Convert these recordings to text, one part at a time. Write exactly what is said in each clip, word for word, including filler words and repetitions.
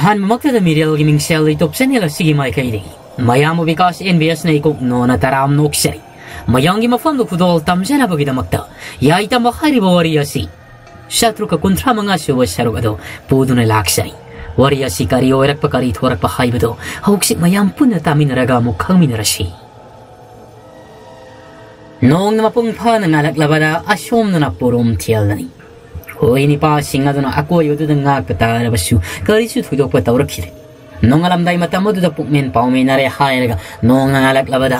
ꯑꯍꯥꯟꯕꯃꯛꯇꯗ ꯃꯤꯔꯦꯜꯒꯤ ꯃꯤꯡꯁꯦꯜ YouTube channel ꯑꯁꯤꯒꯤ ꯃꯥꯏꯀꯩꯗꯒꯤ ꯃꯌꯥꯝꯕꯨ ꯕꯤꯀꯥꯁ ꯑꯦꯟ ꯕꯤ ꯑꯦꯁꯅ ꯏꯀꯣꯛ ꯅꯣꯟꯅ ꯇꯔꯥꯝꯅ ꯑꯣꯛꯆꯔꯤ꯫ ꯃꯌꯥꯝꯒꯤ ꯃꯐꯝꯗ ꯈꯨꯗꯣꯜ ꯇꯝꯖꯅꯕꯒꯤꯗꯃꯛꯇ ꯌꯥꯏꯇꯝꯕ ꯍꯥꯏꯔꯤꯕ ꯋꯥꯔꯤ ꯑꯁꯤ ꯁꯇ꯭ꯔꯨꯛꯀ ꯀꯨꯟꯊ꯭ꯔꯥ ꯃꯉꯥ ꯁꯨꯕ ꯁꯔꯨꯛ ꯑꯗꯨ ꯄꯨꯗꯨꯅ ꯂꯥꯛꯆꯔꯤ꯫ ꯋꯥꯔꯤ ꯑꯁꯤ ꯀꯔꯤ ꯑꯣꯏꯔꯛꯄ, ꯀꯔꯤ ꯊꯣꯔꯛꯄ ꯍꯥꯏꯕꯗꯨ ꯍꯧꯖꯤꯛ ꯃꯌꯥꯝ ꯄꯨꯟꯅ ꯇꯥꯃꯤꯟꯅꯔꯒ ꯑꯃꯨꯛ ꯈꯪꯃꯤꯟꯅꯔꯁꯤ꯫ ꯅꯣꯡꯅ ꯃꯄꯨꯡ ꯐꯥꯅ ꯉꯥꯜꯂꯛꯂꯕꯗ ꯑꯁꯣꯝꯗꯅ ꯄꯨꯔꯨꯝ ꯊꯦꯜꯂꯅꯤ꯫ ꯈꯣꯏ ꯅꯤꯄꯥꯁꯤꯡ ꯑꯗꯨꯅ ꯑꯀꯣꯏꯕꯗꯨꯗ ꯉꯥꯛꯄ ꯇꯥꯔꯕꯁꯨ ꯀꯔꯤꯁꯨ ꯊꯣꯏꯗꯣꯛꯄ ꯇꯧꯔꯛꯈꯤꯗꯦ꯫ ꯅꯣꯡꯉꯥꯜꯂꯝꯗꯥꯏ ꯃꯇꯝ ꯑꯗꯨꯗ ꯄꯨꯛꯃꯦꯟ ꯄꯥꯎꯃꯦꯟꯅꯔꯦ ꯍꯥꯏꯔꯒ ꯅꯣꯡꯅ ꯉꯥꯜꯂꯛꯂꯕꯗ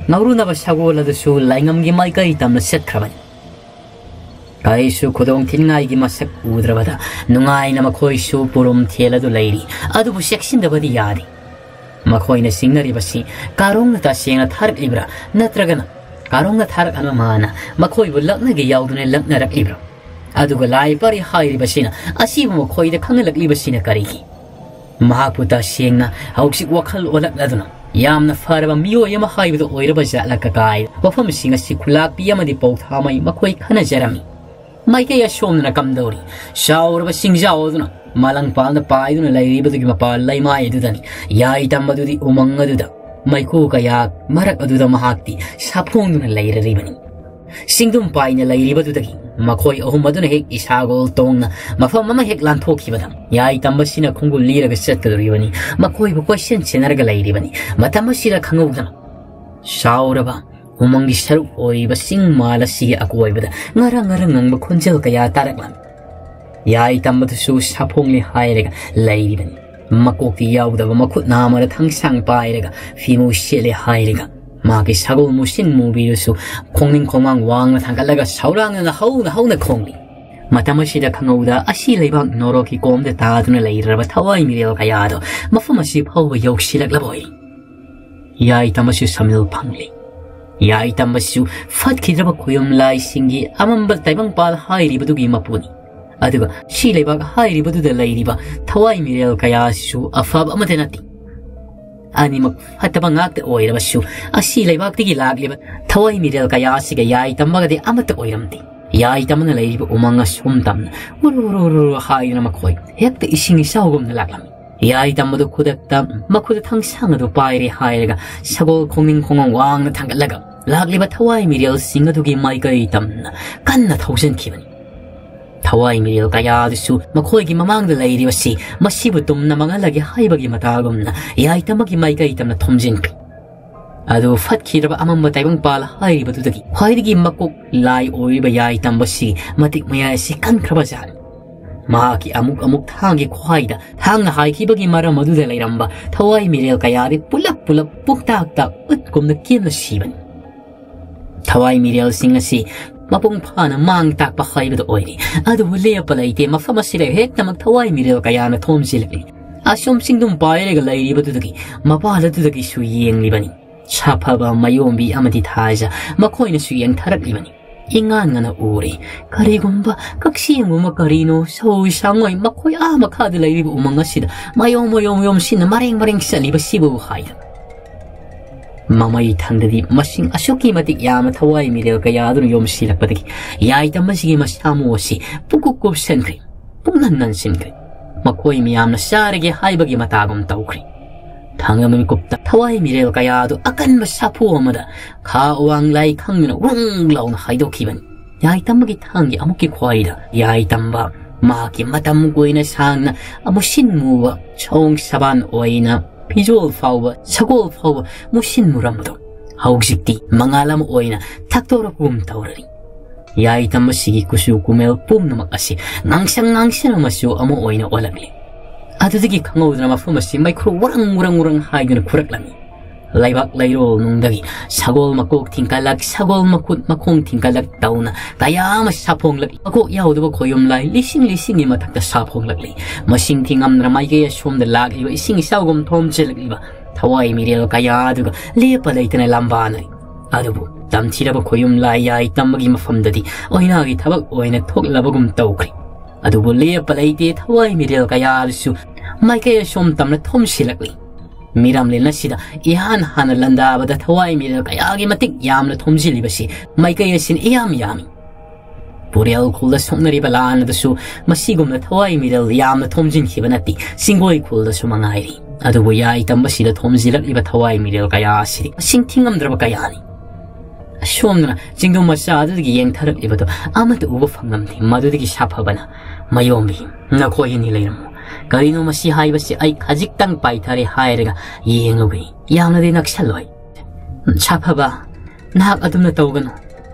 ꯉꯧꯔꯨꯅꯕ ꯁꯒꯣꯜ ꯑꯗꯨꯁꯨ ꯂꯥꯏꯉꯝꯒꯤ ꯃꯥꯏꯀꯩ ꯇꯝꯅ ꯆꯠꯈ꯭ꯔꯕꯅꯤ꯫ ꯀꯔꯤꯁꯨ ꯈꯨꯗꯣꯡ ꯊꯤꯅꯤꯡꯉꯥꯏꯒꯤ ꯃꯁꯛ ꯎꯗ꯭ꯔꯕꯗ ꯅꯨꯡꯉꯥꯏꯅ ꯃꯈꯣꯏꯁꯨ ꯄꯨꯔꯨꯝ ꯊꯦꯜꯂꯗꯨ ꯂꯩꯔꯤ꯫ ꯑꯗꯨꯕꯨ ꯆꯦꯛꯁꯤꯟꯗꯕꯗꯤ ꯌꯥꯗꯦ꯫ ꯃꯈꯣꯏꯅ ꯆꯤꯡꯅꯔꯤꯕꯁꯤ ꯀꯥꯔꯣꯡꯅ ꯇꯁꯦꯡꯅ ꯊꯥꯔꯛꯂꯤꯕ꯭ꯔꯥ, ꯅꯠꯇ꯭ꯔꯒꯅ ꯀꯥꯔꯣꯡꯅ ꯊꯥꯔꯛꯍꯟꯕ ꯃꯥꯅ ꯃꯈꯣꯏꯕꯨ ꯂꯛꯅꯒꯦ ꯌꯥꯎꯗꯨꯅ ꯂꯛꯅꯔꯛꯂꯤꯕ꯭ꯔꯥ? ꯑꯗꯨꯒ ꯂꯥꯏ ꯄꯥꯔꯤ ꯍꯥꯏꯔꯤꯕꯁꯤꯅ ꯑꯁꯤꯕꯨ ꯃꯈꯣꯏꯗ ꯈꯪꯍꯜꯂꯛꯂꯤꯕꯁꯤꯅ ꯀꯔꯤꯒꯤ? ꯃꯍꯥꯛꯄꯨ ꯇꯁꯦꯡꯅ ꯍꯧꯖꯤꯛ ꯋꯥꯈꯜ ꯑꯣꯜꯂꯛꯂꯗꯨꯅ ꯌꯥꯝꯅ ꯐꯔꯕ ꯃꯤꯑꯣꯏ ꯑꯃ ꯍꯥꯏꯕꯗꯨ ꯑꯣꯏꯔꯕ ꯖꯥꯠꯂ ꯀꯀꯥꯏ? ꯋꯥꯐꯝꯁꯤꯡ ꯑꯁꯤ ꯈꯨꯂꯥꯛꯄꯤ ꯑꯃꯗꯤ ꯄꯧꯊꯥꯃꯩ ꯃꯈꯣꯏ ꯈꯟꯅꯖꯔꯝꯃꯤ꯫ ꯃꯥꯏꯀꯩ ꯑꯁꯣꯝꯗꯅ ꯀꯝꯗꯧꯔꯤ? ꯆꯥꯎꯔꯕ ꯆꯤꯡꯖꯥꯎ ꯑꯗꯨꯅ ꯃꯥꯂꯪ ꯄꯥꯜꯗ ꯄꯥꯏꯗꯨꯅ ꯂꯩꯔꯤꯕꯗꯨꯒꯤ ꯃꯄꯥ ꯂꯩꯃꯥꯏ ꯑꯗꯨꯗꯅꯤ ꯌꯥꯏꯇꯝꯕꯗꯨꯗꯤ ꯎꯃꯪ ꯑꯗꯨꯗ ꯃꯩꯈꯨ ꯀꯌꯥ ꯃꯔꯛ ꯑꯗꯨꯗ ꯃꯍꯥꯛꯇꯤ ꯁꯥꯐꯣꯡꯗꯨꯅ ꯂꯩꯔꯔꯤꯕꯅꯤ꯫ ꯆꯤꯡꯗꯨꯝ ꯄꯥꯏꯅ ꯂꯩꯔꯤꯕꯗꯨꯗꯒꯤ ꯃꯈꯣꯏ ꯑꯍꯨꯝ ꯑꯗꯨꯅ ꯍꯦꯛ ꯏꯁꯥꯒꯣꯜ ꯇꯣꯡꯅ ꯃꯐꯝ ꯑꯃ ꯍꯦꯛ ꯂꯥꯟꯊꯣꯛꯈꯤꯕꯗ ꯌꯥꯏꯇꯝꯕꯁꯤꯅ ꯈꯣꯡꯒꯨꯜ ꯂꯤꯔꯒ ꯆꯠꯀꯗꯧꯔꯤꯕꯅꯤ꯫ ꯃꯈꯣꯏꯕꯨ ꯀꯣꯏꯁꯦꯟ ꯁꯦꯟꯅꯔꯒ ꯂꯩꯔꯤꯕꯅꯤ꯫ ꯃꯇꯝ ꯑꯁꯤꯗ ꯈꯪꯍꯧꯗꯅ ꯆꯥꯎꯔꯕ ꯎꯃꯪꯒꯤ ꯁꯔꯨꯛ ꯑꯣꯏꯔꯤꯕ ꯆꯤꯡ ꯃꯥꯜ ꯑꯁꯤꯒꯤ ꯑꯀꯣꯏꯕꯗ ꯉꯔꯪ ꯉꯔꯪ ꯉꯪꯕ ꯈꯣꯟꯖꯦꯜ ꯀꯌꯥ ꯇꯥꯔꯛꯂꯝꯃꯤ꯫ ꯌꯥꯏꯇꯝꯕꯗꯨꯁꯨ ꯁꯥꯐꯣꯡꯂꯦ ꯍꯥꯏꯔꯒ ꯂꯩꯔꯤꯕꯅꯤ꯫ ꯃꯀꯣꯛꯇꯤ ꯌꯥꯎꯗꯕ ꯃꯈꯨꯠ ꯅꯥꯝꯃꯗ ꯊꯥꯡꯁꯥꯡ ꯄꯥꯏꯔꯒ ꯐꯤꯃꯨ ꯁꯦꯠꯂꯦ ꯍꯥꯏꯔꯒ ꯃꯥꯒꯤ ꯁꯒꯣꯜ ꯃꯨꯁꯤꯟ ꯃꯨꯕꯤꯗꯨꯁꯨ ꯈꯣꯡꯅꯤꯡ ꯈꯣꯡꯃꯥꯡ ꯋꯥꯡꯅ ꯊꯥꯡꯒꯠꯂꯒ ꯁꯧꯔꯥꯡꯅꯅ ꯍꯧꯅ ꯍꯧꯅ ꯈꯣꯡꯂꯤ꯫ ꯃꯇꯝ ꯑꯁꯤꯗ ꯈꯪꯍꯧꯗ ꯑꯁꯤ ꯂꯩꯕꯥꯛ ꯅꯣꯔꯣꯛꯀꯤ ꯀꯣꯝꯗ ꯇꯥꯗꯨꯅ ꯂꯩꯔꯕ ꯊꯋꯥꯏ ꯃꯤꯔꯦꯜ ꯀꯌꯥꯗꯣ ꯃꯐꯝ ꯑꯁꯤ ꯐꯥꯎꯕ ꯌꯧꯁꯤꯜꯂꯛꯂꯕ ꯑꯣꯏꯔꯤ꯫ ꯌꯥꯏꯇꯝꯕꯁꯨ ꯁꯃꯤꯜ ꯐꯪꯂꯤ꯫ ꯌꯥꯏꯇꯝꯕꯁꯨ ꯐꯠꯈꯤꯗ꯭ꯔꯕ ꯈꯣꯌꯨꯝ ꯂꯥꯏꯁꯤꯡꯒꯤ ꯑꯃꯝꯕ ꯇꯥꯏꯕꯪꯄꯥꯜ ꯍꯥꯏꯔꯤꯕꯗꯨꯒꯤ ꯃꯄꯨꯅꯤ꯫ ꯑꯗꯨꯒ ꯁꯤ ꯂꯩꯕꯥꯛ ꯍꯥꯏꯔꯤꯕꯗꯨꯗ ꯂꯩꯔꯤꯕ ꯊꯋꯥꯏ ꯃꯤꯔꯦꯜ ꯀꯌꯥꯁꯤꯁꯨ ꯑꯐꯕ ꯑꯃꯠꯇ ꯅꯠꯇꯦ꯫ ꯑꯅꯤꯃꯛ ꯐꯠꯇꯕ ꯉꯥꯛꯇ ꯑꯣꯏꯔꯕꯁꯨ ꯑꯁꯤ ꯂꯩꯕꯥꯛꯇꯒꯤ ꯂꯥꯛꯂꯤꯕ ꯊꯋꯥꯏ ꯃꯤꯔꯦꯜ ꯀꯌꯥ ꯑꯁꯤꯒ ꯌꯥꯏꯇꯝꯕꯒꯗꯤ ꯑꯃꯠꯇ ꯑꯣꯏꯔꯝꯗꯦ꯫ ꯌꯥꯏꯇꯝꯕꯅ ꯂꯩꯔꯤꯕ ꯎꯃꯪ ꯑꯁꯣꯝ ꯇꯝꯅ ꯎꯔꯨ ꯎꯔꯨ ꯎꯔꯨ ꯎꯔꯨ ꯍꯥꯏꯗꯨꯅ ꯃꯈꯣꯏ ꯍꯦꯛꯇ ꯏꯁꯤꯡ ꯏꯆꯥꯎꯒꯨꯝꯅ ꯂꯥꯛꯂꯝꯃꯤ꯫ ꯌꯥꯏ ꯇꯝꯕꯗꯨ ꯈꯨꯗꯛꯇ ꯃꯈꯨꯠꯇ ꯊꯥꯡꯁꯥꯡ ꯑꯗꯨ ꯄꯥꯏꯔꯦ ꯍꯥꯏꯔꯒ ꯁꯒꯣꯜ ꯈꯣꯡꯅꯤꯡ ꯈꯣꯡꯉꯣꯡ ꯋꯥꯡꯅ ꯊꯥꯡꯒꯠꯂꯒ ꯂꯥꯛꯂꯤꯕ ꯊꯋꯥꯏ ꯃꯤꯔꯦꯜꯁꯤꯡ ꯑꯗꯨꯒꯤ ꯃꯥꯏꯀꯩ ꯇꯝꯅ ꯀꯟꯅ ꯊꯧꯖꯤꯟꯈꯤꯕꯅꯤ꯫ ꯊꯋꯥꯏ ꯃꯤꯔꯦꯜ ꯀꯌꯥ ꯑꯗꯨꯁꯨ ꯃꯈꯣꯏꯒꯤ ꯃꯃꯥꯡꯗ ꯂꯩꯔꯤꯕꯁꯤ ꯃꯁꯤꯕꯨ ꯇꯨꯝꯅ ꯃꯥꯡꯍꯜꯂꯒꯦ ꯍꯥꯏꯕꯒꯤ ꯃꯇꯥꯒꯨꯝꯅ ꯌꯥꯏ ꯇꯝꯕꯒꯤ ꯃꯥꯏꯀꯩ ꯇꯝꯅ ꯊꯣꯝꯖꯤꯟꯈ꯭ꯔꯦ꯫ ꯑꯗꯨ ꯐꯠꯈꯤꯗ꯭ꯔꯕ ꯑꯃꯝꯕ ꯇꯥꯏꯕꯪꯄꯥꯜ ꯍꯥꯏꯔꯤꯕꯗꯨꯗꯒꯤ ꯈ꯭ꯋꯥꯏꯗꯒꯤ ꯃꯀꯣꯛ ꯂꯥꯏ ꯑꯣꯏꯔꯤꯕ ꯌꯥꯏ ꯇꯝꯕꯁꯤ ꯃꯇꯤꯛ ꯃꯌꯥꯏ ꯑꯁꯤ ꯀꯟꯈ꯭ꯔꯕ ꯖꯥꯠꯅꯤ꯫ ꯃꯍꯥꯛꯀꯤ ꯑꯃꯨꯛ ꯑꯃꯨꯛ ꯊꯥꯡꯒꯤ ꯈ꯭ꯋꯥꯏꯗ ꯊꯥꯡꯅ ꯍꯥꯏꯈꯤꯕꯒꯤ ꯃꯔꯝ ꯑꯗꯨꯗ ꯂꯩꯔꯝꯕ ꯊꯋꯥꯏ ꯃꯤꯔꯦꯜ ꯀꯌꯥꯗꯤ ꯄꯨꯂꯞ ꯄꯨꯂꯞ ꯄꯨꯛꯇꯥꯛꯇ ꯎꯠꯀꯨꯝꯅ ꯀꯦꯝꯅ ꯁꯤꯕꯅꯤ꯫ ꯊꯋꯥꯏ ꯃꯤꯔꯦꯜꯁꯤꯡ ꯑꯁꯤ ꯃꯄꯨꯡ ꯐꯥꯅ ꯃꯥꯡ ꯇꯥꯛꯄ ꯍꯥꯏꯕꯗꯨ ꯑꯣꯏꯔꯤ꯫ ꯑꯗꯨꯕꯨ ꯂꯦꯞꯄ ꯂꯩꯇꯦ, ꯃꯐꯝ ꯑꯁꯤꯗ ꯍꯦꯛꯇꯃꯛ ꯊꯋꯥꯏ ꯃꯤꯔꯦꯜ ꯀꯌꯥꯅ ꯊꯣꯝꯖꯤꯜꯂꯛꯂꯤ꯫ ꯑꯁꯣꯝ ꯆꯤꯡꯗꯨꯝ ꯄꯥꯏꯔꯒ ꯂꯩꯔꯤꯕꯗꯨꯗꯒꯤ ꯃꯄꯥꯜ ꯑꯗꯨꯗꯒꯤꯁꯨ ꯌꯦꯡꯂꯤꯕꯅꯤ꯫ ꯁꯥꯐꯕ ꯃꯌꯣꯝꯕꯤ ꯑꯃꯗꯤ ꯊꯥꯖ ꯃꯈꯣꯏꯅꯁꯨ ꯌꯦꯡꯊꯔꯛꯂꯤꯕꯅꯤ꯫ ꯏꯉꯥꯟ ꯉꯅ ꯎꯔꯦ꯫ ꯀꯔꯤꯒꯨꯝꯕ ꯀꯛꯆꯦꯡꯒꯨꯝꯕ ꯀꯔꯤꯅꯣ ꯁꯧꯏ ꯁꯥꯡꯉꯣꯏ ꯃꯈꯣꯏ ꯑꯥ ꯃꯈꯥꯗ ꯂꯩꯔꯤꯕ ꯎꯃꯪ ꯑꯁꯤꯗ ꯃꯌꯣꯝ ꯃꯌꯣꯝ ꯌꯣꯝꯁꯤꯟꯅ ꯃꯔꯦꯡ ꯃꯔꯦꯡ ꯆꯠꯂꯤꯕꯁꯤꯕꯨ ꯍꯥꯏꯅ꯫ ꯃꯃꯩ ꯊꯪꯗꯗꯤ ꯃꯁꯤꯡ ꯑꯁꯨꯛꯀꯤ ꯃꯇꯤꯛ ꯌꯥꯝꯅ ꯊꯋꯥꯏ ꯃꯤꯔꯦꯜ ꯀꯌꯥ ꯑꯗꯨꯅ ꯌꯣꯝꯁꯤꯜꯂꯛꯄꯗꯒꯤ ꯌꯥꯏ ꯇꯝꯕꯁꯤꯒꯤ ꯃꯁꯥꯃꯨ ꯑꯁꯤ ꯄꯨꯀꯨꯞ ꯀꯨꯞꯁꯟꯈ꯭ꯔꯦ, ꯄꯨꯛꯅꯟ ꯅꯟꯁꯤꯟꯈ꯭ꯔꯦ꯫ ꯃꯈꯣꯏ ꯃꯤꯌꯥꯝꯅ ꯆꯥꯔꯒꯦ ꯍꯥꯏꯕꯒꯤ ꯃꯇꯥꯒꯨꯝ ꯇꯧꯈ꯭ꯔꯦ꯫ ꯊꯥꯡꯒ ꯃꯤꯀꯨꯞꯇ ꯊꯋꯥꯏ ꯃꯤꯔꯦꯜ ꯀꯌꯥ ꯑꯗꯨ ꯑꯀꯟꯕ ꯁꯥꯐꯨ ꯑꯃꯗ ꯈꯥ ꯋꯥꯡ ꯂꯥꯏ ꯈꯪꯗꯅ ꯋ꯭ꯔꯪ ꯂꯥꯎꯅ ꯍꯥꯏꯗꯣꯛꯈꯤꯕꯅꯤ꯫ ꯌꯥꯏꯇꯝꯕꯒꯤ ꯊꯥꯡꯒꯤ ꯑꯃꯨꯛꯀꯤ ꯈ꯭ꯋꯥꯏꯗ ꯌꯥꯏꯇꯝꯕ ꯃꯍꯥꯛꯀꯤ ꯃꯇꯝ ꯀꯨꯏꯅ ꯁꯥꯡꯅ ꯑꯃꯨꯁꯤꯟ ꯃꯨꯕ ꯁꯑꯣꯡ ꯁꯕꯥꯟ ꯑꯣꯏꯅ ꯐꯤꯖꯣꯜ ꯐꯥꯎꯕ, ꯁꯒꯣꯜ ꯐꯥꯎꯕ ꯃꯨꯁꯤꯟ ꯃꯨꯔꯝꯕꯗꯣ ꯍꯧꯖꯤꯛꯇꯤ ꯃꯉꯥꯜ ꯑꯃ ꯑꯣꯏꯅ ꯊꯛꯇꯣꯔꯛꯄꯒꯨꯝ ꯇꯧꯔꯅꯤ꯫ ꯌꯥꯏꯇꯝꯕꯁꯤꯒꯤ ꯀꯨꯆꯨ ꯀꯨꯃꯦꯜ ꯄꯨꯝꯅꯃꯛ ꯑꯁꯤ ꯉꯥꯡꯁꯪ ꯉꯥꯡꯁꯪ ꯃꯆꯨ ꯑꯃ ꯑꯣꯏꯅ ꯑꯣꯜꯂꯛꯂꯤ꯫ ꯑꯗꯨꯗꯒꯤ ꯈꯪꯍꯧꯗꯅ ꯃꯐꯝ ꯑꯁꯤ ꯃꯩꯈꯨ ꯎꯔꯪ ꯎꯔꯪ ꯎꯔꯪ ꯍꯥꯏꯗꯨꯅ ꯈꯨꯔꯛꯂꯝꯃꯤ꯫ ꯂꯩꯕꯥꯛ ꯂꯩꯔꯣꯜ ꯅꯨꯡꯗꯒꯤ ꯁꯒꯣꯜ ꯃꯀꯣꯛ ꯊꯤꯡꯀꯠꯂꯛ, ꯁꯒꯣꯜ ꯃꯈꯨꯠ ꯃꯈꯣꯡ ꯊꯤꯡꯀꯠꯂꯛ ꯇꯧꯅ ꯀꯌꯥ ꯑꯃ ꯁꯥꯐꯣꯡꯂꯛꯂꯤ꯫ ꯃꯀꯣꯛ ꯌꯥꯎꯗꯕ ꯈꯣꯌꯨꯝ ꯂꯥꯏ ꯂꯤꯁꯤꯡ ꯂꯤꯁꯤꯡꯒꯤ ꯃꯊꯛꯇ ꯁꯥꯐꯣꯡꯂꯛꯂꯤ꯫ ꯃꯁꯤꯡ ꯊꯤꯉꯝꯗꯅ ꯃꯥꯏꯀꯩ ꯑꯁꯣꯝꯗ ꯂꯥꯛꯂꯤꯕ ꯏꯁꯤꯡ ꯏꯆꯥꯎꯒꯨꯝ ꯊꯣꯝꯖꯤꯜꯂꯛꯂꯤꯕ ꯊꯋꯥꯏ ꯃꯤꯔꯦꯜ ꯀꯌꯥ ꯑꯗꯨꯒ ꯂꯦꯞꯄ ꯂꯩꯇꯅ ꯂꯝꯕꯥꯅꯔꯤ꯫ ꯑꯗꯨꯕꯨ ꯇꯝꯊꯤꯔꯕ ꯈꯣꯌꯨꯝ ꯂꯥꯏ ꯌꯥꯏ ꯇꯝꯕꯒꯤ ꯃꯐꯝꯗꯗꯤ ꯑꯣꯏꯅꯥꯒꯤ ꯊꯕꯛ ꯑꯣꯏꯅ ꯊꯣꯛꯂꯕꯒꯨꯝ ꯇꯧꯈ꯭ꯔꯦ꯫ ꯑꯗꯨꯕꯨ ꯂꯦꯞꯄ ꯂꯩꯇꯦ, ꯊꯋꯥꯏ ꯃꯤꯔꯦꯜ ꯀꯌꯥ ꯑꯗꯨꯁꯨ ꯃꯥꯏꯀꯩ ꯑꯁꯣꯝ ꯇꯝꯅ ꯊꯣꯝꯁꯤꯜꯂꯛꯂꯤ꯫ ꯃꯤꯔꯝꯂꯦꯟ ꯑꯁꯤꯗ ꯏꯍꯥꯟ ꯍꯥꯟꯅ ꯂꯥꯟꯗꯥꯕꯗ ꯊꯋꯥꯏ ꯃꯤꯔꯦꯜ ꯀꯌꯥꯒꯤ ꯃꯇꯤꯛ ꯌꯥꯝꯅ ꯊꯣꯝꯖꯤꯜꯂꯤꯕꯁꯤ ꯃꯥꯏꯀꯩ ꯑꯁꯤꯅ ꯏꯌꯥꯝ ꯌꯥꯝꯃꯤ꯫ ꯇꯨꯔꯦꯜ ꯈꯨꯜꯗ ꯁꯣꯛꯅꯔꯤꯕ ꯂꯥꯟ ꯑꯗꯨꯁꯨ ꯃꯁꯤꯒꯨꯝꯅ ꯊꯋꯥꯏ ꯃꯤꯔꯦꯜ ꯌꯥꯝꯅ ꯊꯣꯝꯖꯤꯟꯈꯤꯕ ꯅꯠꯇꯦ, ꯆꯤꯡꯒꯣꯏ ꯈꯨꯜꯗꯁꯨ ꯃꯉꯥꯏꯔꯤ꯫ ꯑꯗꯨꯕꯨ ꯌꯥꯏ ꯇꯝꯕꯁꯤꯗ ꯊꯣꯝꯖꯤꯜꯂꯛꯂꯤꯕ ꯊꯋꯥꯏ ꯃꯤꯔꯦꯜ ꯀꯌꯥ ꯑꯁꯤꯗꯤ ꯃꯁꯤꯡ ꯊꯤꯉꯝꯗ꯭ꯔꯕ ꯀꯌꯥꯅꯤ꯫ ꯑꯁꯣꯝꯗꯅ ꯆꯤꯡꯗꯨꯝ ꯃꯆꯥ ꯑꯗꯨꯗꯒꯤ ꯌꯦꯡꯊꯔꯛꯂꯤꯕꯗꯨ ꯑꯃꯠꯇ ꯎꯕ ꯐꯪꯂꯝꯗꯦ꯫ ꯃꯗꯨꯗꯒꯤ ꯁꯥꯐꯕꯅ, "ꯃꯌꯣꯝꯕꯤ, ꯅꯈꯣꯏ ꯑꯅꯤ ꯂꯩꯔꯝꯃꯨ꯫ ꯀꯔꯤꯅꯣ ꯃꯁꯤ ꯍꯥꯏꯕꯁꯤ? ꯑꯩ ꯈꯖꯤꯛꯇꯪ ꯄꯥꯏꯊꯔꯦ ꯍꯥꯏꯔꯒ ꯌꯦꯡꯂꯨꯒꯦ꯫ ꯌꯥꯝꯅꯗꯤ ꯅꯛꯁꯜꯂꯣꯏ꯫ ꯁꯥꯐꯕ, ꯅꯍꯥꯛ ꯑꯗꯨꯝꯅ ꯇꯧꯒꯅꯨ꯫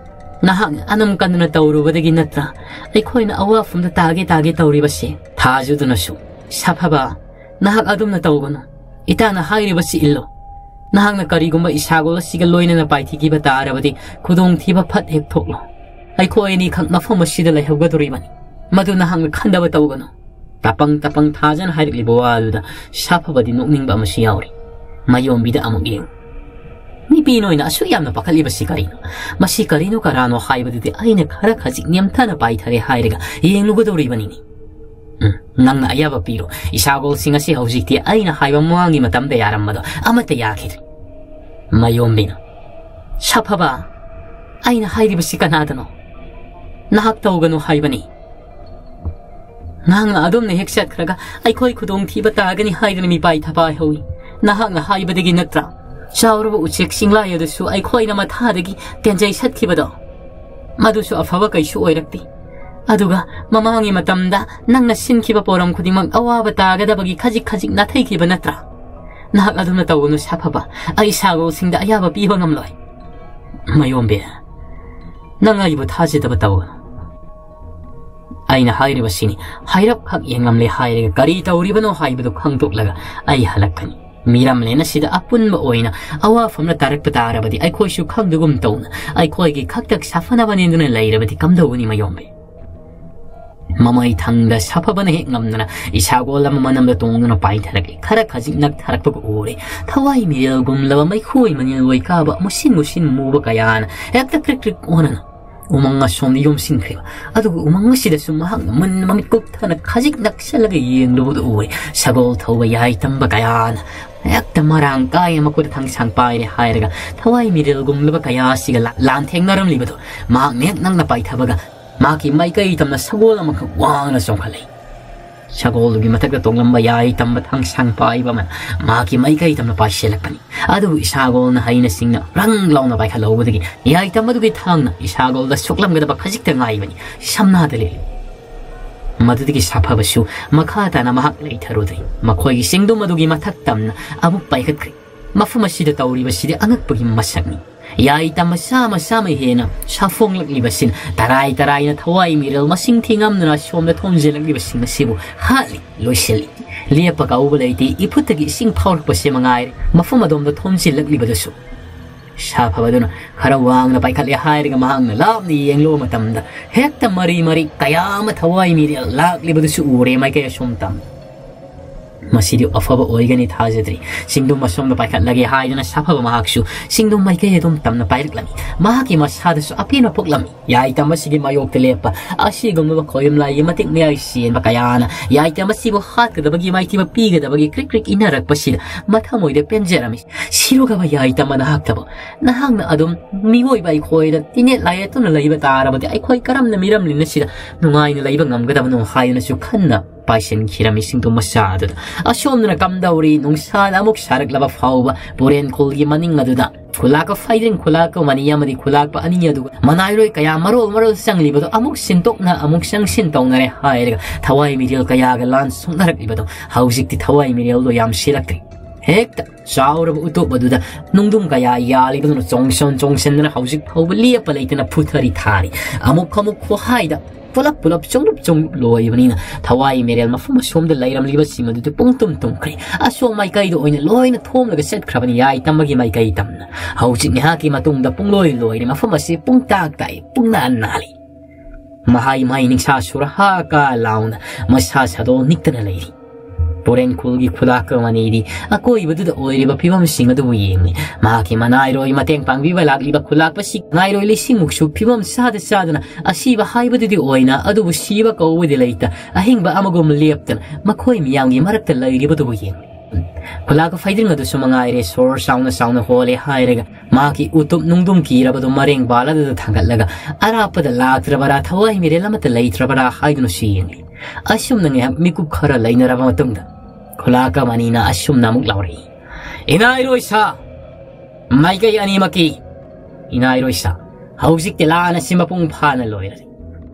ꯅꯍꯥꯛ ꯑꯅꯝ ꯀꯟꯗꯅ ꯇꯧꯔꯨꯕꯗꯒꯤ ꯅꯠꯇ꯭ꯔꯥ ꯑꯩꯈꯣꯏꯅ ꯑꯋꯥꯐꯝꯗ ꯇꯥꯒꯦ ꯇꯥꯒꯦ ꯇꯧꯔꯤꯕꯁꯦ?" ꯊꯥꯖꯗꯨꯅꯁꯨ, "ꯁꯥꯐꯕ, ꯅꯍꯥꯛ ꯑꯗꯨꯝꯅ ꯇꯧꯒꯅꯨ꯫ ꯏꯇꯥꯅ ꯍꯥꯏꯔꯤꯕꯁꯤ ꯏꯜꯂꯨ꯫ ꯅꯍꯥꯛꯅ ꯀꯔꯤꯒꯨꯝꯕ ꯏꯁꯥꯒꯣꯜ ꯑꯁꯤꯒ ꯂꯣꯏꯅꯅ ꯄꯥꯏꯊꯤꯈꯤꯕ ꯇꯥꯔꯕꯗꯤ ꯈꯨꯗꯣꯡꯊꯤꯕ ꯐꯠ ꯍꯦꯛ ꯊꯣꯛꯂꯣ꯫ ꯑꯩꯈꯣꯏ ꯑꯅꯤꯈꯛ ꯃꯐꯝ ꯑꯁꯤꯗ ꯂꯩꯍꯧꯒꯗꯧꯔꯤꯕꯅꯤ꯫ ꯃꯗꯨ ꯅꯍꯥꯛꯅ ꯈꯟꯗꯕ ꯇꯧꯒꯅꯨ꯫" ꯇꯄꯪ ꯇꯄꯪ ꯊꯥꯖꯅ ꯍꯥꯏꯔꯛꯂꯤꯕ ꯋꯥꯗꯨꯗ ꯁꯥꯐꯕꯗꯤ ꯅꯣꯛꯅꯤꯡꯕ ꯑꯃꯁꯨ ꯌꯥꯎꯔꯤ꯫ ꯃꯌꯣꯝꯕꯤꯗ ꯑꯃꯨꯛ ꯌꯦꯡ꯫ "ꯅꯨꯄꯤ ꯅꯣꯏꯅ ꯑꯁꯨꯛ ꯌꯥꯝꯅ ꯄꯥꯈꯠꯂꯤꯕꯁꯤ ꯀꯔꯤꯅꯣ? ꯃꯁꯤ ꯀꯔꯤꯅꯣ ꯀꯔꯥꯅꯣ ꯍꯥꯏꯕꯗꯨꯗꯤ ꯑꯩꯅ ꯈꯔ ꯈꯖꯤꯛ ꯅꯦꯝꯊꯅ ꯄꯥꯏꯊꯔꯦ ꯍꯥꯏꯔꯒ ꯌꯦꯡꯂꯨꯒꯗꯧꯔꯤꯕꯅꯤꯅꯦ꯫ ꯎꯝ, ꯅꯪꯅ ꯑꯌꯥꯕ ꯄꯤꯔꯣ꯫ ꯏꯁꯥꯒꯣꯜꯁꯤꯡ ꯑꯁꯤ ꯍꯧꯖꯤꯛꯇꯤ ꯑꯩꯅ ꯍꯥꯏꯕ ꯃꯃꯥꯡꯒꯤ ꯃꯇꯝꯗ ꯌꯥꯔꯝꯕꯗꯣ ꯑꯃꯠꯇ ꯌꯥꯈꯤꯗ꯭ꯔꯦ꯫" ꯃꯌꯣꯝꯕꯤꯅ, "ꯁꯥꯐꯕ, ꯑꯩꯅ ꯍꯥꯏꯔꯤꯕꯁꯤ ꯀꯅꯥꯗꯅꯣ? ꯅꯍꯥꯛ ꯇꯧꯒꯅꯨ ꯍꯥꯏꯕꯅꯤ꯫ ꯅꯍꯥꯛꯅ ꯑꯗꯨꯝꯅ ꯍꯦꯛ ꯆꯠꯈ꯭ꯔꯒ ꯑꯩꯈꯣꯏ ꯈꯨꯗꯣꯡꯊꯤꯕ ꯇꯥꯒꯅꯤ ꯍꯥꯏꯗꯨꯅ ꯃꯤꯄꯥꯏ ꯊꯄꯥꯏ ꯍꯧꯏ꯫ ꯅꯍꯥꯛꯅ ꯍꯥꯏꯕꯗꯒꯤ ꯅꯠꯇ꯭ꯔꯥ ꯆꯥꯎꯔꯕ ꯎꯆꯦꯛ ꯆꯤꯡꯂꯥꯏ ꯑꯗꯨꯁꯨ ꯑꯩꯈꯣꯏꯅ ꯃꯊꯥꯗꯒꯤ ꯇꯦꯟꯖꯩ ꯁꯠꯈꯤꯕꯗꯣ? ꯃꯗꯨꯁꯨ ꯑꯐꯕ ꯀꯩꯁꯨ ꯑꯣꯏꯔꯛꯇꯦ꯫ ꯑꯗꯨꯒ ꯃꯃꯥꯡꯒꯤ ꯃꯇꯝꯗ ꯅꯪꯅ ꯁꯤꯟꯈꯤꯕ ꯄꯣꯔꯝ ꯈꯨꯗꯤꯡꯃꯛ ꯑꯋꯥꯕ ꯇꯥꯒꯗꯕꯒꯤ ꯈꯖꯤꯛ ꯈꯖꯤꯛ ꯅꯥꯊꯩꯈꯤꯕ ꯅꯠꯇ꯭ꯔꯥ? ꯅꯍꯥꯛ ꯑꯗꯨꯝꯅ ꯇꯧꯒꯅꯨ ꯁꯥꯐꯕ꯫ ꯑꯩ ꯏꯁꯥꯒꯣꯜꯁꯤꯡꯗ ꯑꯌꯥꯕ ꯄꯤꯕ ꯉꯝꯂꯣꯏ꯫" ꯃꯌꯣꯝꯕꯤ, ꯅꯪ ꯑꯩꯕꯨ ꯊꯥꯖꯗꯕ ꯇꯧꯒꯅꯨ꯫ ꯑꯩꯅ ꯍꯥꯏꯔꯤꯕꯁꯤꯅꯤ꯫ ꯍꯥꯏꯔꯞ ꯈꯛ ꯌꯦꯡꯂꯝꯂꯦ ꯍꯥꯏꯔꯒ ꯀꯔꯤ ꯇꯧꯔꯤꯕꯅꯣ ꯍꯥꯏꯕꯗꯨ ꯈꯪꯗꯣꯛꯂꯒ ꯑꯩ ꯍꯜꯂꯛꯀꯅꯤ꯫ ꯃꯤꯔꯝꯂꯦꯟ ꯑꯁꯤꯗ ꯑꯄꯨꯟꯕ ꯑꯣꯏꯅ ꯑꯋꯥꯐꯝꯅ ꯇꯥꯔꯛꯄ ꯇꯥꯔꯕꯗꯤ ꯑꯩꯈꯣꯏꯁꯨ ꯈꯪꯗꯒꯨꯝ ꯇꯧꯅ ꯑꯩꯈꯣꯏꯒꯤ ꯈꯛꯇꯛ ꯁꯥꯐꯅꯕꯅꯦꯗꯨꯅ ꯂꯩꯔꯕꯗꯤ ꯀꯝꯗꯧꯒꯅꯤ ꯃꯌꯣꯝꯕꯤ? ꯃꯃꯩ ꯊꯪꯗ ꯁꯥꯐꯕꯅ ꯍꯦꯛ ꯉꯝꯗꯅ ꯏꯁꯥꯒꯣꯜ ꯑꯃ ꯃꯅꯝꯗ ꯇꯣꯡꯗꯨꯅ ꯄꯥꯏꯊꯔꯛꯂꯦ꯫ ꯈꯔ ꯈꯖꯤꯛ ꯅꯛꯊꯔꯛꯄꯒ ꯎꯔꯦ꯫ ꯊꯋꯥꯏ ꯃꯤꯔꯦꯜꯒꯨꯝꯂꯕ ꯃꯩꯈꯣꯏ ꯃꯅꯤꯜ ꯑꯣꯏ ꯀꯥꯕ ꯃꯨꯁꯤꯟ ꯃꯨꯁꯤꯟ ꯃꯨꯕ ꯀꯌꯥꯅ ꯍꯦꯛꯇ ꯀ꯭ꯔꯤꯛ ꯀ꯭ꯔꯤꯛ ꯑꯣꯟꯅꯅ ꯎꯃꯪ ꯑꯁꯣꯝꯗ ꯌꯣꯝꯁꯤꯟꯈ꯭ꯔꯤꯕ꯫ ꯑꯗꯨꯒ ꯎꯃꯪ ꯑꯁꯤꯗꯁꯨ ꯃꯍꯥꯛꯅ ꯃꯨꯟꯅ ꯃꯃꯤꯠ ꯀꯨꯞꯊꯅ ꯈꯖꯤꯛ ꯅꯛꯁꯜꯂꯒ ꯌꯦꯡꯂꯨꯕꯗ ꯎꯔꯦ꯫ ꯁꯒꯣꯜ ꯊꯧꯕ ꯌꯥꯏ ꯇꯝꯕ ꯀꯌꯥꯅ ꯍꯦꯛꯇ ꯃꯔꯥꯡ ꯀꯥꯏꯅ ꯃꯈꯨꯠꯇ ꯊꯥꯡꯁꯥꯡ ꯄꯥꯏꯔꯦ ꯍꯥꯏꯔꯒ ꯊꯋꯥꯏ ꯃꯤꯔꯦꯜꯒꯨꯝꯂꯕ ꯀꯌꯥ ꯑꯁꯤꯒ ꯂꯥ-, ꯂꯥꯟꯊꯦꯡꯅꯔꯝꯂꯤꯕꯗꯨ ꯃꯍꯥꯛꯅ ꯍꯦꯛ ꯅꯛꯅ ꯄꯥꯏꯊꯕꯒ ꯃꯍꯥꯛꯀꯤ ꯃꯥꯏꯀꯩ ꯇꯝꯅ ꯁꯒꯣꯜ ꯑꯃꯈꯛ ꯋꯥꯡꯅ ꯆꯣꯡꯈꯠꯂꯛꯏ꯫ ꯁꯒꯣꯜꯗꯨꯒꯤ ꯃꯊꯛꯇ ꯇꯣꯡꯂꯝꯕ ꯌꯥꯏ ꯇꯝꯕ ꯊꯥꯡꯁꯥꯡ ꯄꯥꯏꯕ ꯑꯃꯅ ꯃꯍꯥꯛꯀꯤ ꯃꯥꯏꯀꯩ ꯇꯝꯅ ꯄꯥꯏꯁꯤꯜꯂꯛꯄꯅꯤ꯫ ꯑꯗꯨꯕꯨ ꯏꯁꯥꯒꯣꯜꯅ ꯍꯩꯅ ꯁꯤꯡꯅ ꯔꯪ ꯂꯥꯎꯅ ꯄꯥꯏꯈꯠꯍꯧꯕꯗꯒꯤ ꯌꯥꯏ ꯇꯝꯕꯗꯨꯒꯤ ꯊꯥꯡꯅ ꯏꯁꯥꯒꯣꯜꯗ ꯁꯣꯛꯂꯝꯒꯗꯕ ꯈꯖꯤꯛꯇ ꯉꯥꯏꯕꯅꯤ ꯁꯝꯅꯥꯗ ꯂꯦꯞꯂꯤ꯫ ꯃꯗꯨꯗꯒꯤ ꯁꯥꯐꯕꯁꯨ ꯃꯈꯥ ꯇꯥꯅ ꯃꯍꯥꯛ ꯂꯩꯊꯔꯨꯗ꯭ꯔꯦ꯫ ꯃꯈꯣꯏꯒꯤ ꯆꯤꯡꯗꯨꯝ ꯑꯗꯨꯒꯤ ꯃꯊꯛ ꯇꯝꯅ ꯑꯃꯨꯛ ꯄꯥꯏꯈꯠꯈ꯭ꯔꯦ꯫ ꯃꯐꯝ ꯑꯁꯤꯗ ꯇꯧꯔꯤꯕꯁꯤꯗꯤ ꯑꯉꯛꯄꯒꯤ ꯃꯁꯛꯅꯤ꯫ ꯌꯥꯏ ꯇꯝꯕ ꯆꯥꯃ ꯆꯥꯃ ꯍꯦꯟꯅ ꯁꯥꯐꯣꯡꯂꯛꯂꯤꯕꯁꯤꯅ ꯇꯔꯥꯏ ꯇꯔꯥꯏꯅ ꯊꯋꯥꯏ ꯃꯤꯔꯦꯜ ꯃꯁꯤꯡ ꯊꯤ ꯉꯝꯗꯅ ꯑꯁꯣꯝꯗ ꯊꯣꯝꯖꯤꯜꯂꯛꯂꯤꯕꯁꯤꯡ ꯑꯁꯤꯕꯨ ꯍꯥꯠꯂꯤ, ꯂꯣꯏꯁꯤꯜꯂꯤ꯫ ꯂꯦꯞꯄ ꯀꯥꯎꯕ ꯂꯩꯇꯦ, ꯏꯐꯨꯠꯇꯒꯤ ꯏꯁꯤꯡ ꯐꯥꯎꯔꯛꯄꯁꯦ ꯃꯉꯥꯏꯔꯦ꯫ ꯃꯐꯝ ꯑꯗꯣꯝꯗ ꯊꯣꯝꯖꯤꯜꯂꯛꯂꯤꯕꯗꯨꯁꯨ꯫ ꯁꯥꯐꯕꯗꯨꯅ ꯈꯔ ꯋꯥꯡꯅ ꯄꯥꯏꯈꯠꯂꯦ ꯍꯥꯏꯔꯒ ꯃꯍꯥꯛꯅ ꯂꯥꯞꯅ ꯌꯦꯡꯂꯨꯕ ꯃꯇꯝꯗ ꯍꯦꯛꯇ ꯃꯔꯤ ꯃꯔꯤ ꯀꯌꯥ ꯑꯃ ꯊꯋꯥꯏ ꯃꯤꯔꯦꯜ ꯂꯥꯛꯂꯤꯕꯗꯨꯁꯨ ꯎꯔꯦ ꯃꯥꯏꯀꯩ ꯑꯁꯣꯝ ꯇꯝꯅ꯫ ꯃꯁꯤꯗꯤ ꯑꯐꯕ ꯑꯣꯏꯒꯅꯤ ꯊꯥꯖꯗ꯭ꯔꯤ꯫ ꯆꯤꯡꯗꯨꯝ ꯑꯁꯣꯝꯗ ꯄꯥꯏꯈꯠꯂꯒꯦ ꯍꯥꯏꯗꯨꯅ ꯁꯥꯐꯕ ꯃꯍꯥꯛꯁꯨ ꯆꯤꯡꯗꯨꯝ ꯃꯥꯏꯀꯩ ꯑꯗꯨꯝ ꯇꯝꯅ ꯄꯥꯏꯔꯛꯂꯝꯃꯤ꯫ ꯃꯍꯥꯛꯀꯤ ꯃꯁꯥꯗꯁꯨ ꯑꯄꯦꯟꯕ ꯄꯣꯛꯂꯝꯃꯤ꯫ ꯌꯥꯏ ꯇꯝꯕꯁꯤꯒꯤ ꯃꯥꯌꯣꯛꯇ ꯂꯦꯞꯄ ꯑꯁꯤꯒꯨꯝꯂꯕ ꯈꯣꯏꯔꯝꯂꯥꯏꯒꯤ ꯃꯇꯤꯛ ꯃꯌꯥꯏ ꯁꯦꯟꯕ ꯀꯌꯥꯅ ꯌꯥꯏ ꯇꯝꯕꯁꯤꯕꯨ ꯍꯥꯠꯀꯗꯕꯒꯤ ꯃꯥꯏꯊꯤꯕ ꯄꯤꯒꯗꯕꯒꯤ ꯀ꯭ꯔꯤꯛ ꯀ꯭ꯔꯤꯛ ꯏꯟꯅꯔꯛꯄꯁꯤꯗ ꯃꯊꯃꯣꯏꯗ ꯄꯦꯟꯖꯔꯝꯃꯤ꯫ ꯁꯤꯔꯨꯒꯕ ꯌꯥꯏ ꯇꯝꯕ ꯅꯍꯥꯛꯇꯕꯨ ꯅꯍꯥꯛꯅ ꯑꯗꯨꯝ ꯃꯤꯑꯣꯏꯕ ꯑꯩꯈꯣꯏꯗ ꯇꯤꯅꯦꯠ ꯂꯥꯏꯌꯦꯠꯇꯨꯅ ꯂꯩꯕ ꯇꯥꯔꯕꯗꯤ ꯑꯩꯈꯣꯏ ꯀꯔꯝꯅ ꯃꯤꯔꯝꯂꯤꯅ ꯁꯤꯗ ꯅꯨꯡꯉꯥꯏꯅ ꯂꯩꯕ ꯉꯝꯒꯗꯕꯅꯣ ꯍꯥꯏꯗꯨꯅꯁꯨ ꯈꯟꯅ ꯄꯥꯏꯁꯤꯟꯈꯤꯔꯝꯃꯤ ꯆꯤꯡꯗꯨꯝ ꯃꯆꯥ ꯑꯗꯨꯗ꯫ ꯑꯁꯣꯝꯗꯅ ꯀꯝꯗꯧꯔꯤ? ꯅꯨꯡꯁꯥꯅ ꯑꯃꯨꯛ ꯁꯥꯔꯛꯂꯕ ꯐꯥꯎꯕ ꯄꯨꯔꯦꯟ ꯈꯨꯜꯒꯤ ꯃꯅꯤꯡ ꯑꯗꯨꯗ ꯈꯨꯂꯥꯛꯄ ꯐꯩꯗ꯭ꯔꯤꯡ ꯈꯨꯂꯥꯛꯄ ꯃꯅꯤ ꯑꯃꯗꯤ ꯈꯨꯂꯥꯛꯄ ꯑꯅꯤ ꯑꯗꯨꯒ ꯃꯅꯥꯏꯔꯣꯏ ꯀꯌꯥ ꯃꯔꯣꯜ ꯃꯔꯣꯜ ꯆꯪꯂꯤꯕꯗꯣ ꯑꯃꯨꯛ ꯁꯤꯟꯗꯣꯛꯅ ꯑꯃꯨꯛ ꯆꯪꯁꯤꯟ ꯇꯧꯅꯔꯦ ꯍꯥꯏꯔꯒ ꯊꯋꯥꯏ ꯃꯤꯔꯦꯜ ꯀꯌꯥꯒ ꯂꯥꯟ ꯁꯣꯛꯅꯔꯛꯂꯤꯕꯗꯣ ꯍꯧꯖꯤꯛꯇꯤ ꯊꯋꯥꯏ ꯃꯤꯔꯦꯜꯗꯣ ꯌꯥꯝ ꯁꯤꯔꯛꯇ꯭ꯔꯤ꯫ ꯍꯦꯛꯇ ꯆꯥꯎꯔꯕ ꯎꯇꯣꯞ ꯑꯗꯨꯗ ꯅꯨꯡꯗꯨꯝ ꯀꯌꯥ ꯌꯥꯜꯂꯤꯕꯗꯨꯅ ꯆꯣꯡꯁꯟ ꯆꯣꯡꯁꯟꯗꯅ ꯍꯧꯖꯤꯛ ꯐꯥꯎꯕ ꯂꯦꯞꯄ ꯂꯩꯇꯅ ꯐꯨꯊꯔꯤ ꯊꯥꯔꯤ꯫ ꯑꯃꯨꯛ ꯑꯃꯨꯛ ꯈꯨꯍꯥꯏꯗ ꯄꯨꯂꯞ ꯄꯨꯂꯞ ꯆꯣꯡꯂꯨꯞ ꯆꯣꯡꯂꯨꯞ ꯂꯣꯏꯕꯅꯤꯅ ꯊꯋꯥꯏ ꯃꯤꯔꯦꯜ ꯃꯐꯝ ꯑꯁꯣꯝꯗ ꯂꯩꯔꯝꯂꯤꯕꯁꯤꯡ ꯑꯗꯨꯗꯤ ꯄꯨꯡꯇꯨꯝ ꯇꯨꯝꯈ꯭ꯔꯦ꯫ ꯑꯁꯣꯝ ꯃꯥꯏꯀꯩꯗ ꯑꯣꯏꯅ ꯂꯣꯏꯅ ꯊꯣꯝꯂꯒ ꯆꯠꯈ꯭ꯔꯕꯅꯤ ꯌꯥꯏ ꯇꯝꯕꯒꯤ ꯃꯥꯏꯀꯩ ꯇꯝꯅ꯫ ꯍꯧꯖꯤꯛ ꯉꯥꯏꯍꯥꯛꯀꯤ ꯃꯇꯨꯡꯗ ꯄꯨꯡꯂꯣꯏ ꯂꯣꯏꯔꯦ꯫ ꯃꯐꯝ ꯑꯁꯤ ꯄꯨꯡꯇꯥꯛ ꯇꯥꯛꯏ, ꯄꯨꯡꯅꯥꯟ ꯅꯥꯜꯂꯤ꯫ ꯃꯍꯥꯏ ꯃꯍꯥꯏ ꯅꯤꯡꯁꯥ ꯁꯨꯔ ꯍꯥ ꯀꯥ ꯂꯥꯎꯅ ꯃꯁꯥ ꯁꯥꯗꯣꯛ ꯅꯤꯛꯇꯅ ꯂꯩꯔꯤ꯫ ꯄꯣꯔꯦꯟ ꯈꯨꯜꯒꯤ ꯈꯨꯂꯥꯛꯀ ꯃꯅꯤꯗꯤ ꯑꯀꯣꯏꯕꯗꯨꯗ ꯑꯣꯏꯔꯤꯕ ꯐꯤꯕꯝꯁꯤꯡ ꯑꯗꯨꯕꯨ ꯌꯦꯡꯂꯤ꯫ ꯃꯍꯥꯛꯀꯤ ꯃꯅꯥꯏꯔꯣꯏ ꯃꯇꯦꯡ ꯄꯥꯡꯕꯤꯕ ꯂꯥꯛꯂꯤꯕ ꯈꯨꯂꯥꯛꯄꯁꯤ ꯃꯅꯥꯏꯔꯣꯏ ꯂꯤꯁꯤꯡꯃꯨꯛꯁꯨ ꯐꯤꯕꯝ ꯆꯥꯗ ꯆꯥꯗꯅ ꯑꯁꯤꯕ ꯍꯥꯏꯕꯗꯨꯗꯤ ꯑꯣꯏꯅ ꯑꯗꯨꯕꯨ ꯁꯤꯕ ꯀꯧꯕꯗꯤ ꯂꯩꯇ ꯑꯍꯤꯡꯕ ꯑꯃꯒꯨꯝ ꯂꯦꯞꯇꯅ ꯃꯈꯣꯏ ꯃꯤꯌꯥꯝꯒꯤ ꯃꯔꯛꯇ ꯂꯩꯔꯤꯕꯗꯨꯕꯨ ꯌꯦꯡꯂꯤ꯫ ꯈꯨꯂꯥꯛꯄ ꯐꯩꯗ꯭ꯔꯤꯡ ꯑꯗꯨꯁꯨ ꯃꯉꯥꯏꯔꯦ, ꯁꯣꯔ ꯆꯥꯎꯅ ꯆꯥꯎꯅ ꯍꯣꯜꯂꯦ ꯍꯥꯏꯔꯒ ꯃꯍꯥꯛꯀꯤ ꯎꯇꯨꯞ ꯅꯨꯡꯗꯨꯝ ꯀꯤꯔꯕꯗꯨ ꯃꯔꯦꯡ ꯕꯥꯂꯗꯨꯗ ꯊꯥꯡꯒꯠꯂꯒ, "ꯑꯔꯥꯞꯄꯗ ꯂꯥꯛꯇ꯭ꯔꯕꯔꯥ, ꯊꯋꯥꯏ ꯃꯤꯔꯦꯜ ꯑꯃꯠꯇ ꯂꯩꯇ꯭ꯔꯕꯔꯥ?" ꯍꯥꯏꯗꯨꯅꯁꯨ ꯌꯦꯡꯂꯤ꯫ ꯑꯁꯨꯝꯅ ꯉꯥꯏꯍꯥꯛ ꯃꯤꯀꯨꯞ ꯈꯔ ꯂꯩꯅꯔꯕ ꯃꯇꯨꯡꯗ ꯈꯨꯂꯥꯛꯄ ꯃꯅꯤꯅ ꯑꯁꯨꯝꯅ ꯑꯃꯨꯛ ꯂꯥꯎꯔꯛꯏ, "ꯏꯅꯥꯏꯔꯣꯏꯁꯥ, ꯃꯥꯏꯀꯩ ꯑꯅꯤꯃꯛꯀꯤ ꯏꯅꯥꯏꯔꯣꯏꯁꯥ, ꯍꯧꯖꯤꯛꯇꯤ ꯂꯥꯟ ꯑꯁꯤ ꯃꯄꯨꯡ ꯐꯥꯅ ꯂꯣꯏꯔꯦ꯫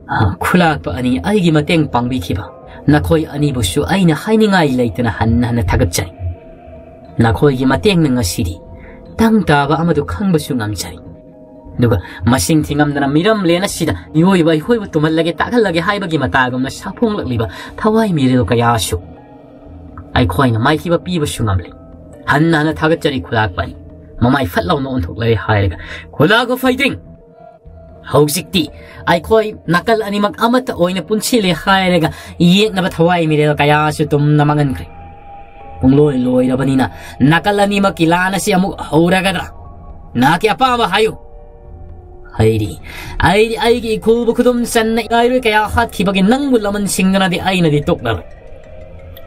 ꯑ, ꯈꯨꯂꯥꯛꯄ ꯑꯅꯤ ꯑꯩꯒꯤ ꯃꯇꯦꯡ ꯄꯥꯡꯕꯤꯈꯤꯕ ꯅꯈꯣꯏ ꯑꯅꯤꯕꯨꯁꯨ ꯑꯩꯅ ꯍꯥꯏꯅꯤꯡꯉꯥꯏ ꯂꯩꯇꯅ ꯍꯟꯅ ꯍꯟꯅ ꯊꯥꯒꯠꯆꯔꯤ꯫ ꯅꯈꯣꯏꯒꯤ ꯃꯇꯦꯡꯅ ꯉꯁꯤꯗꯤ ꯇꯪ ꯇꯥꯕ ꯑꯃꯗꯨ ꯈꯪꯕꯁꯨ ꯉꯝꯖꯔꯤ꯫ ꯑꯗꯨꯒ ꯃꯁꯤꯡ ꯊꯤꯉꯝꯗꯅ ꯃꯤꯔꯝꯂꯦꯟ ꯑꯁꯤꯗ ꯃꯤꯑꯣꯏꯕ ꯑꯩꯈꯣꯏꯕꯨ ꯇꯨꯝꯍꯜꯂꯒꯦ, ꯇꯥꯛꯍꯜꯂꯒꯦ ꯍꯥꯏꯕꯒꯤ ꯃꯇꯥꯒꯨꯝꯅ ꯁꯥꯐꯣꯡꯂꯛꯂꯤꯕ ꯊꯋꯥꯏ ꯃꯤꯔꯦꯜ ꯀꯌꯥꯁꯨ ꯑꯩꯈꯣꯏꯅ ꯃꯥꯏꯊꯤꯕ ꯄꯤꯕꯁꯨ ꯉꯝꯂꯦ꯫ ꯍꯟꯅ ꯍꯟꯅ ꯊꯥꯒꯠꯆꯔꯤ ꯈꯨꯂꯥꯛꯄꯅꯤ꯫" ꯃꯃꯥꯏ ꯐꯠ ꯂꯥꯎꯅ ꯑꯣꯟꯊꯣꯛꯂꯔꯦ ꯍꯥꯏꯔꯒ, "ꯈꯨꯂꯥꯛꯄ ꯐꯩꯗ꯭ꯔꯤꯡ, ꯍꯧꯖꯤꯛꯇꯤ ꯑꯩꯈꯣꯏ ꯅꯥꯀꯜ ꯑꯅꯤꯃꯛ ꯑꯃꯠꯇ ꯑꯣꯏꯅ ꯄꯨꯟꯁꯤꯜꯂꯦ ꯍꯥꯏꯔꯒ ꯌꯦꯛꯅꯕ ꯊꯋꯥꯏ ꯃꯤꯔꯦꯜ ꯀꯌꯥꯁꯨ ꯇꯨꯝꯅ ꯃꯥꯡꯍꯟꯈ꯭ꯔꯦ꯫ ꯄꯨꯡꯂꯣꯏ ꯂꯣꯏꯔꯕꯅꯤꯅ ꯅꯥꯀꯜ ꯑꯅꯤꯃꯛꯀꯤ ꯂꯥꯟ ꯑꯁꯤ ꯑꯃꯨꯛ ꯍꯧꯔꯒꯗ꯭ꯔꯥ? ꯅꯍꯥꯛꯀꯤ ꯑꯄꯥꯝꯕ ꯍꯥꯏꯌꯨ꯫" ꯍꯥꯏꯔꯤ꯫ "ꯑꯩꯗꯤ ꯑꯩꯒꯤ ꯏꯈꯨꯜꯕꯨ ꯈꯨꯗꯨꯝ ꯆꯟꯅ ꯏꯔꯥꯏꯔꯣꯏ ꯀꯌꯥ ꯍꯥꯠꯈꯤꯕꯒꯤ ꯅꯪꯕꯨ ꯂꯃꯟ ꯁꯤꯡꯗꯅꯗꯤ ꯑꯩꯅꯗꯤ ꯇꯣꯛꯂꯔꯣꯏ꯫"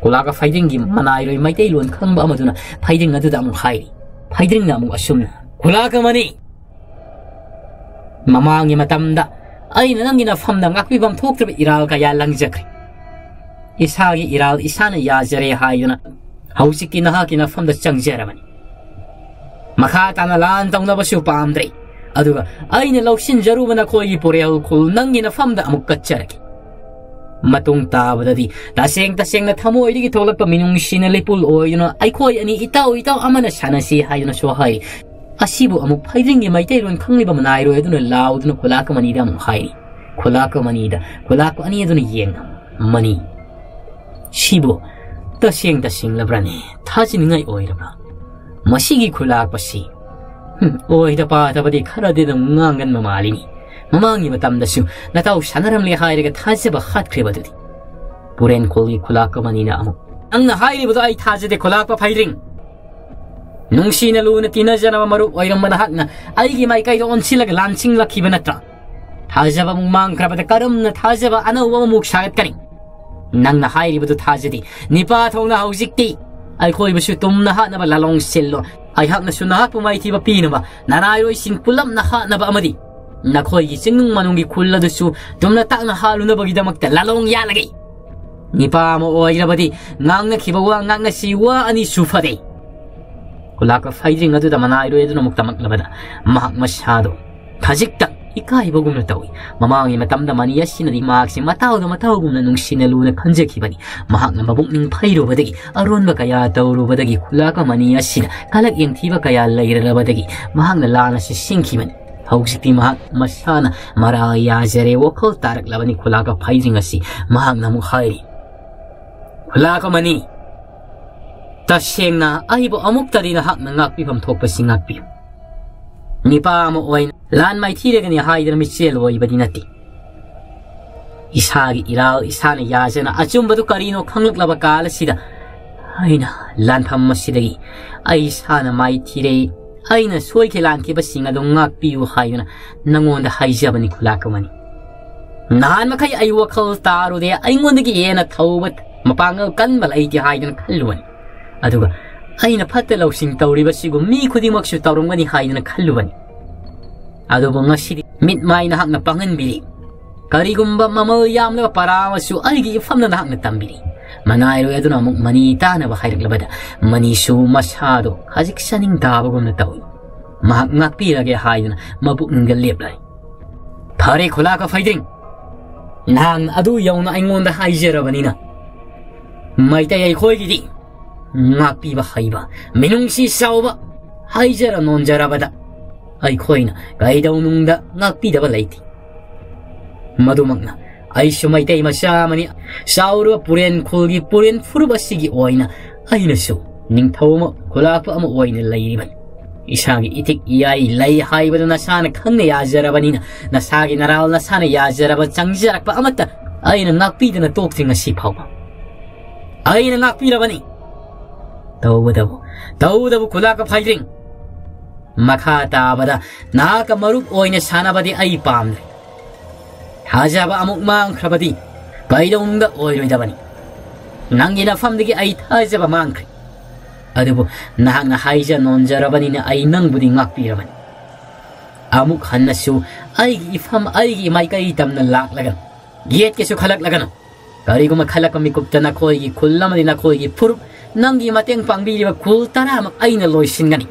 ꯈꯨꯂꯥꯛꯄ ꯐꯩꯗ꯭ꯔꯤꯡꯒꯤ ꯃꯅꯥꯏꯔꯣꯏ ꯃꯩꯇꯩꯂꯣꯟ ꯈꯪꯕ ꯑꯃꯗꯨꯅ ꯐꯩꯗ꯭ꯔꯤꯡ ꯑꯗꯨꯗ ꯑꯃꯨꯛ ꯍꯥꯏꯔꯤ꯫ ꯐꯩꯗ꯭ꯔꯤꯡꯅ ꯑꯃꯨꯛ ꯑꯁꯨꯝꯅ, "ꯈꯨꯂꯥꯛꯄ ꯃꯅꯤ, ꯃꯃꯥꯡꯒꯤ ꯃꯇꯝꯗ ꯑꯩꯅ ꯅꯪꯒꯤ ꯅꯐꯝꯗ ꯉꯥꯛꯄꯤꯐꯝ ꯊꯣꯛꯇ꯭ꯔꯕ ꯏꯔꯥꯜ ꯀꯌꯥ ꯂꯪꯖꯈ꯭ꯔꯦ꯫ ꯏꯁꯥꯒꯤ ꯏꯔꯥꯜ ꯏꯁꯥꯅ ꯌꯥꯖꯔꯦ ꯍꯥꯏꯗꯨꯅ ꯍꯧꯖꯤꯛꯇꯤ ꯅꯍꯥꯛꯀꯤ ꯅꯐꯝꯗ ꯆꯪꯖꯔꯕꯅꯤ꯫ ꯃꯈꯥ ꯇꯥꯅ ꯂꯥꯟ ꯇꯧꯅꯕꯁꯨ ꯄꯥꯝꯗ꯭ꯔꯦ꯫ ꯑꯗꯨꯒ ꯑꯩꯅ ꯂꯧꯁꯤꯟꯖꯔꯨꯕ ꯅꯈꯣꯏꯒꯤ ꯄꯨꯔꯦꯜ ꯈꯨꯜ ꯅꯪꯒꯤ ꯅꯐꯝꯗ ꯑꯃꯨꯛ ꯀꯠꯆꯔꯒꯦ꯫ ꯃꯇꯨꯡ ꯇꯥꯕꯗꯗꯤ ꯇꯁꯦꯡ ꯇꯁꯦꯡꯅ ꯊꯃꯣꯏꯗꯒꯤ ꯊꯣꯛꯂꯛꯄ ꯃꯤꯅꯨꯡꯁꯤꯅ ꯂꯩꯄꯨꯜ ꯑꯣꯏꯗꯨꯅ ꯑꯩꯈꯣꯏ ꯑꯅꯤ ꯏꯇꯥꯎ ꯏꯇꯥꯎ ꯑꯃꯅ ꯁꯥꯟꯅꯁꯤ" ꯍꯥꯏꯗꯨꯅꯁꯨ ꯍꯥꯏ꯫ ꯑꯁꯤꯕꯨ ꯑꯃꯨꯛ ꯐꯩꯗ꯭ꯔꯤꯡꯒꯤ ꯃꯩꯇꯩꯂꯣꯟ ꯈꯪꯂꯤꯕ ꯃꯅꯥꯏꯔꯣꯏ ꯑꯗꯨꯅ ꯂꯥꯎꯗꯨꯅ ꯈꯨꯂꯥꯛꯄ ꯃꯅꯤꯗ ꯑꯃꯨꯛ ꯍꯥꯏꯔꯤ꯫ ꯈꯨꯂꯥꯛꯄ ꯃꯅꯤꯗ, ꯈꯨꯂꯥꯛꯄ ꯑꯅꯤ ꯑꯗꯨꯅ ꯌꯦꯡꯅ, "ꯃꯅꯤ, ꯁꯤꯕꯨ ꯇꯁꯦꯡ ꯇꯁꯦꯡꯂꯕ꯭ꯔꯅꯦ? ꯊꯥꯖꯅꯤꯡꯉꯥꯏ ꯑꯣꯏꯔꯕ꯭ꯔꯥ? ꯃꯁꯤꯒꯤ ꯈꯨꯂꯥꯛꯄꯁꯤ, ꯍꯨꯝ, ꯑꯣꯏꯗ ꯄꯥꯗꯕꯗꯤ ꯈꯔꯗꯤ ꯑꯗꯨꯝ ꯉꯥꯡꯒꯟꯕ ꯃꯥꯜꯂꯤꯅꯤ꯫ ꯃꯃꯥꯡꯒꯤ ꯃꯇꯝꯗꯁꯨ ꯅꯇꯥꯎ ꯁꯥꯟꯅꯔꯝꯂꯦ ꯍꯥꯏꯔꯒ ꯊꯥꯖꯕ ꯍꯥꯠꯈ꯭ꯔꯤꯕꯗꯨꯗꯤ?" ꯄꯨꯔꯦꯟꯈꯣꯜꯒꯤ ꯈꯨꯂꯥꯛꯄ ꯃꯅꯤꯅ ꯑꯃꯨꯛ, "ꯅꯪꯅ ꯍꯥꯏꯔꯤꯕꯗꯣ ꯑꯩ ꯊꯥꯖꯗꯦ, ꯈꯨꯂꯥꯛꯄ ꯐꯩꯗ꯭ꯔꯤꯡ꯫ ꯅꯨꯡꯁꯤꯅ ꯂꯨꯅ ꯇꯤꯟꯅꯖꯅꯕ ꯃꯔꯨꯞ ꯑꯣꯏꯔꯝꯕ ꯅꯍꯥꯛꯅ ꯑꯩꯒꯤ ꯃꯥꯏꯀꯩꯗ ꯑꯣꯟꯁꯤꯜꯂꯒ ꯂꯥꯟꯁꯤꯡꯂꯛꯈꯤꯕ ꯅꯠꯇ꯭ꯔꯥ? ꯊꯥꯖꯕ ꯑꯃꯨꯛ ꯃꯥꯡꯈ꯭ꯔꯕꯗ ꯀꯔꯝꯅ ꯊꯥꯖꯕ ꯑꯅꯧꯕ ꯑꯃꯃꯨꯛ ꯁꯥꯒꯠꯀꯅꯤ? ꯅꯪꯅ ꯍꯥꯏꯔꯤꯕꯗꯨ ꯊꯥꯖꯗꯦ꯫ ꯅꯤꯄꯥ ꯊꯣꯡꯅ ꯍꯧꯖꯤꯛꯇꯤ ꯑꯩꯈꯣꯏꯕꯨꯁꯨ ꯇꯨꯝꯅ ꯍꯥꯠꯅꯕ ꯂꯥꯂꯣꯡ ꯁꯤꯜꯂꯣ꯫ ꯑꯩꯍꯥꯛꯅꯁꯨ ꯅꯍꯥꯛꯄꯨ ꯃꯥꯏꯊꯤꯕ ꯄꯤꯅꯕ ꯅꯅꯥꯏꯔꯣꯏꯁꯤꯡ ꯄꯨꯂꯞꯅ ꯍꯥꯠꯅꯕ ꯑꯃꯗꯤ ꯅꯈꯣꯏꯒꯤ ꯆꯤꯡꯅꯨꯡ ꯃꯅꯨꯡꯒꯤ ꯈꯨꯜ ꯑꯗꯨꯁꯨ ꯇꯨꯝꯅ ꯇꯥꯛꯅ ꯍꯥꯠꯂꯨꯅꯕꯒꯤꯗꯃꯛꯇ ꯂꯥꯂꯣꯡ ꯌꯥꯜꯂꯒꯦ꯫ ꯅꯤꯄꯥ ꯑꯃ ꯑꯣꯏꯔꯕꯗꯤ ꯉꯥꯡꯅꯈꯤꯕ ꯋꯥ ꯉꯥꯛꯅꯁꯤ ꯋꯥ ꯑꯅꯤꯁꯨ ꯐꯔꯦ꯫ ꯈꯨꯂꯥꯛꯄ ꯐꯩꯗ꯭ꯔꯤꯡ ꯑꯗꯨꯗ ꯃꯅꯥꯏꯔꯣꯏ ꯑꯗꯨꯅ ꯑꯃꯨꯛ ꯇꯝꯃꯛꯂꯕꯗ ꯃꯍꯥꯛ ꯃꯁꯥꯗꯣ ꯈꯖꯤꯛꯇꯪ ꯏꯀꯥꯏꯕꯒꯨꯝꯅ ꯇꯧꯏ꯫ ꯃꯃꯥꯡꯒꯤ ꯃꯇꯝꯗ ꯃꯅꯤ ꯑꯁꯤꯅꯗꯤ ꯃꯍꯥꯛꯁꯤ ꯃꯇꯥꯎꯗ ꯃꯇꯥꯎꯒꯨꯝꯅ ꯅꯨꯡꯁꯤꯅ ꯂꯨꯅ ꯈꯟꯖꯈꯤꯕꯅꯤ꯫ ꯃꯍꯥꯛꯅ ꯃꯕꯨꯛꯅꯤꯡ ꯐꯩꯔꯨꯕꯗꯒꯤ, ꯑꯔꯣꯟꯕ ꯀꯌꯥ ꯇꯧꯔꯨꯕꯗꯒꯤ, ꯈꯨꯂꯥꯛꯄ ꯃꯅꯤ ꯑꯁꯤꯗ ꯀꯂꯛ ꯌꯦꯡꯊꯤꯕ ꯀꯌꯥ ꯂꯩꯔꯔꯕꯗꯒꯤ ꯃꯍꯥꯛꯅ ꯂꯥꯟꯅ ꯁꯤꯁꯤꯡꯈꯤꯕꯅꯤ꯫ ꯍꯧꯖꯤꯛꯇꯤ ꯃꯍꯥꯛ ꯃꯁꯥꯅ ꯃꯔꯥ ꯌꯥꯖꯔꯦ ꯋꯥꯈꯜ ꯇꯥꯔꯛꯂꯕꯅꯤ ꯈꯨꯂꯥꯛꯄ ꯐꯩꯗ꯭ꯔꯤꯡ ꯑꯁꯤ꯫ ꯃꯍꯥꯛꯅ ꯑꯃꯨꯛ ꯍꯥꯏꯔꯤ, ꯈꯨꯂꯥꯛꯄ ꯃꯅꯤ, ꯇꯁꯦꯡꯅ ꯑꯩꯕꯨ ꯑꯃꯨꯛꯇꯗꯤ ꯅꯍꯥꯛꯅ ꯉꯥꯛꯄꯤꯐꯝ ꯊꯣꯛꯄꯁꯤ ꯉꯥꯛꯄꯤꯌꯨ꯫ ꯅꯤꯄꯥ ꯑꯃ ꯑꯣꯏꯅ ꯂꯥꯟ ꯃꯥꯏꯊꯤꯔꯒꯅꯤ ꯍꯥꯏꯗꯅ ꯃꯤꯆꯦꯜ ꯑꯣꯏꯕꯗꯤ ꯅꯠꯇꯦ꯫ ꯏꯁꯥꯒꯤ ꯏꯔꯥꯜ ꯏꯁꯥꯅ ꯌꯥꯖꯅ ꯑꯆꯨꯝꯕꯗꯨ ꯀꯔꯤꯅꯣ ꯈꯪꯂꯛꯂꯕ ꯀꯥꯜ ꯑꯁꯤꯗ ꯑꯩꯅ ꯂꯥꯟꯐꯝ ꯑꯁꯤꯗꯒꯤ ꯑꯩ ꯏꯁꯥꯅ ꯃꯥꯏꯊꯤꯔꯦ, ꯑꯩꯅ ꯁꯣꯏꯈꯤ ꯂꯥꯟꯈꯤꯕꯁꯤꯡ ꯑꯗꯨ ꯉꯥꯛꯄꯤꯌꯨ ꯍꯥꯏꯗꯨꯅ ꯅꯉꯣꯟꯗ ꯍꯥꯏꯖꯕꯅꯤ ꯈꯨꯂꯥꯛꯄ ꯃꯅꯤ꯫ ꯅꯍꯥꯟ ꯃꯈꯩ ꯑꯩ ꯋꯥꯈꯜ ꯇꯥꯔꯨꯗꯦ, ꯑꯩꯉꯣꯟꯗꯒꯤ ꯍꯦꯟꯅ ꯊꯧꯕ ꯃꯄꯥꯡꯒꯜ ꯀꯟꯕ ꯂꯩꯇꯦ ꯍꯥꯏꯗꯨꯅ ꯈꯜꯂꯨꯕꯅꯤ꯫ ꯑꯗꯨꯒ ꯑꯩꯅ ꯐꯠꯇ ꯂꯧꯁꯤꯡ ꯇꯧꯔꯤꯕꯁꯤꯕꯨ ꯃꯤ ꯈꯨꯗꯤꯡꯃꯛꯁꯨ ꯇꯧꯔꯝꯒꯅꯤ ꯍꯥꯏꯗꯨꯅ ꯈꯜꯂꯨꯕꯅꯤ꯫ ꯑꯗꯨꯕꯨ ꯉꯁꯤꯗꯤ ꯃꯤꯠ ꯃꯥꯏ ꯅꯍꯥꯛꯅ ꯄꯥꯡꯍꯟꯕꯤꯔꯤ꯫ ꯀꯔꯤꯒꯨꯝꯕ ꯃꯃꯜ ꯌꯥꯝꯂꯕ ꯄꯔꯥ ꯑꯃꯁꯨ ꯑꯩꯒꯤ ꯏꯐꯝꯗ ꯅꯍꯥꯛꯅ ꯇꯝꯕꯤꯔꯤ꯫ ꯃꯅꯥꯏꯔꯣꯏ ꯑꯗꯨꯅ ꯑꯃꯨꯛ ꯃꯅꯤ ꯇꯥꯅꯕ ꯍꯥꯏꯔꯛꯂꯕꯗ ꯃꯅꯤꯁꯨ ꯃꯁꯥꯗꯣ ꯈꯖꯤꯛ ꯆꯥꯅꯤꯡ ꯇꯥꯕꯒꯨꯝꯅ ꯇꯧꯏ꯫ ꯃꯍꯥꯛ ꯉꯥꯛꯄꯤꯔꯒꯦ ꯍꯥꯏꯗꯨꯅ ꯃꯕꯨꯛꯅꯤꯡꯗ ꯂꯦꯞꯂꯔꯦ꯫ ꯐꯔꯦ ꯈꯨꯂꯥꯛꯄ ꯐꯩꯗ꯭ꯔꯤꯡ, ꯅꯍꯥꯛꯅ ꯑꯗꯨ ꯌꯧꯅ ꯑꯩꯉꯣꯟꯗ ꯍꯥꯏꯖꯔꯕꯅꯤꯅ, ꯃꯩꯇꯩ ꯑꯩꯈꯣꯏꯒꯤꯗꯤ ꯉꯥꯛꯄꯤꯕ ꯍꯩꯕ, ꯃꯤꯅꯨꯡꯁꯤ ꯆꯥꯎꯕ, ꯍꯥꯏꯖꯔ ꯅꯣꯟꯖꯔꯕꯗ ꯑꯩꯈꯣꯏꯅ ꯀꯩꯗꯧꯅꯨꯡꯗ ꯉꯥꯛꯄꯤꯗꯕ ꯂꯩꯇꯦ꯫ ꯃꯗꯨꯃꯛꯅ ꯑꯩꯁꯨ ꯃꯩꯇꯩ ꯃꯆꯥ ꯑꯃꯅꯤ꯫ ꯆꯥꯎꯔꯕ ꯄꯨꯔꯦꯟ ꯈꯨꯜꯒꯤ ꯄꯨꯔꯦꯟ ꯐꯨꯔꯨꯞ ꯑꯁꯤꯒꯤ ꯑꯣꯏꯅ ꯑꯩꯅꯁꯨ ꯅꯤꯡꯊꯧ ꯑꯃ, ꯈꯨꯂꯥꯛꯄ ꯑꯃ ꯑꯣꯏꯅ ꯂꯩꯔꯤꯕꯅꯤ꯫ ꯏꯁꯥꯒꯤ ꯏꯊꯤꯛ ꯏꯌꯥꯏ ꯂꯩ ꯍꯥꯏꯕꯗꯨ ꯅꯁꯥꯅ ꯈꯪꯅ ꯌꯥꯖꯔꯕꯅꯤꯅ, ꯅꯁꯥꯒꯤ ꯅꯔꯥꯜ ꯅꯁꯥꯅ ꯌꯥꯖꯔꯕ ꯆꯪꯖꯔꯛꯄ ꯑꯃꯠꯇ ꯑꯩꯅ ꯉꯥꯛꯄꯤꯗꯅ ꯇꯣꯛꯇ꯭ꯔꯤ ꯉꯁꯤ ꯐꯥꯎꯕ꯫ ꯑꯩꯅ ꯉꯥꯛꯄꯤꯔꯕꯅꯤ꯫ ꯇꯧꯕꯇꯕꯨ, ꯇꯧꯕꯇꯕꯨ ꯈꯨꯂꯥꯛꯄ ꯐꯩꯗ꯭ꯔꯤꯡ, ꯃꯈꯥ ꯇꯥꯕꯗ ꯅꯍꯥꯛꯀ ꯃꯔꯨꯞ ꯑꯣꯏꯅ ꯁꯥꯟꯅꯕꯗꯤ ꯑꯩ ꯄꯥꯝꯗ꯭ꯔꯦ꯫ ꯊꯥꯖꯕ ꯑꯃꯨꯛ ꯃꯥꯡꯈ꯭ꯔꯕꯗꯤ ꯀꯩꯗꯧꯅꯨꯡꯗ ꯑꯣꯏꯔꯣꯏꯗꯕꯅꯤ꯫ ꯅꯪꯒꯤ ꯅꯐꯝꯗꯒꯤ ꯑꯩ ꯊꯥꯖꯕ ꯃꯥꯡꯈ꯭ꯔꯦ꯫ ꯑꯗꯨꯕꯨ ꯅꯍꯥꯛꯅ ꯍꯥꯏꯖ ꯅꯣꯟꯖꯔꯕꯅꯤꯅ ꯑꯩ ꯅꯪꯕꯨꯗꯤ ꯉꯥꯛꯄꯤꯔꯕꯅꯤ꯫ ꯑꯃꯨꯛ ꯍꯟꯅꯁꯨ ꯑꯩꯒꯤ ꯏꯐꯝ, ꯑꯩꯒꯤ ꯏꯃꯥꯏꯀꯩ ꯇꯝꯅ ꯂꯥꯛꯂꯒꯅꯨ, ꯌꯦꯠꯀꯦꯁꯨ ꯈꯜꯂꯛꯂꯒꯅꯨ꯫ ꯀꯔꯤꯒꯨꯝꯕ ꯈꯜꯂꯛꯄ ꯃꯤꯀꯨꯞꯇ ꯅꯈꯣꯏꯒꯤ ꯈꯨꯜ ꯑꯃꯗꯤ ꯅꯈꯣꯏꯒꯤ ꯐꯨꯔꯨꯞ, ꯅꯪꯒꯤ ꯃꯇꯦꯡ ꯄꯥꯡꯕꯤꯔꯤꯕ ꯈꯨꯜ ꯇꯔꯥꯃꯛ ꯑꯩꯅ ꯂꯣꯏꯁꯤꯟꯒꯅꯤ꯫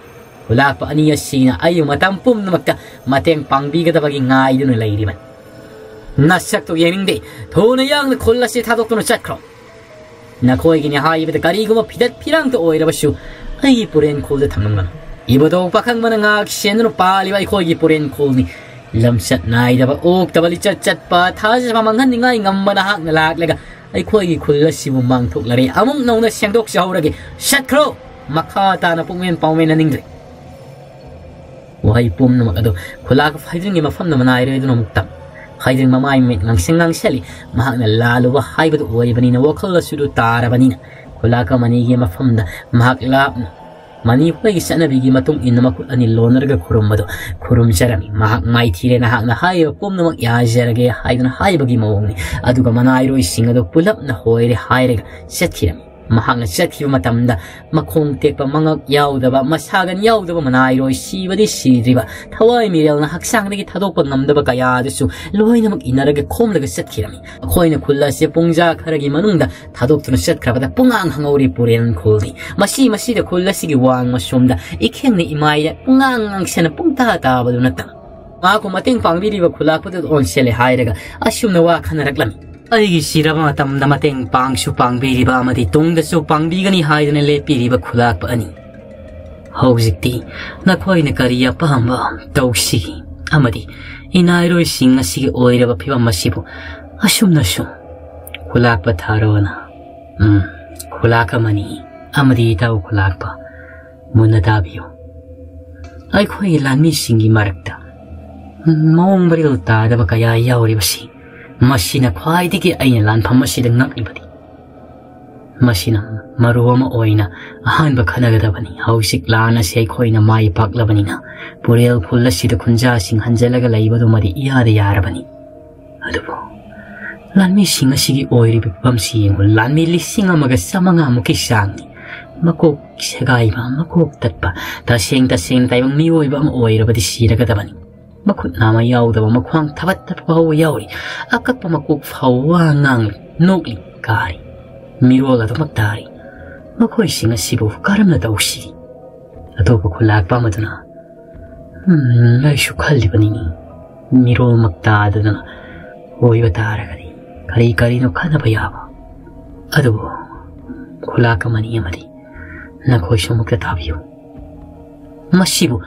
ꯈꯨꯂꯥꯛꯄ ꯑꯅꯤ ꯑꯁꯤꯅ ꯑꯩꯕꯨ ꯃꯇꯝ ꯄꯨꯝꯅꯃꯛꯇ ꯃꯇꯦꯡ ꯄꯥꯡꯕꯤꯒꯗꯕꯒꯤ ꯉꯥꯏꯗꯨꯅ ꯂꯩꯔꯤꯕꯅꯤ꯫ ꯅꯁꯛꯇꯨ ꯌꯦꯡꯅꯤꯡꯗꯦ꯫ ꯊꯨꯅ ꯌꯥꯡꯅ ꯈꯨꯜ ꯑꯁꯤ ꯊꯥꯗꯣꯛꯇꯨꯅ ꯆꯠꯈ꯭ꯔꯣ꯫ ꯅꯈꯣꯏꯒꯤꯅꯤ ꯍꯥꯏꯕꯗ ꯀꯔꯤꯒꯨꯝꯕ ꯐꯤꯗꯠ ꯐꯤꯔꯥꯡꯇ ꯑꯣꯏꯔꯕꯁꯨ ꯑꯩꯒꯤ ꯄꯨꯔꯦꯟ ꯈꯨꯜꯗ ꯊꯝꯂꯝꯒꯅꯨ꯫ ꯏꯕꯨꯙꯧ ꯄꯥꯈꯪꯕꯅ ꯉꯥꯛ ꯁꯦꯟꯗꯨꯅ ꯄꯥꯜꯂꯤꯕ ꯑꯩꯈꯣꯏꯒꯤ ꯄꯨꯔꯦꯟ ꯈꯨꯜꯅꯤ꯫ ꯂꯝꯆꯠ ꯅꯥꯏꯗꯕ, ꯑꯣꯛꯇꯕ, ꯂꯤꯆꯠ ꯆꯠꯄ, ꯊꯥꯖꯕ ꯃꯥꯡꯍꯟꯅꯤꯡꯉꯥꯏ ꯉꯝꯕ ꯅꯍꯥꯛꯅ ꯂꯥꯛꯂꯒ ꯑꯩꯈꯣꯏꯒꯤ ꯈꯨꯜ ꯑꯁꯤꯕꯨ ꯃꯥꯡꯊꯣꯛꯂꯔꯦ꯫ ꯑꯃꯨꯛ ꯅꯧꯅ ꯁꯦꯡꯗꯣꯛꯆꯍꯧꯔꯒꯦ꯫ ꯆꯠꯈ꯭ꯔꯣ꯫ ꯃꯈꯥ ꯇꯥꯅ ꯄꯨꯛꯃꯦꯟ ꯄꯥꯎꯃꯦꯟꯅꯅꯤꯡꯗ꯭ꯔꯦ꯫ ꯋꯥꯍꯩ ꯄꯨꯝꯅꯃꯛ ꯑꯗꯨ ꯈꯨꯂꯥꯛ ꯐꯩꯗ꯭ꯔꯤꯡꯒꯤ ꯃꯐꯝꯗ ꯃꯅꯥꯏꯔꯣꯏꯗꯨꯅ ꯑꯃꯨꯛ ꯇꯝ꯫ ꯐꯩꯗ꯭ꯔꯤꯡ ꯃꯃꯥꯏ ꯃꯃꯤꯠ ꯉꯥꯡꯁꯪ ꯉꯥꯡꯁꯜꯂꯤ꯫ ꯃꯍꯥꯛꯅ ꯂꯥꯜꯂꯨꯕ ꯍꯥꯏꯕꯗꯨ ꯑꯣꯏꯕꯅꯤꯅ, ꯋꯥꯈꯜ ꯑꯁꯤꯗꯨ ꯇꯥꯔꯕꯅꯤꯅ, ꯈꯨꯂꯥꯛ ꯑꯃꯅꯤꯒꯤ ꯃꯐꯝꯗ ꯃꯍꯥꯛ ꯂꯥꯞꯅ ꯃꯅꯤꯄꯨꯔꯒꯤ ꯆꯠꯅꯕꯤꯒꯤ ꯃꯇꯨꯡ ꯏꯟꯅ ꯃꯈꯨꯠ ꯑꯅꯤ ꯂꯣꯟꯅꯔꯒ ꯈꯨꯔꯨꯝꯕꯗꯨ ꯈꯨꯔꯨꯝꯖꯔꯝꯃꯤ꯫ ꯃꯍꯥꯛ ꯃꯥꯏꯊꯤꯔꯦ, ꯅꯍꯥꯛꯅ ꯍꯥꯏꯔꯤꯕ ꯄꯨꯝꯅꯃꯛ ꯌꯥꯖꯔꯒꯦ ꯍꯥꯏꯗꯨꯅ ꯍꯥꯏꯕꯒꯤ ꯃꯑꯣꯡꯅꯤ꯫ ꯑꯗꯨꯒ ꯃꯅꯥꯏꯔꯣꯏꯁꯤꯡ ꯑꯗꯨ ꯄꯨꯂꯞꯅ ꯍꯣꯏꯔꯦ ꯍꯥꯏꯔꯒ ꯆꯠꯈꯤꯔꯝꯃꯤ꯫ ꯃꯍꯥꯛꯅ ꯆꯠꯈꯤꯕ ꯃꯇꯝꯗ ꯃꯈꯣꯡ ꯇꯦꯛꯄ, ꯃꯉꯛ ꯌꯥꯎꯗꯕ, ꯃꯁꯥꯒꯟ ꯌꯥꯎꯗꯕ ꯃꯅꯥꯏꯔꯣꯏ, ꯁꯤꯕꯗꯤ ꯁꯤꯗ꯭ꯔꯤꯕ, ꯊꯋꯥꯏ ꯃꯤꯔꯦꯜꯅ ꯍꯛꯆꯥꯡꯗꯒꯤ ꯊꯥꯗꯣꯛꯄ ꯉꯝꯗꯕ ꯀꯌꯥ ꯑꯗꯨꯁꯨ ꯂꯣꯏꯅꯃꯛ ꯏꯟꯅꯔꯒ ꯈꯣꯝꯂꯒ ꯆꯠꯈꯤꯔꯝꯃꯤ꯫ ꯃꯈꯣꯏꯅ ꯈꯨꯜ ꯑꯁꯤ ꯄꯨꯡꯖꯥ ꯈꯔꯒꯤ ꯃꯅꯨꯡꯗ ꯊꯥꯗꯣꯛꯇꯨꯅ ꯆꯠꯈ꯭ꯔꯕꯗ ꯄꯨꯡꯉꯥꯡ ꯍꯪꯍꯧꯔꯤ ꯄꯨꯔꯦꯟ ꯈꯨꯜꯗꯤ꯫ ꯃꯁꯤ ꯃꯁꯤꯗ ꯈꯨꯜ ꯑꯁꯤꯒꯤ ꯋꯥꯡꯃ ꯁꯣꯝꯗ ꯏꯈꯦꯡꯅ ꯏꯃꯥꯏꯗ ꯄꯨꯡꯉꯥꯡ ꯉꯥꯡꯁꯅ ꯄꯨꯡꯇꯥ ꯇꯥꯕꯗꯨ ꯅꯠꯇꯅ ꯃꯍꯥꯛꯄꯨ ꯃꯇꯦꯡ ꯄꯥꯡꯕꯤꯔꯤꯕ ꯈꯨꯂꯥꯛꯄꯗꯨꯗ ꯑꯣꯟꯁꯤꯜꯂꯦ ꯍꯥꯏꯔꯒ ꯑꯁꯨꯝꯅ ꯋꯥ ꯈꯟꯅꯔꯛꯂꯝꯃꯤ꯫ ꯑꯩꯒꯤ ꯁꯤꯔꯕ ꯃꯇꯝꯗ ꯃꯇꯦꯡ ꯄꯥꯡꯁꯨ ꯄꯥꯡꯕꯤꯔꯤꯕ ꯑꯃꯗꯤ ꯇꯨꯡꯗꯁꯨ ꯄꯥꯡꯕꯤꯒꯅꯤ ꯍꯥꯏꯗꯨꯅ ꯂꯦꯞꯄꯤꯔꯤꯕ ꯈꯨꯂꯥꯛꯄ ꯑꯅꯤ꯫ ꯍꯧꯖꯤꯛꯇꯤ ꯅꯈꯣꯏꯅ ꯀꯔꯤ ꯑꯄꯥꯝꯕ ꯇꯧꯁꯤꯒꯦ? ꯑꯃꯗꯤ ꯏꯅꯥꯏꯔꯣꯏꯁꯤꯡ ꯑꯁꯤꯒꯤ ꯑꯣꯏꯔꯕ ꯐꯤꯕꯝ ꯑꯁꯤꯕꯨ ꯑꯁꯨꯝꯅꯁꯨ ꯈꯨꯂꯥꯛꯄ ꯊꯥꯔꯣꯅ, ꯎꯝ, ꯈꯨꯂꯥꯛ ꯑꯃꯅꯤ ꯑꯃꯗꯤ ꯏꯇꯥꯎ ꯈꯨꯂꯥꯛꯄ, ꯃꯨꯟꯅ ꯇꯥꯕꯤꯌꯨ꯫ ꯑꯩꯈꯣꯏꯒꯤ ꯂꯥꯟꯃꯤꯁꯤꯡꯒꯤ ꯃꯔꯛꯇ ꯃꯑꯣꯡ ꯃꯔꯤꯜ ꯇꯥꯗꯕ ꯀꯌꯥ ꯌꯥꯎꯔꯤꯕꯁꯤ, ꯃꯁꯤꯅ ꯈ꯭ꯋꯥꯏꯗꯒꯤ ꯑꯩꯅ ꯂꯥꯟꯐꯝ ꯑꯁꯤꯗ ꯉꯛꯂꯤꯕꯅꯤ꯫ ꯃꯁꯤꯅ ꯃꯔꯨ ꯑꯃ ꯑꯣꯏꯅ ꯑꯍꯥꯟꯕ ꯈꯟꯅꯒꯗꯕꯅꯤ꯫ ꯍꯧꯖꯤꯛ ꯂꯥꯟ ꯑꯁꯤ ꯑꯩꯈꯣꯏꯅ ꯃꯥꯏ ꯄꯥꯛꯂꯕꯅꯤꯅ, ꯄꯨꯔꯦꯜ ꯈꯨꯜ ꯑꯁꯤꯗ ꯈꯨꯟꯖꯥꯁꯤꯡ ꯍꯟꯖꯤꯜꯂꯒ ꯂꯩꯕꯗꯨꯃꯗꯤ ꯏꯌꯥꯗ ꯌꯥꯔꯕꯅꯤ꯫ ꯑꯗꯨꯕꯨ ꯂꯥꯟꯃꯤꯁꯤꯡ ꯑꯁꯤꯒꯤ ꯑꯣꯏꯔꯤꯕ ꯐꯤꯕꯝꯁꯤ ꯌꯦꯡꯉꯨ꯫ ꯂꯥꯟꯃꯤ ꯂꯤꯁꯤꯡ ꯑꯃꯒ ꯆꯥꯃꯉꯥ ꯃꯨꯛꯀꯤ ꯆꯥꯡꯅꯤ꯫ ꯃꯀꯣꯛ ꯁꯦꯒꯥꯏꯕ, ꯃꯀꯣꯛ ꯇꯠꯄ, ꯇꯁꯦꯡ ꯇꯁꯦꯡꯅ ꯇꯥꯏꯕꯪ ꯃꯤꯑꯣꯏꯕ ꯑꯃ ꯑꯣꯏꯔꯕꯗꯤ ꯁꯤꯔꯒꯗꯕꯅꯤ꯫ ꯃꯈꯨꯠ ꯅꯥꯝꯃ ꯌꯥꯎꯗꯕ, ꯃꯈ꯭ꯋꯥꯡ ꯊꯕꯠ ꯊꯕꯠ ꯐꯥꯎꯕ ꯌꯥꯎꯔꯤ꯫ ꯑꯀꯛꯄ ꯃꯀꯣꯛ ꯐꯥꯎ ꯋꯥ ꯉꯥꯡꯂꯤ, ꯅꯣꯛꯂꯤ, ꯀꯥꯔꯤ꯫ ꯃꯤꯔꯣꯜ ꯑꯗꯨꯃꯛ ꯇꯥꯔꯤ꯫ ꯃꯈꯣꯏꯁꯤꯡ ꯑꯁꯤꯕꯨ ꯀꯔꯝꯅ ꯇꯧꯁꯤꯒꯦ? ꯑꯇꯣꯞꯄ ꯈꯨꯂꯥꯛꯄ ꯑꯃꯗꯨꯅ, "ꯎꯝ, ꯑꯩꯁꯨ ꯈꯜꯂꯤꯕꯅꯤꯅꯦ꯫ ꯃꯤꯔꯣꯜꯃꯛ ꯇꯥꯗꯗꯅ ꯑꯣꯏꯕ ꯇꯥꯔꯒꯗꯤ ꯀꯔꯤ ꯀꯔꯤꯅꯣ ꯈꯟꯅꯕ ꯌꯥꯕ꯫ ꯑꯗꯨꯕꯨ ꯈꯨꯂꯥꯛ ꯑꯃꯅꯤ ꯑꯃꯗꯤ ꯅꯈꯣꯏꯁꯨ ꯑꯃꯨꯛꯇ ꯇꯥꯕꯤꯌꯨ꯫ ꯃꯁꯤꯕꯨ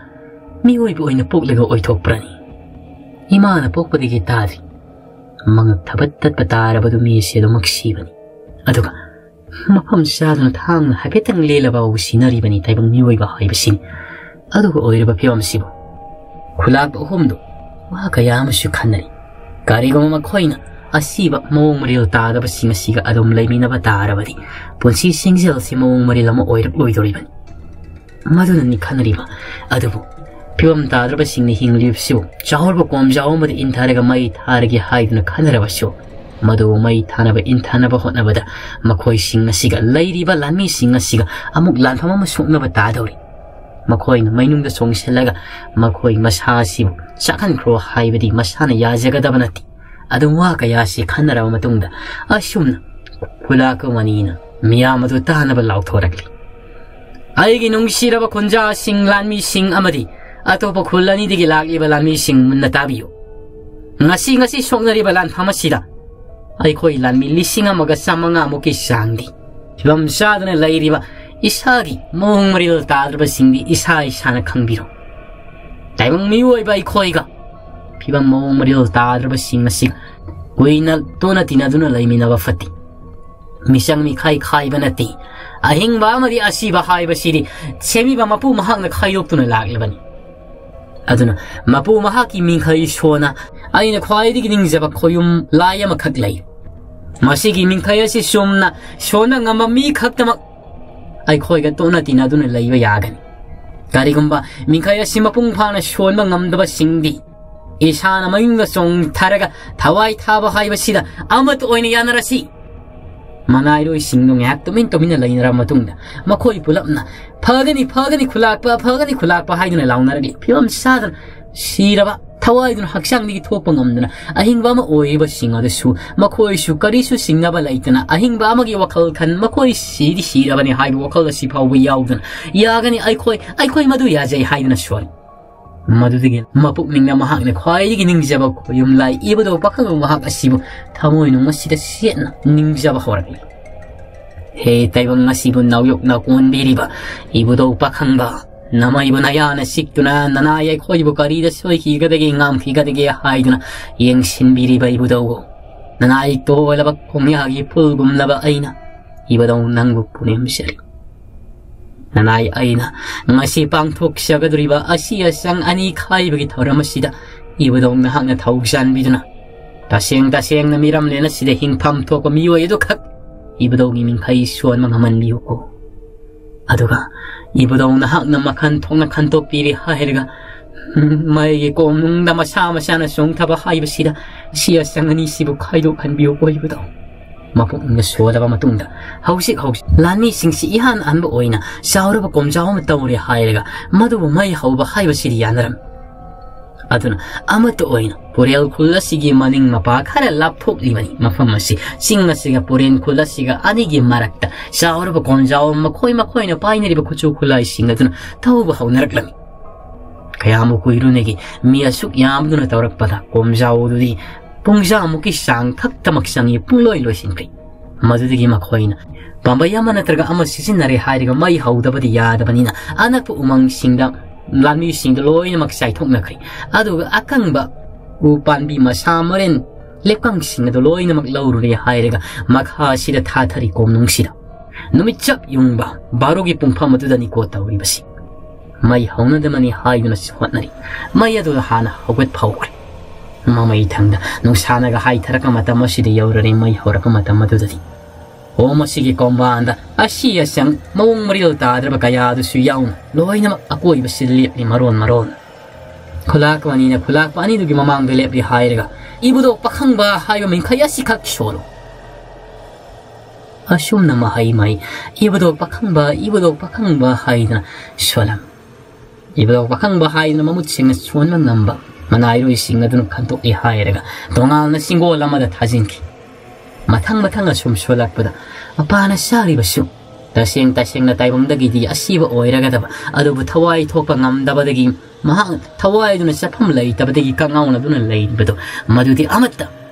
ꯃꯤꯑꯣꯏꯕ ꯑꯣꯏꯅ ꯄꯣꯛꯂꯒ ꯑꯣꯏꯊꯣꯛꯄ꯭ꯔꯅꯤ? ꯏꯃꯥꯅ ꯄꯣꯛꯄꯗꯒꯤ ꯇꯥꯗ꯭ꯔꯤ꯫ ꯃꯉꯛ ꯊꯕꯠ ꯇꯠꯄ ꯇꯥꯔꯕꯗꯨ ꯃꯤ ꯑꯁꯤ ꯑꯗꯨꯃꯛ ꯁꯤꯕꯅꯤ꯫ ꯑꯗꯨꯒ ꯃꯐꯝ ꯆꯥꯗꯅ ꯊꯥꯡꯅ ꯍꯥꯏꯐꯦꯠꯇꯪ ꯂꯦꯜꯂꯕ ꯐꯥꯎꯕ ꯁꯤꯅꯔꯤꯕꯅꯤ ꯇꯥꯏꯕꯪ ꯃꯤꯑꯣꯏꯕ ꯍꯥꯏꯕꯁꯤꯅꯤ꯫ ꯑꯗꯨꯒ ꯑꯣꯏꯔꯕ ꯐꯤꯕꯝꯁꯤꯕꯨ ꯈꯨꯂꯥꯛꯄ ꯑꯍꯨꯝꯗꯨ ꯋꯥ ꯀꯌꯥ ꯑꯃꯁꯨ ꯈꯟꯅꯔꯤ꯫ ꯀꯔꯤꯒꯨꯝꯕ ꯃꯈꯣꯏꯅ ꯑꯁꯤꯕ ꯃꯑꯣꯡ ꯃꯔꯤꯜ ꯇꯥꯗꯕꯁꯤꯡ ꯑꯁꯤꯒ ꯑꯗꯨꯝ ꯂꯩꯃꯤꯟꯅꯕ ꯇꯥꯔꯕꯗꯤ ꯄꯨꯟꯁꯤ ꯁꯤꯡꯖꯦꯜꯁꯤ ꯃꯑꯣꯡ ꯃꯔꯤꯜ ꯑꯃ ꯑꯣꯏꯔꯛꯂꯣꯏꯗꯧꯔꯤꯕꯅꯤ꯫ ꯃꯗꯨꯅꯅꯤ ꯈꯟꯅꯔꯤꯕ꯫ ꯑꯗꯨꯕꯨ ꯐꯤꯕꯝ ꯇꯥꯗ꯭ꯔꯕꯁꯤꯡꯅ ꯍꯤꯡꯂꯤꯕꯁꯤꯕꯨ ꯆꯥꯍꯧꯔꯕ ꯀꯣꯝꯖꯥꯎ ꯑꯃꯗ ꯏꯟꯊꯔꯒ ꯃꯩ ꯊꯥꯔꯒꯦ ꯍꯥꯏꯗꯨꯅ ꯈꯟꯅꯔꯕꯁꯨ, ꯃꯗꯨꯕꯨ ꯃꯩ ꯊꯥꯅꯕ ꯏꯟꯊꯅꯕ ꯍꯣꯠꯅꯕꯗ ꯃꯈꯣꯏꯁꯤꯡ ꯑꯁꯤꯒ ꯂꯩꯔꯤꯕ ꯂꯥꯟꯃꯤꯁꯤꯡ ꯑꯁꯤꯒ ꯑꯃꯨꯛ ꯂꯥꯟꯐꯝ ꯑꯃ ꯁꯣꯛꯅꯕ ꯇꯥꯗꯧꯔꯤ꯫ ꯃꯈꯣꯏꯅ ꯃꯩꯅꯨꯡꯗ ꯆꯣꯡꯁꯤꯜꯂꯒ ꯃꯈꯣꯏ ꯃꯁꯥ ꯑꯁꯤꯕꯨ ꯆꯥꯛꯍꯟꯈ꯭ꯔꯣ ꯍꯥꯏꯕꯗꯤ ꯃꯁꯥꯅ ꯌꯥꯖꯒꯗꯕ ꯅꯠꯇꯦ꯫ ꯑꯗꯨꯝ ꯋꯥ ꯀꯌꯥꯁꯤ ꯈꯟꯅꯔꯕ ꯃꯇꯨꯡꯗ ꯑꯁꯨꯝꯅ ꯈꯨꯂꯥꯛꯄ ꯃꯅꯤꯅ ꯃꯤꯌꯥꯝ ꯑꯗꯨ ꯇꯥꯅꯕ ꯂꯥꯎꯊꯣꯔꯛꯂꯤ꯫ ꯑꯩꯒꯤ ꯅꯨꯡꯁꯤꯔꯕ ꯈꯨꯟꯖꯥꯁꯤꯡ, ꯂꯥꯟꯃꯤꯁꯤꯡ ꯑꯃꯗꯤ ꯑꯇꯣꯞꯄ ꯈꯨꯜ ꯑꯅꯤꯗꯒꯤ ꯂꯥꯛꯂꯤꯕ ꯂꯥꯟꯃꯤꯁꯤꯡ ꯃꯨꯟꯅ ꯇꯥꯕꯤꯌꯨ꯫ ꯉꯁꯤ, ꯉꯁꯤ ꯁꯣꯛꯅꯔꯤꯕ ꯂꯥꯟꯐꯝ ꯑꯁꯤꯗ ꯑꯩꯈꯣꯏ ꯂꯥꯟꯃꯤ ꯂꯤꯁꯤꯡ ꯑꯃꯒ ꯆꯥꯃꯉꯥ ꯃꯨꯛꯀꯤ ꯆꯥꯡꯗꯤ ꯐꯤꯕꯝ ꯆꯥꯗꯅ ꯂꯩꯔꯤꯕ ꯏꯁꯥꯒꯤ ꯃꯑꯣꯡ ꯃꯔꯤꯜ ꯇꯥꯗ꯭ꯔꯕꯁꯤꯡꯗꯤ ꯏꯁꯥ ꯏꯁꯥꯅ ꯈꯪꯕꯤꯔꯣ꯫ ꯇꯥꯏꯕꯪ ꯃꯤꯑꯣꯏꯕ ꯑꯩꯈꯣꯏꯒ ꯐꯤꯕꯝ ꯃꯑꯣꯡ ꯃꯔꯤꯜ ꯇꯥꯗ꯭ꯔꯕꯁꯤꯡ ꯑꯁꯤ ꯀꯨꯏꯅ ꯇꯣꯠꯅ ꯇꯤꯟꯅꯗꯨꯅ ꯂꯩꯃꯤꯟꯅꯕ ꯐꯠꯇꯦ꯫ ꯃꯤꯆꯪ ꯃꯤꯈꯥꯏ ꯈꯥꯏꯕ ꯅꯠꯇꯦ꯫ ꯑꯍꯤꯡꯕ ꯑꯃꯗꯤ ꯑꯁꯤꯕ ꯍꯥꯏꯕꯁꯤꯗꯤ ꯁꯦꯝꯕꯤꯕ ꯃꯄꯨ ꯃꯍꯥꯛꯅ ꯈꯥꯏꯗꯣꯛꯇꯨꯅ ꯂꯥꯛꯂꯕꯅꯤ꯫ ꯑꯗꯨꯅ ꯃꯄꯨ ꯃꯍꯥꯛꯀꯤ ꯃꯤꯡꯈꯩ ꯁꯣꯟꯅ ꯑꯩꯅ ꯈ꯭ꯋꯥꯏꯗꯒꯤ ꯅꯤꯡꯖꯕ ꯈꯣꯌꯨꯝ ꯂꯥꯏ ꯑꯃꯈꯛ ꯂꯩ꯫ ꯃꯁꯤꯒꯤ ꯃꯤꯡꯈꯩ ꯑꯁꯤ ꯆꯨꯝꯅ ꯁꯣꯟꯕ ꯉꯝꯕ ꯃꯤ ꯈꯛꯇꯃꯛ ꯑꯩꯈꯣꯏꯒ ꯇꯣꯠꯅ ꯇꯤꯟꯅꯗꯨꯅ ꯂꯩꯕ ꯌꯥꯒꯅꯤ꯫ ꯀꯔꯤꯒꯨꯝꯕ ꯃꯤꯡꯈꯩ ꯑꯁꯤ ꯃꯄꯨꯡ ꯐꯥꯅ ꯁꯣꯟꯕ ꯉꯝꯗꯕꯁꯤꯡꯗꯤ ꯏꯁꯥꯅ ꯃꯌꯨꯝꯗ ꯆꯣꯡꯊꯔꯒ ꯊꯋꯥꯏ ꯊꯥꯕ ꯍꯥꯏꯕꯁꯤꯗ ꯑꯃꯠꯇ ꯑꯣꯏꯅ ꯌꯥꯅꯔꯁꯤ꯫ ꯃꯅꯥꯏꯔꯣꯏꯁꯤꯡꯗꯨ ꯉꯥꯏꯍꯥꯛ ꯇꯨꯃꯤꯟ ꯇꯨꯃꯤꯟꯅ ꯂꯩꯅꯔꯕ ꯃꯇꯨꯡꯗ ꯃꯈꯣꯏ ꯄꯨꯂꯞꯅ "ꯐꯒꯅꯤ, ꯐꯒꯅꯤ ꯈꯨꯂꯥꯛꯄ, ꯐꯒꯅꯤ ꯈꯨꯂꯥꯛꯄ" ꯍꯥꯏꯗꯨꯅ ꯂꯥꯎꯅꯔꯛꯂꯤ꯫ ꯐꯤꯕꯝ ꯆꯥꯗꯅ ꯁꯤꯔꯕ, ꯊꯋꯥꯏꯗꯨꯅ ꯍꯛꯆꯥꯡꯗꯒꯤ ꯊꯣꯛꯄ ꯉꯝꯗꯅ ꯑꯍꯤꯡꯕ ꯑꯃ ꯑꯣꯏꯔꯤꯕꯁꯤꯡ ꯑꯗꯨꯁꯨ ꯃꯈꯣꯏꯁꯨ ꯀꯔꯤꯁꯨ ꯆꯤꯡꯅꯕ ꯂꯩꯇꯅ ꯑꯍꯤꯡꯕ ꯑꯃꯒꯤ ꯋꯥꯈꯜ ꯈꯟ, ꯃꯈꯣꯏ ꯁꯤꯗꯤ ꯁꯤꯔꯕꯅꯤ ꯍꯥꯏꯕ ꯋꯥꯈꯜ ꯑꯁꯤ ꯐꯥꯎꯕ ꯌꯥꯎꯗꯅ, "ꯌꯥꯒꯅꯤ, ꯑꯩꯈꯣꯏ, ꯑꯩꯈꯣꯏ ꯃꯗꯨ ꯌꯥꯖꯩ" ꯍꯥꯏꯗꯨꯅ ꯁꯣꯜꯂꯤ꯫ ꯃꯗꯨꯗꯒꯤ ꯃꯄꯨꯛꯅꯤꯡꯅ ꯃꯍꯥꯛꯅ ꯈ꯭ꯋꯥꯏꯗꯒꯤ ꯅꯤꯡꯖꯕ ꯈꯣꯌꯨꯝ ꯂꯥꯏ ꯏꯕꯨꯙꯧ ꯄꯥꯈꯪꯕ ꯃꯍꯥꯛ ꯑꯁꯤꯕꯨ ꯊꯃꯣꯏꯅꯨꯡ ꯑꯁꯤꯗ ꯆꯦꯠꯅ ꯅꯤꯡꯖꯕ ꯍꯧꯔꯛꯂꯤ꯫ "ꯍꯦ ꯇꯥꯏꯕꯪ ꯑꯁꯤꯕꯨ ꯅꯥꯎꯌꯣꯛꯅ ꯀꯣꯟꯕꯤꯔꯤꯕ ꯏꯕꯨꯙꯧ ꯄꯥꯈꯪꯕ, ꯅꯃꯩꯕꯨ ꯅꯌꯥꯅ ꯁꯤꯛꯇꯨꯅ ꯅꯅꯥꯏ ꯑꯩꯈꯣꯏꯕꯨ ꯀꯔꯤꯗ ꯁꯣꯏꯈꯤꯒꯗꯒꯦ, ꯉꯥꯝꯈꯤꯒꯗꯒꯦ ꯍꯥꯏꯗꯨꯅ ꯌꯦꯡꯁꯤꯟꯕꯤꯔꯤꯕ ꯏꯕꯨꯙꯧ, ꯅꯅꯥꯏ ꯇꯣꯜꯂꯕ ꯈꯣꯡꯌꯥꯒꯤ ꯐꯨꯜꯒꯨꯝꯂꯕ ꯑꯩꯅ ꯏꯕꯨꯙꯧ ꯅꯪꯕꯨ ꯄꯨꯅꯦꯝꯖꯔꯤ꯫ ꯅꯅꯥꯏ ꯑꯩꯅ ꯉꯁꯤ ꯄꯥꯡꯊꯣꯛꯆꯒꯗꯧꯔꯤꯕ ꯑꯁꯤ ꯑꯁꯪ ꯑꯅꯤ ꯈꯥꯏꯕꯒꯤ ꯊꯧꯔꯝ ꯑꯁꯤꯗ ꯏꯕꯨꯙꯧ ꯅꯍꯥꯛꯅ ꯊꯧ ꯆꯥꯟꯕꯤꯗꯨꯅ ꯇꯁꯦꯡ ꯇꯁꯦꯡꯅ ꯃꯤꯔꯝꯂꯦꯟ ꯑꯁꯤꯗ ꯍꯤꯡꯐꯝ ꯊꯣꯛꯄ ꯃꯤꯑꯣꯏ ꯑꯗꯨꯈꯛ ꯏꯕꯨꯙꯧꯒꯤ ꯃꯤꯡꯈꯩ ꯁꯣꯟꯕ ꯉꯝꯍꯟꯕꯤꯌꯨꯀꯣ꯫ ꯑꯗꯨꯒ ꯏꯕꯨꯙꯧ ꯅꯍꯥꯛꯅ ꯃꯈꯜ ꯊꯣꯛꯅ ꯈꯟꯗꯣꯛꯄꯤꯔꯦ ꯍꯥꯏꯔꯒ, ꯎꯝ, ꯃꯩꯒꯤ ꯀꯣꯝꯅꯨꯡꯗ ꯃꯁꯥ ꯃꯁꯥꯅ ꯆꯣꯡꯊꯕ ꯍꯥꯏꯕꯁꯤꯗ ꯁꯤ ꯑꯁꯪ ꯑꯅꯤꯁꯤꯕꯨ ꯈꯥꯏꯗꯣꯛꯍꯟꯕꯤꯌꯨꯀꯣ ꯏꯕꯨꯙꯧ꯫ ꯃꯄꯨꯛꯅꯤꯡꯗ ꯁꯣꯜꯂꯕ ꯃꯇꯨꯡꯗ ꯍꯧꯖꯤꯛ ꯍꯧꯖꯤꯛ ꯂꯥꯟꯃꯤꯁꯤꯡꯁꯤ ꯏꯍꯥꯟ ꯍꯥꯟꯕ ꯑꯣꯏꯅ ꯆꯥꯎꯔꯕ ꯀꯣꯝꯖꯥꯎ ꯑꯃ ꯇꯧꯔꯦ ꯍꯥꯏꯔꯒ ꯃꯗꯨꯕꯨ ꯃꯩ ꯍꯧꯕ ꯍꯥꯏꯕꯁꯤꯗꯤ ꯌꯥꯅꯔꯝꯃꯤ꯫ ꯑꯗꯨꯅ ꯑꯃꯠꯇ ꯑꯣꯏꯅ ꯄꯨꯔꯦꯜ ꯈꯨꯜ ꯑꯁꯤꯒꯤ ꯃꯅꯤꯡ ꯃꯄꯥ ꯈꯔ ꯂꯥꯞꯊꯣꯛꯂꯤꯕꯅꯤ꯫ ꯃꯐꯝ ꯑꯁꯤ ꯆꯤꯡ ꯑꯁꯤꯒ ꯄꯨꯔꯦꯟ ꯈꯨꯜ ꯑꯁꯤꯒ ꯑꯅꯤꯒꯤ ꯃꯔꯛꯇ ꯆꯥꯎꯔꯕ ꯀꯣꯝꯖꯥꯎ ꯑꯃ ꯃꯈꯣꯏ ꯃꯈꯣꯏꯅ ꯄꯥꯏꯅꯔꯤꯕ ꯈꯨꯠꯁꯨ ꯈꯨꯠꯂꯥꯏꯁꯤꯡ ꯑꯗꯨꯅ ꯊꯧꯕ ꯍꯧꯅꯔꯛꯂꯝꯃꯤ꯫ ꯀꯌꯥꯝꯕꯨ ꯀꯨꯏꯔꯨꯅꯦꯒꯦ, ꯃꯤ ꯑꯁꯨꯛ ꯌꯥꯝꯗꯨꯅ ꯇꯧꯔꯛꯄꯗ ꯀꯣꯝꯖꯥꯎ ꯑꯗꯨꯗꯤ ꯄꯨꯡꯖꯥꯃꯨꯛꯀꯤ ꯆꯥꯡ ꯈꯛꯇꯃꯛ ꯆꯪꯏ, ꯄꯨꯡꯂꯣꯏ ꯂꯣꯏꯁꯤꯟꯈ꯭ꯔꯦ꯫ ꯃꯗꯨꯗꯒꯤ ꯃꯈꯣꯏꯅ ꯄꯥꯝꯕꯩ ꯑꯃ ꯅꯠꯇ꯭ꯔꯒ ꯑꯃ ꯁꯤꯖꯤꯟꯅꯔꯦ ꯍꯥꯏꯔꯒ ꯃꯩ ꯍꯧꯗꯕꯗꯤ ꯌꯥꯗꯕꯅꯤꯅ ꯑꯅꯛꯄ ꯎꯃꯪꯁꯤꯡꯗ ꯂꯥꯟꯃꯤꯁꯤꯡꯗꯨ ꯂꯣꯏꯅꯃꯛ ꯆꯥꯏꯊꯣꯛꯅꯈ꯭ꯔꯦ꯫ ꯑꯗꯨꯒ ꯑꯀꯪꯕ ꯎ ꯄꯥꯝꯕꯤ ꯃꯁꯥ ꯃꯔꯦꯟ ꯂꯦꯞꯀꯪꯁꯤꯡ ꯑꯗꯨ ꯂꯣꯏꯅꯃꯛ ꯂꯧꯔꯨꯔꯦ ꯍꯥꯏꯔꯒ ꯃꯈꯥ ꯑꯁꯤꯗ ꯊꯥꯊꯔꯤ ꯀꯣꯝꯅꯨꯡꯁꯤꯗ꯫ ꯅꯨꯃꯤꯠ ꯆꯞ ꯌꯨꯡꯕ ꯕꯥꯔꯣꯒꯤ ꯄꯨꯡꯐꯝ ꯑꯗꯨꯗꯅꯤꯀꯣ ꯇꯧꯔꯤꯕꯁꯤ꯫ ꯃꯩ ꯍꯧꯅꯗꯕꯅꯤ ꯍꯥꯏꯗꯨꯅ ꯍꯣꯠꯅꯔꯤ꯫ ꯃꯩ ꯑꯗꯨ ꯍꯥꯟꯅ ꯍꯧꯒꯠ ꯐꯧꯈ꯭ꯔꯦ꯫ ꯃꯃꯩ ꯊꯪꯗ ꯅꯨꯡꯁꯥꯅꯒ ꯍꯥꯏꯊꯔꯛꯄ ꯃꯇꯝ ꯑꯁꯤꯗ ꯌꯧꯔꯔꯦ꯫ ꯃꯩ ꯍꯧꯔꯛꯄ ꯃꯇꯝ ꯑꯗꯨꯗꯗꯤ ꯍꯣꯝ ꯑꯁꯤꯒꯤ ꯀꯣꯝꯕꯥꯟꯗ ꯑꯁꯤ ꯑꯁꯪ ꯃꯑꯣꯡ ꯃꯔꯤꯜ ꯇꯥꯗ꯭ꯔꯕ ꯀꯌꯥ ꯑꯗꯨꯁꯨ ꯌꯥꯎꯅ ꯂꯣꯏꯅꯃꯛ ꯑꯀꯣꯏꯕꯁꯤꯗ ꯂꯦꯞꯂꯤ ꯃꯔꯣꯟ ꯃꯔꯣꯟ꯫ ꯈꯨꯂꯥꯛꯄ ꯑꯅꯤꯅ ꯈꯨꯂꯥꯛꯄ ꯑꯅꯤꯗꯨꯒꯤ ꯃꯃꯥꯡꯗ ꯂꯦꯞꯂꯤ ꯍꯥꯏꯔꯒ ꯏꯕꯨꯙꯧ ꯄꯥꯈꯪꯕ ꯍꯥꯏꯕ ꯃꯤꯡꯈꯩ ꯑꯁꯤꯈꯛ ꯁꯣꯜꯂꯨ꯫ ꯑꯁꯨꯝꯅ ꯃꯍꯩ ꯃꯍꯩ ꯏꯕꯨꯙꯧ ꯄꯥꯈꯪꯕ, ꯏꯕꯨꯙꯧ ꯄꯥꯈꯪꯕ ꯍꯥꯏꯗꯨꯅ ꯁꯣꯜꯂꯝꯃꯤ꯫ ꯏꯕꯨꯙꯧ ꯄꯥꯈꯪꯕ ꯍꯥꯏꯗꯨꯅ ꯃꯃꯨꯠꯁꯤꯡꯅ ꯁꯣꯟꯕ ꯉꯝꯕ ꯃꯅꯥꯏꯔꯣꯏꯁꯤꯡ ꯑꯗꯨꯅ ꯈꯟꯗꯣꯛꯏ ꯍꯥꯏꯔꯒ ꯇꯣꯉꯥꯟꯅ ꯆꯤꯡꯒꯣꯜ ꯑꯃꯗ ꯊꯥꯖꯤꯟꯈꯤ꯫ ꯃꯊꯪ ꯃꯊꯪ ꯑꯁꯨꯝ ꯁꯣꯜꯂꯛꯄꯗ ꯃꯄꯥꯅ ꯆꯥꯔꯤꯕꯁꯨ ꯇꯁꯦꯡ ꯇꯁꯦꯡꯅ ꯇꯥꯏꯕꯪꯗꯒꯤꯗꯤ ꯑꯁꯤꯕ ꯑꯣꯏꯔꯒꯗꯕ, ꯑꯗꯨꯕꯨ ꯊꯋꯥꯏ ꯊꯣꯛꯄ ꯉꯝꯗꯕꯗꯒꯤ ꯃꯍꯥꯛ ꯊꯋꯥꯏꯗꯨꯅ ꯆꯠꯐꯝ ꯂꯩꯇꯕꯗꯒꯤ ꯀꯉꯥꯎꯅꯗꯨꯅ ꯂꯩꯔꯤꯕꯗꯣ ꯃꯗꯨꯗꯤ ꯑꯃꯠꯇ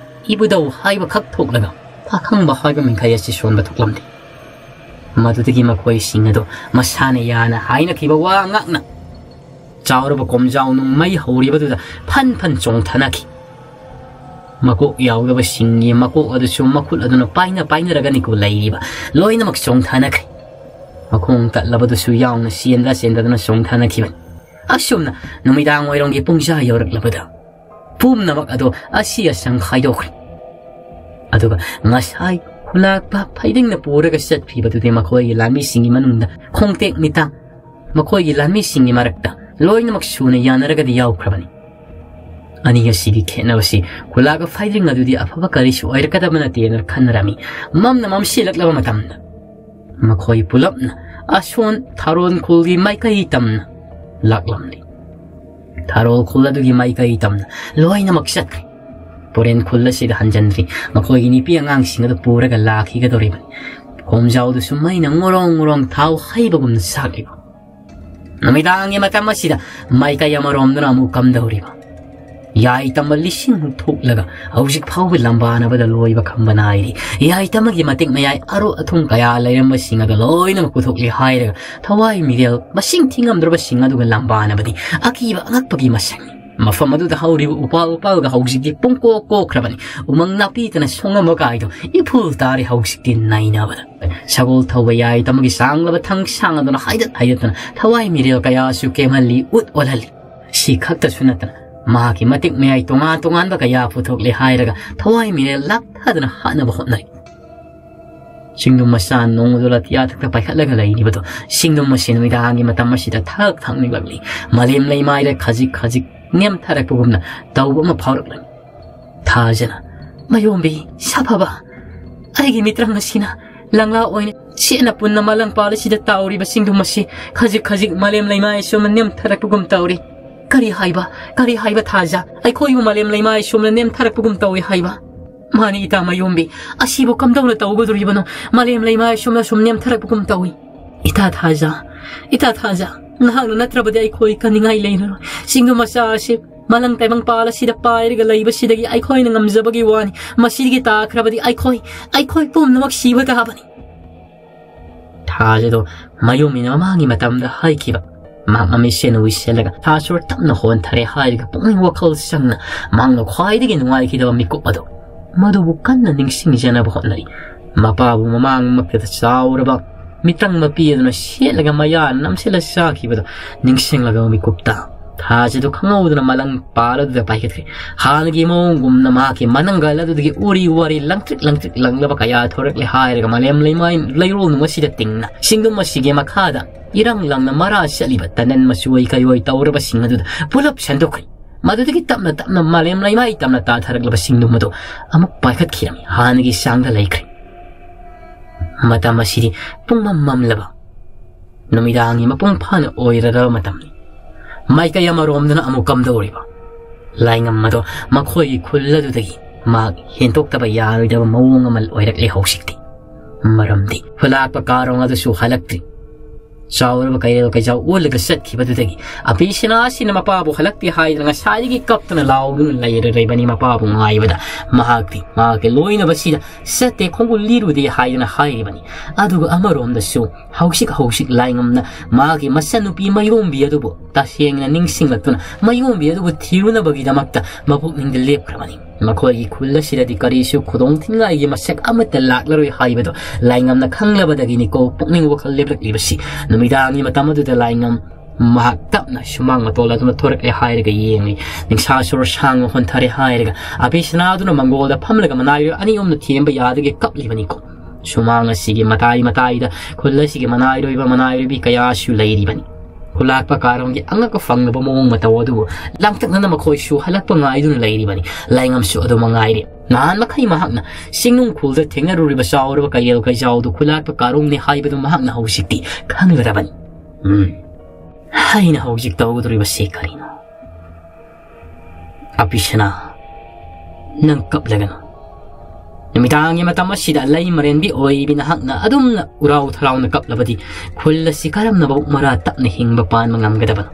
ꯏꯕꯨꯙꯧ ꯍꯥꯏꯕ ꯈꯛ ꯊꯣꯛꯂꯒ ꯄꯥꯈꯪꯕ ꯍꯥꯏꯕ ꯃꯤꯡꯈꯥꯏ ꯑꯁꯤ ꯁꯣꯟꯕ ꯊꯣꯛꯂꯝꯗꯦ꯫ ꯃꯗꯨꯗꯒꯤ ꯃꯈꯣꯏꯁꯤꯡ ꯑꯗꯨ ꯃꯁꯥꯅ ꯌꯥꯅ ꯍꯥꯏꯅꯈꯤꯕ ꯋꯥ ꯉꯥꯛꯅ ꯆꯥꯎꯔꯕ ꯀꯣꯝꯖꯥꯎ ꯅꯨꯡꯃꯩ ꯍꯧꯔꯤꯕꯗꯨꯗ ꯐꯟ ꯐꯟ ꯆꯣꯡꯊꯅꯈꯤ꯫ ꯃꯀꯣꯛ ꯌꯥꯎꯗꯕꯁꯤꯡꯒꯤ ꯃꯀꯣꯛ ꯑꯗꯨꯁꯨ ꯃꯈꯨꯠ ꯑꯗꯨꯅ ꯄꯥꯏꯅ ꯄꯥꯏꯅꯔꯒꯅꯤꯀꯣ ꯂꯩꯔꯤꯕ, ꯂꯣꯏꯅꯃꯛ ꯆꯣꯡꯊꯅꯈꯤ꯫ ꯃꯈꯣꯡ ꯇꯠꯂꯕꯗꯨꯁꯨ ꯌꯥꯎꯅ ꯆꯦꯟꯗ ꯆꯦꯟꯗꯗꯨꯅ ꯆꯣꯡꯊꯅꯈꯤꯕꯅꯤ꯫ ꯑꯁꯨꯝꯅ ꯅꯨꯃꯤꯗꯥꯡ ꯋꯥꯏꯔꯝꯒꯤ ꯄꯨꯡꯖꯥ ꯌꯧꯔꯛꯂꯕꯗ ꯄꯨꯝꯅꯃꯛ ꯑꯗꯣ ꯑꯁꯤ ꯑꯁꯪ ꯈꯥꯏꯗꯣꯛꯈ꯭ꯔꯦ꯫ ꯑꯗꯨꯒ ꯉꯁꯥꯏ ꯈꯨꯂꯥꯛꯄ ꯐꯩꯗꯤꯡꯅ ꯄꯨꯔꯒ ꯆꯠꯈꯤꯕꯗꯨꯗꯤ ꯃꯈꯣꯏꯒꯤ ꯂꯥꯟꯃꯤꯁꯤꯡꯒꯤ ꯃꯅꯨꯡꯗ ꯈꯣꯡꯇꯦꯛ ꯃꯤꯇꯥꯡ, ꯃꯈꯣꯏꯒꯤ ꯂꯥꯟꯃꯤꯁꯤꯡꯒꯤ ꯃꯔꯛꯇ ꯂꯣꯏꯅꯃꯛ ꯁꯨꯅ ꯌꯥꯅꯔꯒꯗꯤ ꯌꯥꯎꯈ꯭ꯔꯕꯅꯤ꯫ ꯑꯅꯤ ꯑꯁꯤꯒꯤ ꯈꯦꯠꯅꯕꯁꯤ ꯈꯨꯂꯥꯛꯄ ꯐꯩꯗꯤꯡ ꯑꯗꯨꯗꯤ ꯑꯐꯕ ꯀꯔꯤꯁꯨ ꯑꯣꯏꯔꯛꯀꯗꯕ ꯅꯠꯇꯦꯅ ꯈꯟꯅꯔꯝꯃꯤ꯫ ꯃꯝꯅ ꯃꯝꯁꯤꯜꯂꯛꯂꯕ ꯃꯇꯝꯗ ꯃꯈꯣꯏ ꯄꯨꯂꯞꯅ ꯑꯁꯣꯟ ꯊꯥꯔꯣꯟ ꯈꯨꯜꯒꯤ ꯃꯥꯏꯀꯩ ꯇꯝꯅ ꯂꯥꯛꯂꯝꯂꯤ꯫ ꯊꯥꯔꯣꯟ ꯈꯨꯜ ꯑꯗꯨꯒꯤ ꯃꯥꯏꯀꯩ ꯇꯝꯅ ꯂꯣꯏꯅꯃꯛ ꯆꯠꯈ꯭ꯔꯦ꯫ ꯄꯣꯔꯦꯟ ꯈꯨꯜ ꯑꯁꯤꯗ ꯍꯟꯖꯤꯟꯗ꯭ꯔꯤ꯫ ꯃꯈꯣꯏꯒꯤ ꯅꯨꯄꯤ ꯑꯉꯥꯡꯁꯤꯡ ꯑꯗꯨ ꯄꯨꯔꯒ ꯂꯥꯛꯈꯤꯒꯗꯧꯔꯤꯕꯅꯤ꯫ ꯈꯣꯝꯖꯥꯎꯗꯨꯁꯨ ꯃꯩꯅ ꯉꯣꯔꯣꯡ ꯉꯣꯔꯣꯡ ꯊꯥꯎ ꯍꯩꯕꯒꯨꯝꯅ ꯁꯥꯛꯂꯤꯕ꯫ ꯅꯨꯃꯤꯗꯥꯡꯒꯤ ꯃꯇꯝ ꯑꯁꯤꯗ ꯃꯥꯏꯀꯩ ꯑꯃꯔꯣꯝꯗꯅ ꯑꯃꯨꯛ ꯀꯝꯗꯧꯔꯤꯕ꯫ ꯌꯥꯏ ꯇꯝꯕ ꯂꯤꯁꯤꯡ ꯊꯣꯛꯂꯒ ꯍꯧꯖꯤꯛ ꯐꯥꯎꯕ ꯂꯝꯕꯥꯅꯕꯗ ꯂꯣꯏꯕ ꯈꯝꯕ ꯅꯥꯏꯔꯤ꯫ ꯌꯥꯏ ꯇꯝꯕꯒꯤ ꯃꯇꯤꯛ ꯃꯌꯥꯏ ꯑꯔꯨ ꯑꯊꯨꯝ ꯀꯌꯥ ꯂꯩꯔꯝꯕꯁꯤꯡ ꯑꯗꯨ ꯂꯣꯏꯅꯃꯛ ꯄꯨꯊꯣꯛꯂꯤ ꯍꯥꯏꯔꯒ ꯊꯋꯥꯏ ꯃꯤꯔꯦꯜ ꯃꯁꯤꯡ ꯊꯤꯉꯝꯗ꯭ꯔꯕꯁꯤꯡ ꯑꯗꯨꯒ ꯂꯝꯕꯥꯅꯕꯗꯤ ꯑꯀꯤꯕ ꯑꯉꯛꯄꯒꯤ ꯃꯁꯛꯅꯤ꯫ ꯃꯐꯝ ꯑꯗꯨꯗ ꯍꯧꯔꯤꯕ ꯎꯄꯥꯜ ꯎꯄꯥꯜꯒ ꯍꯧꯖꯤꯛꯇꯤ ꯄꯨꯡꯀꯣꯛ ꯀꯣꯛꯈ꯭ꯔꯕꯅꯤ꯫ ꯎꯃꯪ ꯅꯥꯄꯤꯗꯅ ꯁꯣꯡꯉꯝꯕ ꯀꯥꯏꯗꯣ ꯏꯐꯨꯜ ꯇꯥꯔꯦ ꯍꯧꯖꯤꯛꯇꯤ ꯅꯩꯅꯕꯗ꯫ ꯁꯒꯣꯜ ꯊꯧꯕ ꯌꯥꯏ ꯇꯝꯕꯒꯤ ꯁꯥꯡꯂꯕ ꯊꯪ ꯁꯥꯡ ꯑꯗꯨꯅ ꯍꯥꯏꯗꯠ ꯍꯥꯏꯗꯠꯇꯅ ꯊꯋꯥꯏ ꯃꯤꯔꯦꯜ ꯀꯌꯥꯁꯨ ꯀꯦꯝꯍꯜꯂꯤ, ꯎꯠ ꯑꯣꯜꯍꯜꯂꯤ꯫ ꯁꯤ ꯈꯛꯇꯁꯨ ꯅꯠꯇꯅ ꯃꯍꯥꯛꯀꯤ ꯃꯇꯤꯛ ꯃꯌꯥꯏ ꯇꯣꯉꯥꯟ ꯇꯣꯉꯥꯟꯕ ꯀꯌꯥ ꯄꯨꯊꯣꯛꯂꯦ ꯍꯥꯏꯔꯒ ꯊꯋꯥꯏ ꯃꯤꯔꯦꯜ ꯂꯥꯛꯊꯗꯅ ꯍꯥꯠꯅꯕ ꯍꯣꯠꯅꯔꯤ꯫ ꯆꯤꯡꯗꯨꯝ ꯃꯆꯥ ꯅꯣꯡꯃꯗꯨ ꯂꯥꯇꯤꯌꯥ ꯊꯛꯇ ꯄꯥꯏꯈꯠꯂꯒ ꯂꯩꯔꯤꯕꯗꯣ, ꯆꯤꯡꯗꯨꯝ ꯑꯁꯤ ꯅꯨꯃꯤꯗꯥꯡꯒꯤ ꯃꯇꯝ ꯑꯁꯤꯗ ꯊꯛ ꯊꯛ ꯅꯤꯛꯂꯛꯂꯤ꯫ ꯃꯥꯂꯦꯝ ꯂꯩꯃꯥꯏꯗ ꯈꯖꯤꯛ ꯈꯖꯤꯛ ꯅꯦꯝꯊꯔꯛꯄꯒꯨꯝꯅ ꯇꯧꯕ ꯑꯃ ꯐꯥꯎꯔꯛꯂꯝꯃꯤ꯫ ꯊꯥꯖꯅ, "ꯃꯌꯣꯝꯕꯤ, ꯁꯥꯐꯕ, ꯑꯩꯒꯤ ꯃꯤꯇ꯭ꯔꯪ ꯑꯁꯤꯅ ꯂꯪꯂꯥ ꯑꯣꯏꯅ ꯁꯦꯠꯅ ꯄꯨꯟꯅ ꯃꯥꯂꯪ ꯄꯥꯜ ꯑꯁꯤꯗ ꯇꯥꯎꯔꯤꯕ ꯁꯤꯡꯗꯨꯝ ꯑꯁꯤ ꯈꯖꯤꯛ ꯈꯖꯤꯛ ꯃꯥꯂꯦꯝ ꯂꯩꯃꯥꯏ ꯁꯣꯝꯅ ꯅꯦꯝꯊꯔꯛꯄꯒꯨꯝ ꯇꯧꯔꯤ꯫ ꯀꯔꯤ ꯍꯥꯏꯕ? ꯀꯔꯤ ꯍꯥꯏꯕ ꯊꯥꯖ? ꯑꯩꯈꯣꯏꯕꯨ ꯃꯥꯂꯦꯝ ꯂꯩꯃꯥꯏ ꯁꯣꯝꯅ ꯅꯦꯝꯊꯔꯛꯄꯒꯨꯝ ꯇꯧꯏ ꯍꯥꯏꯕ? ꯃꯥꯅꯤ ꯏꯇꯥ ꯃꯌꯣꯝꯕꯤ, ꯑꯁꯤꯕꯨ ꯀꯝꯗꯧꯅ ꯇꯧꯒꯗꯣꯔꯤꯕꯅꯣ? ꯃꯥꯂꯦꯝ ꯂꯩꯃꯥꯏ ꯁꯣꯝꯅ ꯁꯨꯝ ꯅꯦꯝꯊꯔꯛꯄꯒꯨꯝ ꯇꯧꯏ꯫ ꯏꯇꯥ ꯊꯥꯖ, ꯏꯇꯥ ꯊꯥꯖ, ꯅꯍꯥꯛꯅ ꯅꯠꯇ꯭ꯔꯕꯗꯤ ꯑꯩꯈꯣꯏ ꯀꯟꯅꯤꯡꯉꯥꯏ ꯂꯩꯔꯔꯣꯏ꯫ ꯁꯤꯡꯗꯨꯝ ꯃꯆꯥ ꯑꯁꯤ ꯃꯥꯂꯪ ꯇꯥꯏꯕꯪ ꯄꯥꯜ ꯑꯁꯤꯗ ꯄꯥꯏꯔꯒ ꯂꯩꯕꯁꯤꯗꯒꯤ ꯑꯩꯈꯣꯏꯅ ꯉꯝꯖꯕꯒꯤ ꯋꯥꯅꯤ꯫ ꯃꯁꯤꯗꯒꯤ ꯇꯥꯈ꯭ꯔꯕꯗꯤ ꯑꯩꯈꯣꯏ, ꯑꯩꯈꯣꯏ ꯄꯨꯝꯅꯃꯛ ꯁꯤꯕ ꯇꯥꯕꯅꯤ꯫ ꯊꯥꯖꯗꯣ ꯃꯌꯣꯝꯕꯤꯅ ꯃꯃꯥꯡꯒꯤ ꯃꯇꯝꯗ ꯍꯥꯏꯈꯤꯕ ꯃꯍꯥꯛ ꯃꯃꯤꯠꯁꯦꯟ ꯎꯏꯁꯤꯜꯂꯒ ꯊꯥꯁꯨꯔ ꯇꯞꯅ ꯍꯣꯟꯊꯔꯦ ꯍꯥꯏꯔꯒ ꯄꯨꯛꯅꯤꯡ ꯋꯥꯈꯜ ꯆꯪꯅ ꯃꯍꯥꯛꯅ ꯈ꯭ꯋꯥꯏꯗꯒꯤ ꯅꯨꯡꯉꯥꯏꯈꯤꯗꯕ ꯃꯤꯀꯨꯞ ꯑꯗꯣ ꯃꯗꯨꯕꯨ ꯀꯟꯅ ꯅꯤꯡꯁꯤꯡꯖꯅꯕ ꯍꯣꯠꯅꯔꯤ꯫ ꯃꯄꯥꯕꯨ ꯃꯃꯥꯡꯃꯛꯇꯗ ꯆꯥꯎꯔꯕ ꯃꯤꯇ꯭ꯔꯪ ꯃꯄꯤ ꯑꯗꯨꯅ ꯁꯦꯠꯂꯒ ꯃꯌꯥꯅ ꯅꯝꯁꯤꯜꯂ ꯆꯥꯈꯤꯕꯗꯣ ꯅꯤꯡꯁꯤꯡꯂꯒ ꯃꯤꯀꯨꯞꯇ ꯊꯥꯖꯗꯨ ꯈꯪꯍꯧꯗꯅ ꯃꯥꯂꯪ ꯄꯥꯜ ꯑꯗꯨꯗ ꯄꯥꯏꯈꯠꯈ꯭ꯔꯦ꯫ ꯍꯥꯟꯅꯒꯤ ꯃꯑꯣꯡꯒꯨꯝꯅ ꯃꯍꯥꯛꯀꯤ ꯃꯅꯪꯒꯜ ꯑꯗꯨꯗꯒꯤ ꯎꯔꯤ ꯋꯥꯔꯤ ꯂꯪꯇ꯭ꯔꯤꯛ ꯂꯪꯇ꯭ꯔꯤꯛ ꯂꯪꯂꯕ ꯀꯌꯥ ꯊꯣꯔꯛꯂꯦ ꯍꯥꯏꯔꯒ ꯃꯥꯂꯦꯝ ꯂꯩꯃꯥꯏ ꯂꯩꯔꯣꯜꯅꯨꯡ ꯑꯁꯤꯗ ꯇꯤꯡꯅ ꯁꯤꯡꯗꯨꯝ ꯑꯁꯤꯒꯤ ꯃꯈꯥꯗ ꯏꯔꯪ ꯂꯪꯅ ꯃꯔꯥ ꯆꯠꯂꯤꯕ ꯇꯅꯟ ꯃꯆꯨ ꯑꯣꯏ ꯀꯩꯑꯣꯏ ꯇꯧꯔꯕꯁꯤꯡ ꯑꯗꯨꯗ ꯄꯨꯂꯞ ꯁꯟꯗꯣꯛꯈ꯭ꯔꯦ꯫ ꯃꯗꯨꯗꯒꯤ ꯇꯞꯅ ꯇꯞꯅ ꯃꯥꯂꯦꯝ ꯂꯩꯃꯥꯏ ꯇꯝꯅ ꯇꯥꯊꯔꯛꯂꯕ ꯁꯤꯡꯗꯨꯝ ꯑꯗꯨ ꯑꯃꯨꯛ ꯄꯥꯏꯈꯠꯈꯤꯔꯝꯃꯤ꯫ ꯍꯥꯟꯅꯒꯤ ꯆꯥꯡꯗ ꯂꯩꯈ꯭ꯔꯦ꯫ ꯃꯇꯝ ꯑꯁꯤꯗꯤ ꯄꯨꯡꯃꯝ ꯃꯝꯂꯕ ꯅꯨꯃꯤꯗꯥꯡꯒꯤ ꯃꯄꯨꯡ ꯐꯥꯅ ꯑꯣꯏꯔꯔꯕ ꯃꯇꯝꯅꯤ꯫ ꯃꯥꯏꯀꯩ ꯑꯃꯔꯣꯝꯗꯅ ꯑꯃꯨꯛ ꯀꯝꯗꯧꯔꯤꯕ? ꯂꯥꯏꯉꯝ ꯑꯗꯣ ꯃꯈꯣꯏꯒꯤ ꯈꯨꯜ ꯑꯗꯨꯗꯒꯤ ꯃꯍꯥꯛ ꯍꯦꯟꯗꯣꯛꯇꯕ ꯌꯥꯔꯣꯏꯗꯕ ꯃꯑꯣꯡ ꯑꯃ ꯑꯣꯏꯔꯛꯂꯦ ꯍꯧꯖꯤꯛꯇꯤ꯫ ꯃꯔꯝꯗꯤ ꯈꯨꯂꯥꯛꯄ ꯀꯥꯔꯣꯡ ꯑꯗꯨꯁꯨ ꯍꯜꯂꯛꯇ꯭ꯔꯤ꯫ ꯆꯥꯎꯔꯕ ꯀꯩꯔꯦꯜ ꯀꯩꯖꯥꯎ ꯑꯣꯜꯂꯒ ꯆꯠꯈꯤꯕꯗꯨꯗꯒꯤ ꯑꯕꯤꯁꯅꯥ ꯑꯁꯤꯅ ꯃꯄꯥꯕꯨ ꯍꯜꯂꯛꯇꯦ ꯍꯥꯏꯗꯅ ꯉꯁꯥꯏꯗꯒꯤ ꯀꯞꯇꯨꯅ ꯂꯥꯎꯗꯨꯅ ꯂꯩꯔꯔꯤꯕꯅꯤ꯫ ꯃꯄꯥꯕꯨ ꯉꯥꯏꯕꯗ ꯃꯍꯥꯛꯇꯤ ꯃꯍꯥꯛꯀꯤ ꯂꯣꯏꯅꯕꯁꯤꯗ ꯆꯠꯇꯦ, ꯈꯣꯡꯒꯨꯜ ꯂꯤꯔꯨꯗꯦ ꯍꯥꯏꯗꯅ ꯍꯥꯏꯔꯤꯕꯅꯤ꯫ ꯑꯗꯨꯒ ꯑꯃꯔꯣꯝꯗꯁꯨ ꯍꯧꯖꯤꯛ ꯍꯧꯖꯤꯛ ꯂꯥꯏꯉꯝꯅ ꯃꯥꯒꯤ ꯃꯆꯟꯅꯨꯄꯤ ꯃꯌꯣꯝꯕꯤ ꯑꯗꯨꯕꯨ ꯇꯁꯦꯡꯅ ꯅꯤꯡꯁꯤꯡꯂꯛꯇꯨꯅ ꯃꯌꯣꯝꯕꯤ ꯑꯗꯨꯕꯨ ꯊꯤꯔꯨꯅꯕꯒꯤꯗꯃꯛꯇ ꯃꯄꯨꯛꯅꯤꯡꯗ ꯂꯦꯞꯈ꯭ꯔꯕꯅꯤ꯫ ꯃꯈꯣꯏꯒꯤ ꯈꯨꯜ ꯑꯁꯤꯗꯗꯤ ꯀꯔꯤꯁꯨ ꯈꯨꯗꯣꯡ ꯊꯤꯅꯤꯡꯉꯥꯏꯒꯤ ꯃꯁꯛ ꯑꯃꯠꯇ ꯂꯥꯛꯂꯔꯣꯏ ꯍꯥꯏꯕꯗꯨ ꯂꯥꯏꯉꯝꯅ ꯈꯪꯂꯕꯗꯒꯤꯅꯤꯀꯣ ꯄꯨꯛꯅꯤꯡ ꯋꯥꯈꯜ ꯂꯦꯞꯂꯛꯂꯤꯕꯁꯤ꯫ ꯅꯨꯃꯤꯗꯥꯡꯒꯤ ꯃꯇꯝ ꯑꯗꯨꯗ ꯂꯥꯏꯉꯝ ꯃꯍꯥꯛ ꯇꯞꯅ ꯁꯨꯃꯥꯡ ꯃꯇꯣꯜ ꯑꯗꯨꯅ ꯊꯣꯔꯛꯂꯦ ꯍꯥꯏꯔꯒ ꯌꯦꯡꯂꯤ꯫ ꯅꯤꯡꯁꯥ ꯁꯣꯔ ꯁꯥꯡꯅ ꯍꯣꯟꯊꯔꯦ ꯍꯥꯏꯔꯒ ꯑꯕꯤꯁꯅꯥꯗꯨꯅ ꯃꯪꯒꯣꯜꯗ ꯐꯝꯂꯒ ꯃꯅꯥꯏꯔꯣꯏ ꯑꯅꯤ ꯑꯍꯨꯝꯅ ꯊꯦꯝꯕ ꯌꯥꯗꯒꯦ ꯀꯞꯂꯤꯕꯅꯤꯀꯣ꯫ ꯁꯨꯃꯥꯡ ꯑꯁꯤꯒꯤ ꯃꯇꯥꯏ ꯃꯇꯥꯏꯗ ꯈꯨꯜ ꯑꯁꯤꯒꯤ ꯃꯅꯥꯏꯔꯣꯏꯕ ꯃꯅꯥꯏꯔꯣꯏꯕꯤ ꯀꯌꯥꯁꯨ ꯂꯩꯔꯤꯕꯅꯤ꯫ ꯈꯨꯂꯥꯛꯄ ꯀꯥꯔꯣꯡꯒꯤ ꯑꯉꯛꯄ ꯐꯪꯂꯕ ꯃꯑꯣꯡ ꯃꯇꯧ ꯑꯗꯨꯕꯨ ꯂꯥꯡꯇꯛꯅꯅ ꯃꯈꯣꯏꯁꯨ ꯍꯜꯂꯛꯄ ꯉꯥꯏꯗꯨꯅ ꯂꯩꯔꯤꯕꯅꯤ꯫ ꯂꯥꯏꯉꯝꯁꯨ ꯑꯗꯨꯃꯛ ꯉꯥꯏꯔꯤ꯫ ꯅꯍꯥꯟ ꯃꯈꯩ ꯃꯍꯥꯛꯅ ꯆꯤꯡꯅꯨꯡ ꯈꯨꯜꯗ ꯊꯦꯡꯅꯔꯨꯔꯤꯕ ꯆꯥꯎꯔꯕ ꯀꯩꯔꯦꯜ ꯀꯩꯖꯥꯎꯗꯨ ꯈꯨꯂꯥꯛꯄ ꯀꯥꯔꯣꯡꯅꯤ ꯍꯥꯏꯕꯗꯨ ꯃꯍꯥꯛꯅ ꯍꯧꯖꯤꯛꯇꯤ ꯈꯪꯂꯔꯕꯅꯤ꯫ ꯎꯝ, ꯑꯩꯅ ꯍꯧꯖꯤꯛ ꯇꯧꯒꯗꯧꯔꯤꯕꯁꯤ ꯀꯔꯤꯅꯣ? ꯑꯄꯤꯁꯅꯥ, ꯅꯪ ꯀꯞꯂꯒꯅꯨ꯫ ꯅꯨꯃꯤꯗꯥꯡꯒꯤ ꯃꯇꯝ ꯑꯁꯤꯗ ꯂꯩ ꯃꯔꯦꯟꯕꯤ ꯑꯣꯏꯕꯤ ꯅꯍꯥꯛꯅ ꯑꯗꯨꯝꯅ ꯎꯔꯥꯎ ꯊꯔꯥꯎꯅ ꯀꯞꯂꯕꯗꯤ ꯈꯨꯜ ꯑꯁꯤ ꯀꯔꯝꯅ ꯃꯕꯨꯛ ꯃꯔꯥ ꯇꯞꯅ ꯍꯤꯡꯕ ꯄꯥꯟꯕ ꯉꯝꯒꯗꯕꯅꯣ?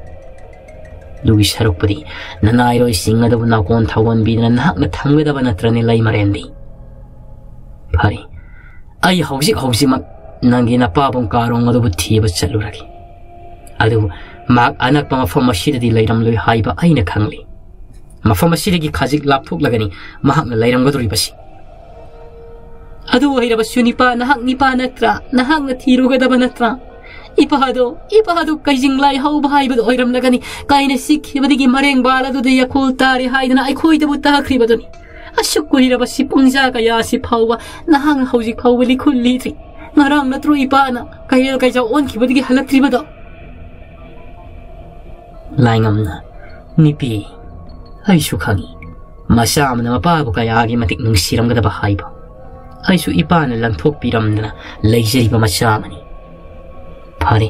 ꯑꯗꯨꯒꯤ ꯁꯔꯨꯛꯄꯨꯗꯤ ꯅꯅꯥꯏꯔꯣꯏꯁꯤꯡ ꯑꯗꯨꯕꯨ ꯅꯥꯀꯣꯟ ꯊꯥꯎꯒꯣꯟꯕꯤꯗꯨꯅ ꯅꯍꯥꯛꯅ ꯊꯝꯒꯗꯕ ꯅꯠꯇ꯭ꯔꯅꯦ, ꯂꯩ ꯃꯔꯦꯟꯕꯤ? ꯐꯔꯦ, ꯑꯩ ꯍꯧꯖꯤꯛ ꯍꯧꯖꯤꯛꯃꯛ ꯅꯪꯒꯤ ꯅꯄꯥꯕꯨꯡ ꯀꯥꯔꯣꯡ ꯑꯗꯨꯕꯨ ꯊꯤꯕ ꯆꯠꯂꯨꯔꯒꯦ꯫ ꯑꯗꯨꯕꯨ ꯃꯍꯥꯛ ꯑꯅꯛꯄ ꯃꯐꯝ ꯑꯁꯤꯗꯗꯤ ꯂꯩꯔꯝꯂꯣꯏ ꯍꯥꯏꯕ ꯑꯩꯅ ꯈꯪꯂꯤ꯫ ꯃꯐꯝ ꯑꯁꯤꯗꯒꯤ ꯈꯖꯤꯛ ꯂꯥꯞꯊꯣꯛꯂꯒꯅꯤ ꯃꯍꯥꯛꯅ ꯂꯩꯔꯝꯒꯗꯧꯔꯤꯕꯁꯤ꯫ ꯑꯗꯨ ꯑꯣꯏꯔꯕꯁꯨ ꯅꯤꯄꯥ, ꯅꯍꯥꯛ ꯅꯤꯄꯥ ꯅꯠꯇ꯭ꯔꯥ? ꯅꯍꯥꯛꯅ ꯊꯤꯔꯨꯒꯗꯕ ꯅꯠꯇ꯭ꯔꯥ? ꯏꯄꯥꯗꯣ, ꯏꯄꯥꯗꯣ ꯀꯩꯖꯤꯡ ꯂꯥꯏ ꯍꯧꯕ ꯍꯥꯏꯕꯗꯣ ꯑꯣꯏꯔꯝꯂꯒꯅꯤ꯫ ꯀꯥꯏꯅ ꯁꯤꯈꯤꯕꯗꯒꯤ ꯃꯔꯦꯡ ꯕꯥꯜ ꯑꯗꯨꯗ ꯌꯥꯈꯣꯜ ꯇꯥꯔꯦ ꯍꯥꯏꯗꯨꯅ ꯑꯩꯈꯣꯏꯗꯕꯨ ꯇꯥꯈ꯭ꯔꯤꯕꯗꯨꯅꯤ꯫ ꯑꯁꯨꯛ ꯀꯨꯏꯔꯕꯁꯤ, ꯄꯨꯡꯖꯥ ꯀꯌꯥꯁꯤ ꯐꯥꯎꯕ ꯅꯍꯥꯛꯅ ꯍꯧꯖꯤꯛ ꯐꯥꯎꯕ ꯂꯤꯈꯨꯜ ꯂꯤꯗ꯭ꯔꯤ꯫ ꯉꯔꯥꯡ ꯅꯠꯇ꯭ꯔꯣ ꯏꯄꯥꯅ ꯀꯩꯔꯦꯜ ꯀꯩꯖꯥꯎ ꯑꯣꯟꯈꯤꯕꯗꯒꯤ ꯍꯜꯂꯛꯇ꯭ꯔꯤꯕꯗꯣ? ꯂꯥꯏꯉꯝꯅ, ꯅꯤꯄꯤ, ꯑꯩꯁꯨ ꯈꯪꯏ, ꯃꯆꯥ ꯑꯃꯅ ꯃꯄꯥꯕꯨ ꯀꯌꯥꯒꯤ ꯃꯇꯤꯛ ꯅꯨꯡꯁꯤꯔꯝꯒꯗꯕ ꯍꯥꯏꯕ꯫ ꯑꯩꯁꯨ ꯏꯄꯥꯅ ꯂꯪꯊꯣꯛꯄꯤꯔꯝꯗꯅ ꯂꯩꯖꯔꯤꯕ ꯃꯆꯥ ꯑꯃꯅꯤ꯫ ꯐꯔꯦ,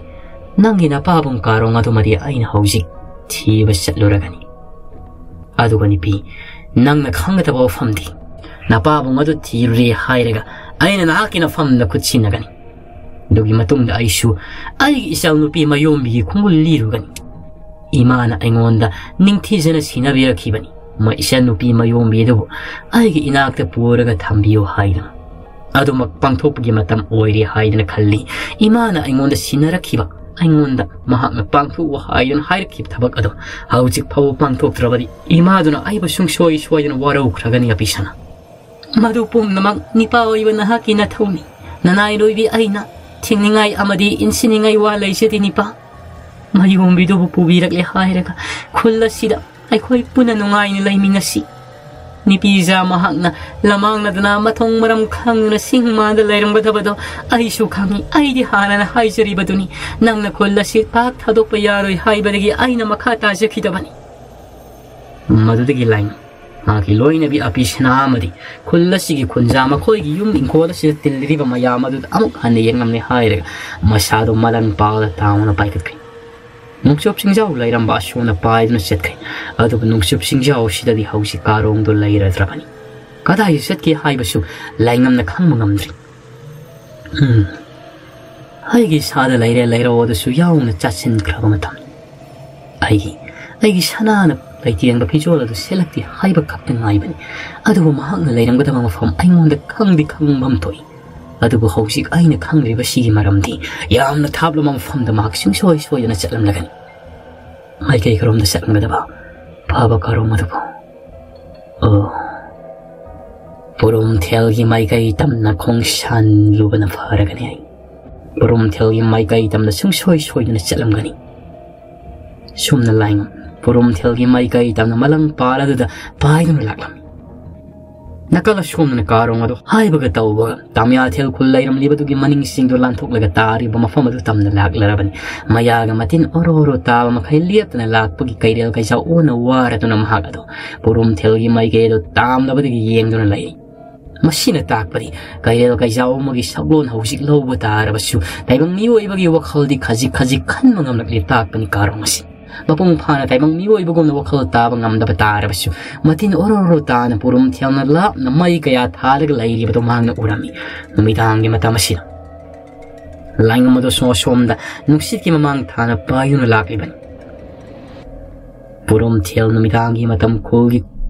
ꯅꯪꯒꯤ ꯅꯄꯥꯕꯨꯡ ꯀꯥꯔꯣꯡ ꯑꯗꯨꯃꯗꯤ ꯑꯩꯅ ꯍꯧꯖꯤꯛ ꯊꯤꯕ ꯆꯠꯂꯨꯔꯒꯅꯤ꯫ ꯑꯗꯨꯒ ꯅꯤꯄꯤ, ꯅꯪꯅ ꯈꯪꯒꯗꯕ ꯋꯥꯐꯝꯗꯤ, ꯅꯄꯥꯕꯨꯡ ꯑꯗꯨ ꯊꯤꯔꯨꯔꯦ ꯍꯥꯏꯔꯒ ꯑꯩꯅ ꯅꯍꯥꯛꯀꯤ ꯅꯐꯝꯗ ꯈꯨꯠ ꯁꯤꯟꯅꯒꯅꯤ꯫ ꯑꯗꯨꯒꯤ ꯃꯇꯨꯡꯗ ꯑꯩꯁꯨ ꯑꯩꯒꯤ ꯏꯆꯥꯅꯨꯄꯤ ꯃꯌꯣꯝꯕꯤꯒꯤ ꯈꯣꯡꯒꯨꯜ ꯂꯤꯔꯨꯒꯅꯤ꯫ ꯏꯃꯥꯅ ꯑꯩꯉꯣꯟꯗ ꯅꯤꯡꯊꯤꯖꯅ ꯁꯤꯟꯅꯕꯤꯔꯛꯈꯤꯕꯅꯤ, ꯃꯣꯏ ꯏꯆꯥꯅꯨꯄꯤ ꯃꯌꯣꯝꯕꯤ ꯑꯗꯨꯕꯨ ꯑꯩꯒꯤ ꯏꯅꯥꯛꯇ ꯄꯨꯔꯒ ꯊꯝꯕꯤꯌꯨ ꯍꯥꯏꯗꯨꯅ꯫ ꯑꯗꯨꯃꯛ ꯄꯥꯡꯊꯣꯛꯄꯒꯤ ꯃꯇꯝ ꯑꯣꯏꯔꯦ ꯍꯥꯏꯗꯅ ꯈꯜꯂꯤ꯫ ꯏꯃꯥꯅ ꯑꯩꯉꯣꯟꯗ ꯁꯤꯟꯅꯔꯛꯈꯤꯕ, ꯑꯩꯉꯣꯟꯗ ꯃꯍꯥꯛꯅ ꯄꯥꯡꯊꯣꯛꯎ ꯍꯥꯏꯗꯨꯅ ꯍꯥꯏꯔꯛꯈꯤꯕ ꯊꯕꯛ ꯑꯗꯣ ꯍꯧꯖꯤꯛ ꯐꯥꯎꯕ ꯄꯥꯡꯊꯣꯛꯇ꯭ꯔꯕꯗꯤ ꯏꯃꯥꯗꯨꯅ ꯑꯩꯕꯨ ꯁꯨꯡꯁꯣꯏ ꯁꯣꯏꯗꯅ ꯋꯥꯔꯧꯈ꯭ꯔꯒꯅꯤ, ꯑꯄꯤꯁꯅꯥ꯫ ꯃꯗꯨ ꯄꯨꯝꯅꯃꯛ ꯅꯤꯄꯥ ꯑꯣꯏꯕ ꯅꯍꯥꯛꯀꯤ ꯅꯊꯧꯅꯤ꯫ ꯅꯅꯥꯏꯔꯣꯏꯕꯤ ꯑꯩꯅ ꯊꯤꯡꯅꯤꯡꯉꯥꯏ ꯑꯃꯗꯤ ꯏꯟꯁꯤꯟꯅꯤꯡꯉꯥꯏ ꯋꯥ ꯂꯩꯖꯗꯦ, ꯅꯤꯄꯥ꯫ ꯃꯌꯣꯝꯕꯤꯗꯨꯕꯨ ꯄꯨꯕꯤꯔꯛꯂꯦ ꯍꯥꯏꯔꯒ ꯈꯨꯜ ꯑꯁꯤꯗ ꯑꯩꯈꯣꯏ ꯄꯨꯟꯅ ꯅꯨꯡꯉꯥꯏꯅ ꯂꯩꯃꯤꯟꯅꯁꯤ꯫ ꯅꯤꯄꯤꯖꯥ ꯃꯍꯥꯛꯅ ꯂꯃꯥꯡꯅꯗꯅ ꯃꯊꯣꯡ ꯃꯔꯝ ꯈꯪꯗꯅ ꯁꯤꯡꯃꯥꯗ ꯂꯩꯔꯝꯒꯗꯕꯗꯣ ꯑꯩꯁꯨ ꯈꯪꯏ꯫ ꯑꯩꯗꯤ ꯍꯥꯟꯅꯅ ꯍꯥꯏꯖꯔꯤꯕꯗꯨꯅꯤ, ꯅꯪꯅ ꯈꯨꯜ ꯑꯁꯤ ꯄꯥꯛ ꯊꯥꯗꯣꯛꯄ ꯌꯥꯔꯣꯏ ꯍꯥꯏꯕꯗꯒꯤ ꯑꯩꯅ ꯃꯈꯥ ꯇꯥꯖꯈꯤꯗꯕꯅꯤ꯫ ꯃꯗꯨꯗꯒꯤ ꯂꯥꯏꯅ ꯃꯍꯥꯛꯀꯤ ꯂꯣꯏꯅꯕꯤ ꯑꯄꯤꯁꯅꯥ ꯑꯃꯗꯤ ꯈꯨꯜ ꯑꯁꯤꯒꯤ ꯈꯨꯟꯖꯥ, ꯃꯈꯣꯏꯒꯤ ꯌꯨꯝ ꯏꯪꯈꯣꯜ ꯑꯁꯤꯗ ꯇꯤꯜꯂꯤꯔꯤꯕ ꯃꯌꯥꯝ ꯑꯗꯨꯗ ꯑꯃꯨꯛ ꯍꯟꯅ ꯌꯦꯡꯂꯝꯂꯦ ꯍꯥꯏꯔꯒ ꯃꯁꯥꯗꯣ ꯃꯂꯪ ꯄꯥꯜꯂ ꯇꯥꯎꯅ ꯄꯥꯏꯈꯠꯈ꯭ꯔꯦ꯫ ꯅꯣꯡꯆꯨꯞ ꯆꯤꯡꯖꯥꯎ ꯂꯩꯔꯝꯕ ꯑꯁꯣꯝꯗ ꯄꯥꯏꯗꯨꯅ ꯆꯠꯈ꯭ꯔꯦ꯫ ꯑꯗꯨꯕꯨ ꯅꯣꯡꯆꯨꯞ ꯆꯤꯡꯖꯥꯎ ꯑꯁꯤꯗꯗꯤ ꯍꯧꯖꯤꯛ ꯀꯥꯔꯣꯡꯗꯣ ꯂꯩꯔꯗ꯭ꯔꯕꯅꯤ꯫ ꯀꯗꯥꯏꯗ ꯆꯠꯀꯦ ꯍꯥꯏꯕꯁꯨ ꯂꯥꯏꯉꯝꯅ ꯈꯪꯕ ꯉꯝꯗ꯭ꯔꯤ꯫ ꯎꯝ꯫ ꯑꯩꯒꯤ ꯏꯁꯥꯗ ꯂꯩꯔꯦ ꯂꯩꯔꯣ ꯑꯗꯨꯁꯨ ꯌꯥꯎꯅ ꯆꯥꯁꯤꯟꯈ꯭ꯔꯕ ꯃꯇꯝ꯫ ꯑꯩꯒꯤ, ꯑꯩꯒꯤ ꯁꯅꯥꯅ ꯂꯩꯇꯦꯡꯕ ꯐꯤꯖꯣꯜ ꯑꯗꯨ ꯁꯦꯠꯂꯛꯇꯦ ꯍꯥꯏꯕ ꯈꯛꯇ ꯉꯥꯏꯕꯅꯤ꯫ ꯑꯗꯨꯕꯨ ꯃꯍꯥꯛꯅ ꯂꯩꯔꯝꯒꯗꯕ ꯃꯐꯝ ꯑꯩꯉꯣꯟꯗ ꯈꯪꯗꯤ ꯈꯪꯐꯝ ꯊꯣꯛꯏ꯫ ꯑꯗꯨꯕꯨ ꯍꯧꯖꯤꯛ ꯑꯩꯅ ꯈꯪꯂꯤꯕꯁꯤꯒꯤ ꯃꯔꯝꯗꯤ ꯌꯥꯝꯅ ꯊꯥꯞꯂꯕ ꯃꯐꯝꯗ ꯃꯍꯥꯛ ꯁꯨꯡꯁꯣꯏ ꯁꯣꯏꯗꯅ ꯆꯠꯂꯝꯂꯒꯅꯤ꯫ ꯃꯥꯏꯀꯩ ꯀꯔꯣꯝꯗ ꯆꯠꯂꯝꯒꯗꯕ? ꯐꯕ ꯀꯔꯣꯝ ꯑꯗꯨꯕꯨ? ꯑꯣ, ꯄꯨꯔꯨꯝꯊꯦꯜꯒꯤ ꯃꯥꯏꯀꯩ ꯇꯝꯅ ꯈꯣꯡꯁꯥꯟꯂꯨꯕꯅ ꯐꯔꯒꯅꯤ꯫ ꯑꯩ ꯄꯨꯔꯨꯝꯊꯦꯜꯒꯤ ꯃꯥꯏꯀꯩ ꯇꯝꯅ ꯁꯨꯡꯁꯣꯏ ꯁꯣꯏꯗꯅ ꯆꯠꯂꯝꯒꯅꯤ꯫ ꯁꯨꯝꯅ ꯂꯥꯏꯉꯝ ꯄꯨꯔꯨꯝꯊꯦꯜꯒꯤ ꯃꯥꯏꯀꯩ ꯇꯝꯅ ꯃꯂꯪ ꯄꯥꯜꯂꯗꯨꯗ ꯄꯥꯏꯗꯨꯅ ꯂꯥꯛꯂꯝꯃꯤ꯫ ꯅꯥꯀꯜ ꯑꯁꯣꯝꯗꯅ ꯀꯥꯔꯣꯡ ꯑꯗꯨ ꯍꯥꯏꯕꯒ ꯇꯧꯕꯒ ꯇꯥꯃꯤꯌꯥꯊꯦꯜ ꯈꯨꯜ ꯂꯩꯔꯝꯂꯤꯕꯗꯨꯒꯤ ꯃꯅꯤꯡꯁꯤꯡꯗꯨ ꯂꯥꯟꯊꯣꯛꯂꯒ ꯇꯥꯔꯤꯕ ꯃꯐꯝ ꯑꯗꯨ ꯇꯝꯅ ꯂꯥꯛꯂꯔꯕꯅꯤ꯫ ꯃꯌꯥꯒ ꯃꯇꯤꯟ ꯑꯣꯔꯣ ꯑꯣꯔꯣ ꯇꯥꯕ ꯃꯈꯩ ꯂꯦꯞꯇꯅ ꯂꯥꯛꯄꯒꯤ ꯀꯩꯔꯦꯜ ꯀꯩꯖꯥꯎ ꯑꯣꯟꯅ ꯋꯥꯔꯗꯨꯅ ꯃꯍꯥꯛ ꯑꯗꯨ ꯄꯨꯔꯨꯝꯊꯦꯜꯒꯤ ꯃꯥꯏꯀꯩ ꯑꯗꯨ ꯇꯥꯝꯂꯕꯗꯒꯤ ꯌꯦꯡꯗꯨꯅ ꯂꯩ꯫ ꯃꯁꯤꯅ ꯇꯥꯛꯄꯗꯤ ꯀꯩꯔꯦꯜ ꯀꯩꯖꯥꯎ ꯑꯃꯒꯤ ꯁꯛꯂꯣꯟ ꯍꯧꯖꯤꯛ ꯂꯧꯕ ꯇꯥꯔꯕꯁꯨ ꯇꯥꯏꯕꯪ ꯃꯤꯑꯣꯏꯕꯒꯤ ꯋꯥꯈꯜꯗꯤ ꯈꯖꯤꯛ ꯈꯖꯤꯛ ꯈꯟꯕ ꯉꯝꯂꯛꯂꯤ ꯇꯥꯛꯄꯅꯤ ꯀꯥꯔꯣꯡ ꯑꯁꯤ꯫ ꯃꯄꯨꯡ ꯐꯥꯅ ꯇꯥꯏꯕꯪ ꯃꯤꯑꯣꯏꯕꯒꯨꯝꯅ ꯋꯥꯈꯜ ꯇꯥꯕ ꯉꯝꯗꯕ ꯇꯥꯔꯕꯁꯨ ꯃꯇꯤꯟ ꯑꯣꯔꯣ ꯑꯣꯔꯣ ꯇꯥꯅ ꯄꯨꯔꯨꯝ ꯊꯦꯜꯅ ꯂꯥꯞꯅ ꯃꯩ ꯀꯌꯥ ꯊꯥꯜꯂꯒ ꯂꯩꯔꯤꯕꯗꯨ ꯃꯍꯥꯛꯅ ꯎꯔꯝꯃꯤ꯫ ꯅꯨꯃꯤꯗꯥꯡꯒꯤ ꯃꯇꯝ ꯑꯁꯤꯗ ꯂꯥꯏꯉꯝ ꯑꯗꯨ ꯁꯣꯝ ꯑꯁꯣꯝꯗ ꯅꯨꯡꯁꯤꯠꯀꯤ ꯃꯃꯥꯡ ꯊꯥꯅ ꯄꯥꯏꯗꯨꯅ ꯂꯥꯛꯂꯤꯕꯅꯤ꯫ ꯄꯨꯔꯨꯝꯊꯦꯜ ꯅꯨꯃꯤꯗꯥꯡꯒꯤ ꯃꯇꯝ ꯈꯨꯜꯒꯤ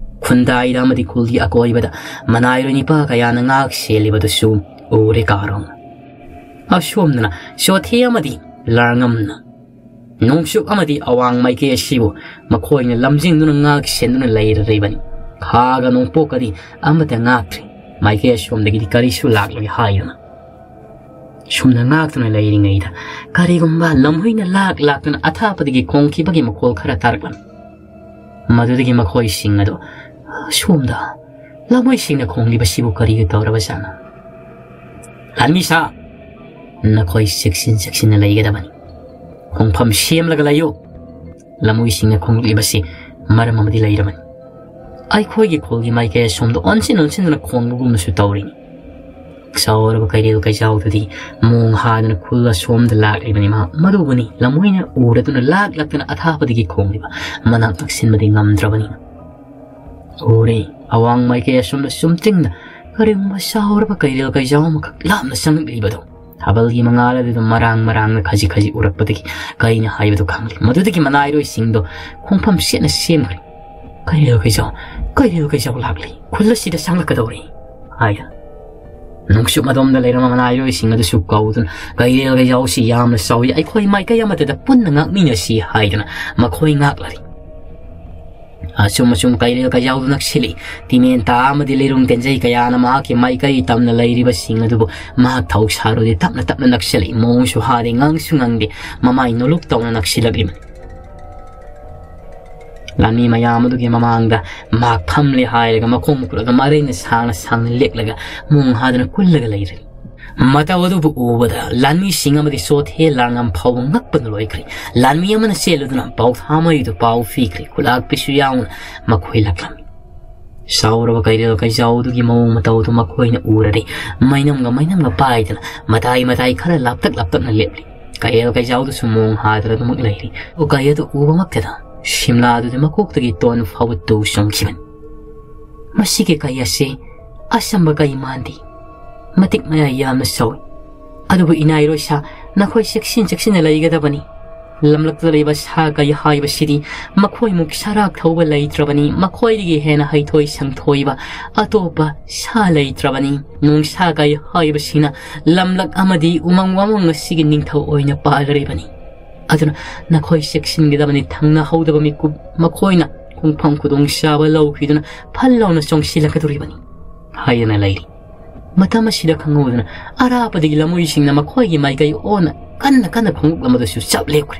ꯈꯨꯟꯗꯥꯏꯗ ꯑꯃꯗꯤ ꯈꯨꯜꯒꯤ ꯑꯀꯣꯏꯕꯗ ꯃꯅꯥꯏꯔꯣꯏ ꯅꯤꯄꯥ ꯀꯌꯥꯅ ꯉꯥꯛ ꯁꯦꯜꯂꯤꯕꯗꯨꯁꯨ ꯎꯔꯦ ꯀꯥꯔꯣꯡ꯫ ꯑꯁꯣꯝꯗꯅ ꯆꯣꯊꯦ ꯑꯃꯗꯤ ꯂꯥꯡꯉꯝꯅ ꯅꯣꯡꯆꯨꯞ ꯑꯃꯗꯤ ꯑꯋꯥꯡ ꯃꯥꯏꯀꯩ ꯑꯁꯤꯕꯨ ꯃꯈꯣꯏꯅ ꯂꯝꯖꯤꯡꯗꯨꯅ ꯉꯥꯛ ꯁꯦꯟꯗꯨꯅ ꯂꯩꯔꯤꯕꯅꯤ꯫ ꯈꯥꯒ ꯅꯣꯡꯄꯣꯛꯀꯗꯤ ꯑꯃꯠꯇ ꯉꯥꯛꯇ꯭ꯔꯤ꯫ ꯃꯥꯏꯀꯩ ꯑꯁꯣꯝꯗꯒꯤꯗꯤ ꯀꯔꯤꯁꯨ ꯂꯥꯛꯂꯣꯏ ꯍꯥꯏꯗꯨꯅ ꯁꯨꯝꯅ ꯉꯥꯛꯇꯨꯅ ꯂꯩꯔꯤꯉꯩꯗ ꯀꯔꯤꯒꯨꯝꯕ ꯂꯝꯍꯨꯏꯅ ꯂꯥꯛ ꯂꯥꯛꯇꯨꯅ ꯑꯊꯥꯞꯄꯗꯒꯤ ꯈꯣꯡꯈꯤꯕꯒꯤ ꯃꯈꯣꯜ ꯈꯔ ꯇꯥꯔꯛꯂꯝꯃꯤ꯫ ꯃꯗꯨꯗꯒꯤ ꯃꯈꯣꯏꯁꯤꯡ ꯑꯗꯨ ꯁꯣꯝꯗ ꯂꯝꯍꯨꯏꯁꯤꯡꯅ ꯈꯣꯡꯂꯤꯕꯁꯤꯕꯨ ꯀꯔꯤꯒꯤ ꯇꯧꯔꯕꯖꯥꯠꯅꯣ? ꯂꯥꯟꯃꯤ ꯁꯥ, ꯅꯈꯣꯏ ꯆꯦꯛꯁꯤꯟ ꯆꯦꯛꯁꯤꯟꯅ ꯂꯩꯒꯗꯕꯅꯤ꯫ ꯈꯣꯡꯐꯝ ꯁꯦꯝꯂꯒ ꯂꯩꯌꯨ꯫ ꯂꯝꯍꯨꯏꯁꯤꯡꯅ ꯈꯣꯡꯂꯛꯂꯤꯕꯁꯤ ꯃꯔꯝ ꯑꯃꯗꯤ ꯂꯩꯔꯕꯅꯤ꯫ ꯑꯩꯈꯣꯏꯒꯤ ꯈꯨꯜꯒꯤ ꯃꯥꯏꯀꯩ ꯑꯁꯣꯝꯗ ꯑꯣꯟꯁꯤꯟ ꯑꯣꯟꯁꯤꯟꯗꯨꯅ ꯈꯣꯡꯕꯒꯨꯝꯕꯁꯨ ꯇꯧꯔꯤꯅꯤ꯫ ꯁꯥꯎꯔꯕ ꯀꯩꯔꯦꯜ ꯀꯩꯖꯥꯎꯗꯨꯗꯤ ꯃꯣꯡ ꯍꯥꯗꯨꯅ ꯈꯨꯜ ꯑꯁꯣꯝꯗ ꯂꯥꯛꯂꯤꯕꯅꯤ꯫ ꯃꯍꯥꯛ ꯃꯗꯨꯕꯨꯅꯤ ꯂꯝꯍꯣꯏꯅ ꯎꯔꯗꯨꯅ ꯂꯥꯛ ꯂꯥꯛꯇꯅ ꯑꯊꯥꯞꯄꯗꯒꯤ ꯈꯣꯡꯂꯤꯕ ꯃꯅꯥꯛ ꯅꯛꯁꯤꯟꯕꯗꯤ ꯉꯝꯗ꯭ꯔꯕꯅꯤꯅ꯫ ꯎꯔꯦ, ꯑꯋꯥꯡ ꯃꯥꯏꯀꯩ ꯑꯁꯣꯝꯗ ꯆꯨꯝꯇ꯭ꯔꯤꯡꯅ ꯀꯔꯤꯒꯨꯝꯕ ꯁꯥꯎꯔꯕ ꯀꯩꯔꯦꯜ ꯀꯩꯖꯥꯎ ꯑꯃꯈꯛ ꯂꯥꯞꯅ ꯆꯪꯂꯛꯂꯤꯕꯗꯣ꯫ ꯊꯥꯕꯜꯒꯤ ꯃꯉꯥꯜ ꯑꯗꯨꯗ ꯃꯔꯥꯡ ꯃꯔꯥꯡꯅ ꯈꯖꯤꯛ ꯈꯖꯤꯛ ꯎꯔꯛꯄꯗꯒꯤ ꯀꯩꯅ ꯍꯥꯏꯕꯗꯨ ꯈꯪꯂꯦ꯫ ꯃꯗꯨꯗꯒꯤ ꯃꯅꯥꯏꯔꯣꯏꯁꯤꯡꯗꯣ ꯈꯣꯡꯐꯝ ꯁꯦꯠꯅ ꯁꯦꯝꯈ꯭ꯔꯦ꯫ "ꯀꯩꯔꯦꯜ ꯀꯩꯖꯥꯎ, ꯀꯩꯔꯦꯜ ꯀꯩꯖꯥꯎ ꯂꯥꯛꯂꯤ, ꯈꯨꯜ ꯑꯁꯤꯗ ꯆꯪꯂꯛꯀꯗꯧꯔꯤ" ꯍꯥꯏꯗꯅ꯫ ꯅꯨꯡꯁꯨꯛ ꯑꯗꯣꯝꯗ ꯂꯩꯔꯝꯕ ꯃꯅꯥꯏꯔꯣꯏꯁꯤꯡ ꯑꯗꯨꯁꯨ ꯀꯧꯗꯨꯅ, "ꯀꯩꯔꯦꯜ ꯀꯩꯖꯥꯎꯁꯤ ꯌꯥꯝꯅ ꯆꯥꯎꯏ, ꯑꯩꯈꯣꯏ ꯃꯥꯏꯀꯩ ꯑꯃꯠꯇꯗ ꯄꯨꯟꯅ ꯉꯥꯛꯃꯤꯟꯅꯁꯤ" ꯍꯥꯏꯗꯨꯅ ꯃꯈꯣꯏ ꯉꯥꯛꯂꯔꯤ꯫ ꯑꯁꯨꯝ ꯑꯁꯨꯝ ꯀꯩꯔꯦꯜ ꯀꯩꯖꯥꯎꯗꯨ ꯅꯛꯁꯤꯜꯂꯤ꯫ ꯇꯤꯃꯦꯟ ꯇꯥ ꯑꯃꯗꯤ ꯂꯩꯔꯨꯡ ꯇꯦꯟꯖꯩ ꯀꯌꯥꯅ ꯃꯍꯥꯛꯀꯤ ꯃꯥꯏꯀꯩ ꯇꯝꯅ ꯂꯩꯔꯤꯕꯁꯤꯡ ꯑꯗꯨꯕꯨ ꯃꯍꯥꯛ ꯊꯧ ꯁꯥꯔꯨꯗꯦ꯫ ꯇꯞꯅ ꯇꯞꯅ ꯅꯛꯁꯤꯜꯂꯛꯏ꯫ ꯃꯣꯡꯁꯨ ꯍꯥꯗꯦ, ꯉꯥꯡꯁꯨ ꯉꯥꯡꯗꯦ꯫ ꯃꯃꯥꯏ ꯅꯣꯂꯨꯛ ꯇꯧꯅ ꯅꯛꯁꯤꯜꯂꯛꯂꯤꯕꯅꯤ꯫ ꯂꯥꯟꯃꯤ ꯃꯌꯥꯝ ꯑꯗꯨꯒꯤ ꯃꯃꯥꯡꯗ ꯃꯍꯥꯛ ꯐꯝꯂꯦ ꯍꯥꯏꯔꯒ ꯃꯈꯣꯡ ꯃꯈꯨꯠ ꯑꯗꯨ ꯃꯔꯩꯅ ꯁꯥꯡꯅ ꯁꯥꯡꯅ ꯂꯦꯛꯂꯒ ꯃꯣꯡ ꯍꯥꯗꯨꯅ ꯀꯨꯜꯂꯒ ꯂꯩꯔꯦ꯫ ꯃꯇꯧ ꯑꯗꯨꯕꯨ ꯎꯕꯗ ꯂꯥꯟꯃꯤꯁꯤꯡ ꯑꯃꯗꯤ ꯆꯣꯊꯦ ꯂꯥꯡꯉꯝ ꯐꯥꯎꯕ ꯉꯛꯄꯅ ꯂꯣꯏꯈ꯭ꯔꯦ꯫ ꯂꯥꯟꯃꯤ ꯑꯃꯅ ꯆꯦꯜꯂꯨꯗꯨꯅ ꯄꯥꯎꯊꯥ ꯃꯩꯗꯨ ꯄꯥꯎ ꯄꯤꯈ꯭ꯔꯦ꯫ ꯈꯨꯂꯥꯛꯄꯤꯁꯨ ꯌꯥꯎꯅ ꯃꯈꯣꯏ ꯂꯥꯛꯂꯝꯃꯤ꯫ ꯁꯥꯎꯔꯕ ꯀꯩꯔꯦꯜ ꯀꯩꯖꯥꯎꯗꯨꯒꯤ ꯃꯑꯣꯡ ꯃꯇꯧ ꯑꯗꯨ ꯃꯈꯣꯏꯅ ꯎꯔꯔꯦ꯫ ꯃꯩꯅꯝꯒ ꯃꯩꯅꯝꯒ ꯄꯥꯏꯗꯅ ꯃꯇꯥꯏ ꯃꯇꯥꯏ ꯈꯔ ꯂꯥꯞꯇꯛ ꯂꯥꯞꯇꯛꯅ ꯂꯦꯞꯂꯤ꯫ ꯀꯩꯔꯦꯜ ꯀꯩꯖꯥꯎꯗꯨꯁꯨ ꯃꯣꯡ ꯍꯥꯗꯨꯅ ꯑꯗꯨꯃꯛ ꯂꯩꯔꯤ꯫ ꯎꯀꯥꯏ ꯑꯗꯨ ꯎꯕꯃꯛꯇꯗ ꯁꯤꯝꯂꯥ ꯑꯗꯨꯗꯤ ꯃꯀꯣꯛꯇꯒꯤ ꯇꯣꯟ ꯐꯥꯎꯕ ꯇꯨ ꯆꯣꯡꯈꯤꯕꯅꯤ꯫ "ꯃꯁꯤꯒꯤ ꯀꯩ ꯑꯁꯤ ꯑꯆꯝꯕ ꯀꯩ ꯃꯥꯟꯗꯦ꯫ ꯃꯇꯤꯛ ꯃꯌꯥꯏ ꯌꯥꯝꯅ ꯆꯥꯎꯏ꯫ ꯑꯗꯨꯕꯨ ꯏꯅꯥꯏꯔꯣꯏ ꯁꯥ, ꯅꯈꯣꯏ ꯆꯦꯛꯁꯤꯟ ꯆꯦꯛꯁꯤꯟꯅ ꯂꯩꯒꯗꯕꯅꯤ꯫ ꯂꯝꯂꯛꯇ ꯂꯩꯕ ꯁꯥ ꯀꯩ ꯍꯥꯏꯕꯁꯤꯗꯤ ꯃꯈꯣꯏꯃꯨꯛ ꯁꯔꯥꯛ ꯊꯧꯕ ꯂꯩꯇ꯭ꯔꯕꯅꯤ꯫ ꯃꯈꯣꯏꯗꯒꯤ ꯍꯦꯟꯅ ꯍꯩꯊꯣꯏ ꯁꯪꯊꯣꯏꯕ ꯑꯇꯣꯞꯄ ꯁꯥ ꯂꯩꯇ꯭ꯔꯕꯅꯤ꯫ ꯅꯨꯡꯁꯥ ꯀꯩ ꯍꯥꯏꯕꯁꯤꯅ ꯂꯝꯂꯛ ꯑꯃꯗꯤ ꯎꯃꯪ ꯋꯥꯃꯪ ꯑꯁꯤꯒꯤ ꯅꯤꯡꯊꯧ ꯑꯣꯏꯅ ꯄꯥꯜꯂꯔꯤꯕꯅꯤ꯫ ꯑꯗꯨꯅ ꯅꯈꯣꯏ ꯆꯦꯛꯁꯤꯟꯒꯗꯕꯅꯤ꯫ ꯊꯪꯅ ꯍꯧꯗꯕ ꯃꯤꯀꯨꯞ ꯃꯈꯣꯏꯅ ꯈꯣꯡꯐꯝ ꯈꯨꯗꯣꯡꯆꯥꯕ ꯂꯧꯈꯤꯗꯨꯅ ꯐꯜ ꯂꯥꯎꯅ ꯆꯣꯡꯁꯤꯜꯂꯛꯀꯗꯧꯔꯤꯕꯅꯤ" ꯍꯥꯏꯗꯅ ꯂꯩꯔꯤ꯫ ꯃꯇꯝ ꯑꯁꯤꯗ ꯈꯪꯍꯧꯗꯅ ꯑꯔꯥꯞꯄꯗꯒꯤ ꯂꯝꯃꯣꯏꯁꯤꯡꯅ ꯃꯈꯣꯏꯒꯤ ꯃꯥꯏꯀꯩ ꯑꯣꯟꯅ ꯀꯟꯅ ꯀꯟꯅ ꯈꯣꯡꯂꯛꯂꯝꯕꯗꯨꯁꯨ ꯆꯞ ꯂꯦꯞꯈ꯭ꯔꯦ꯫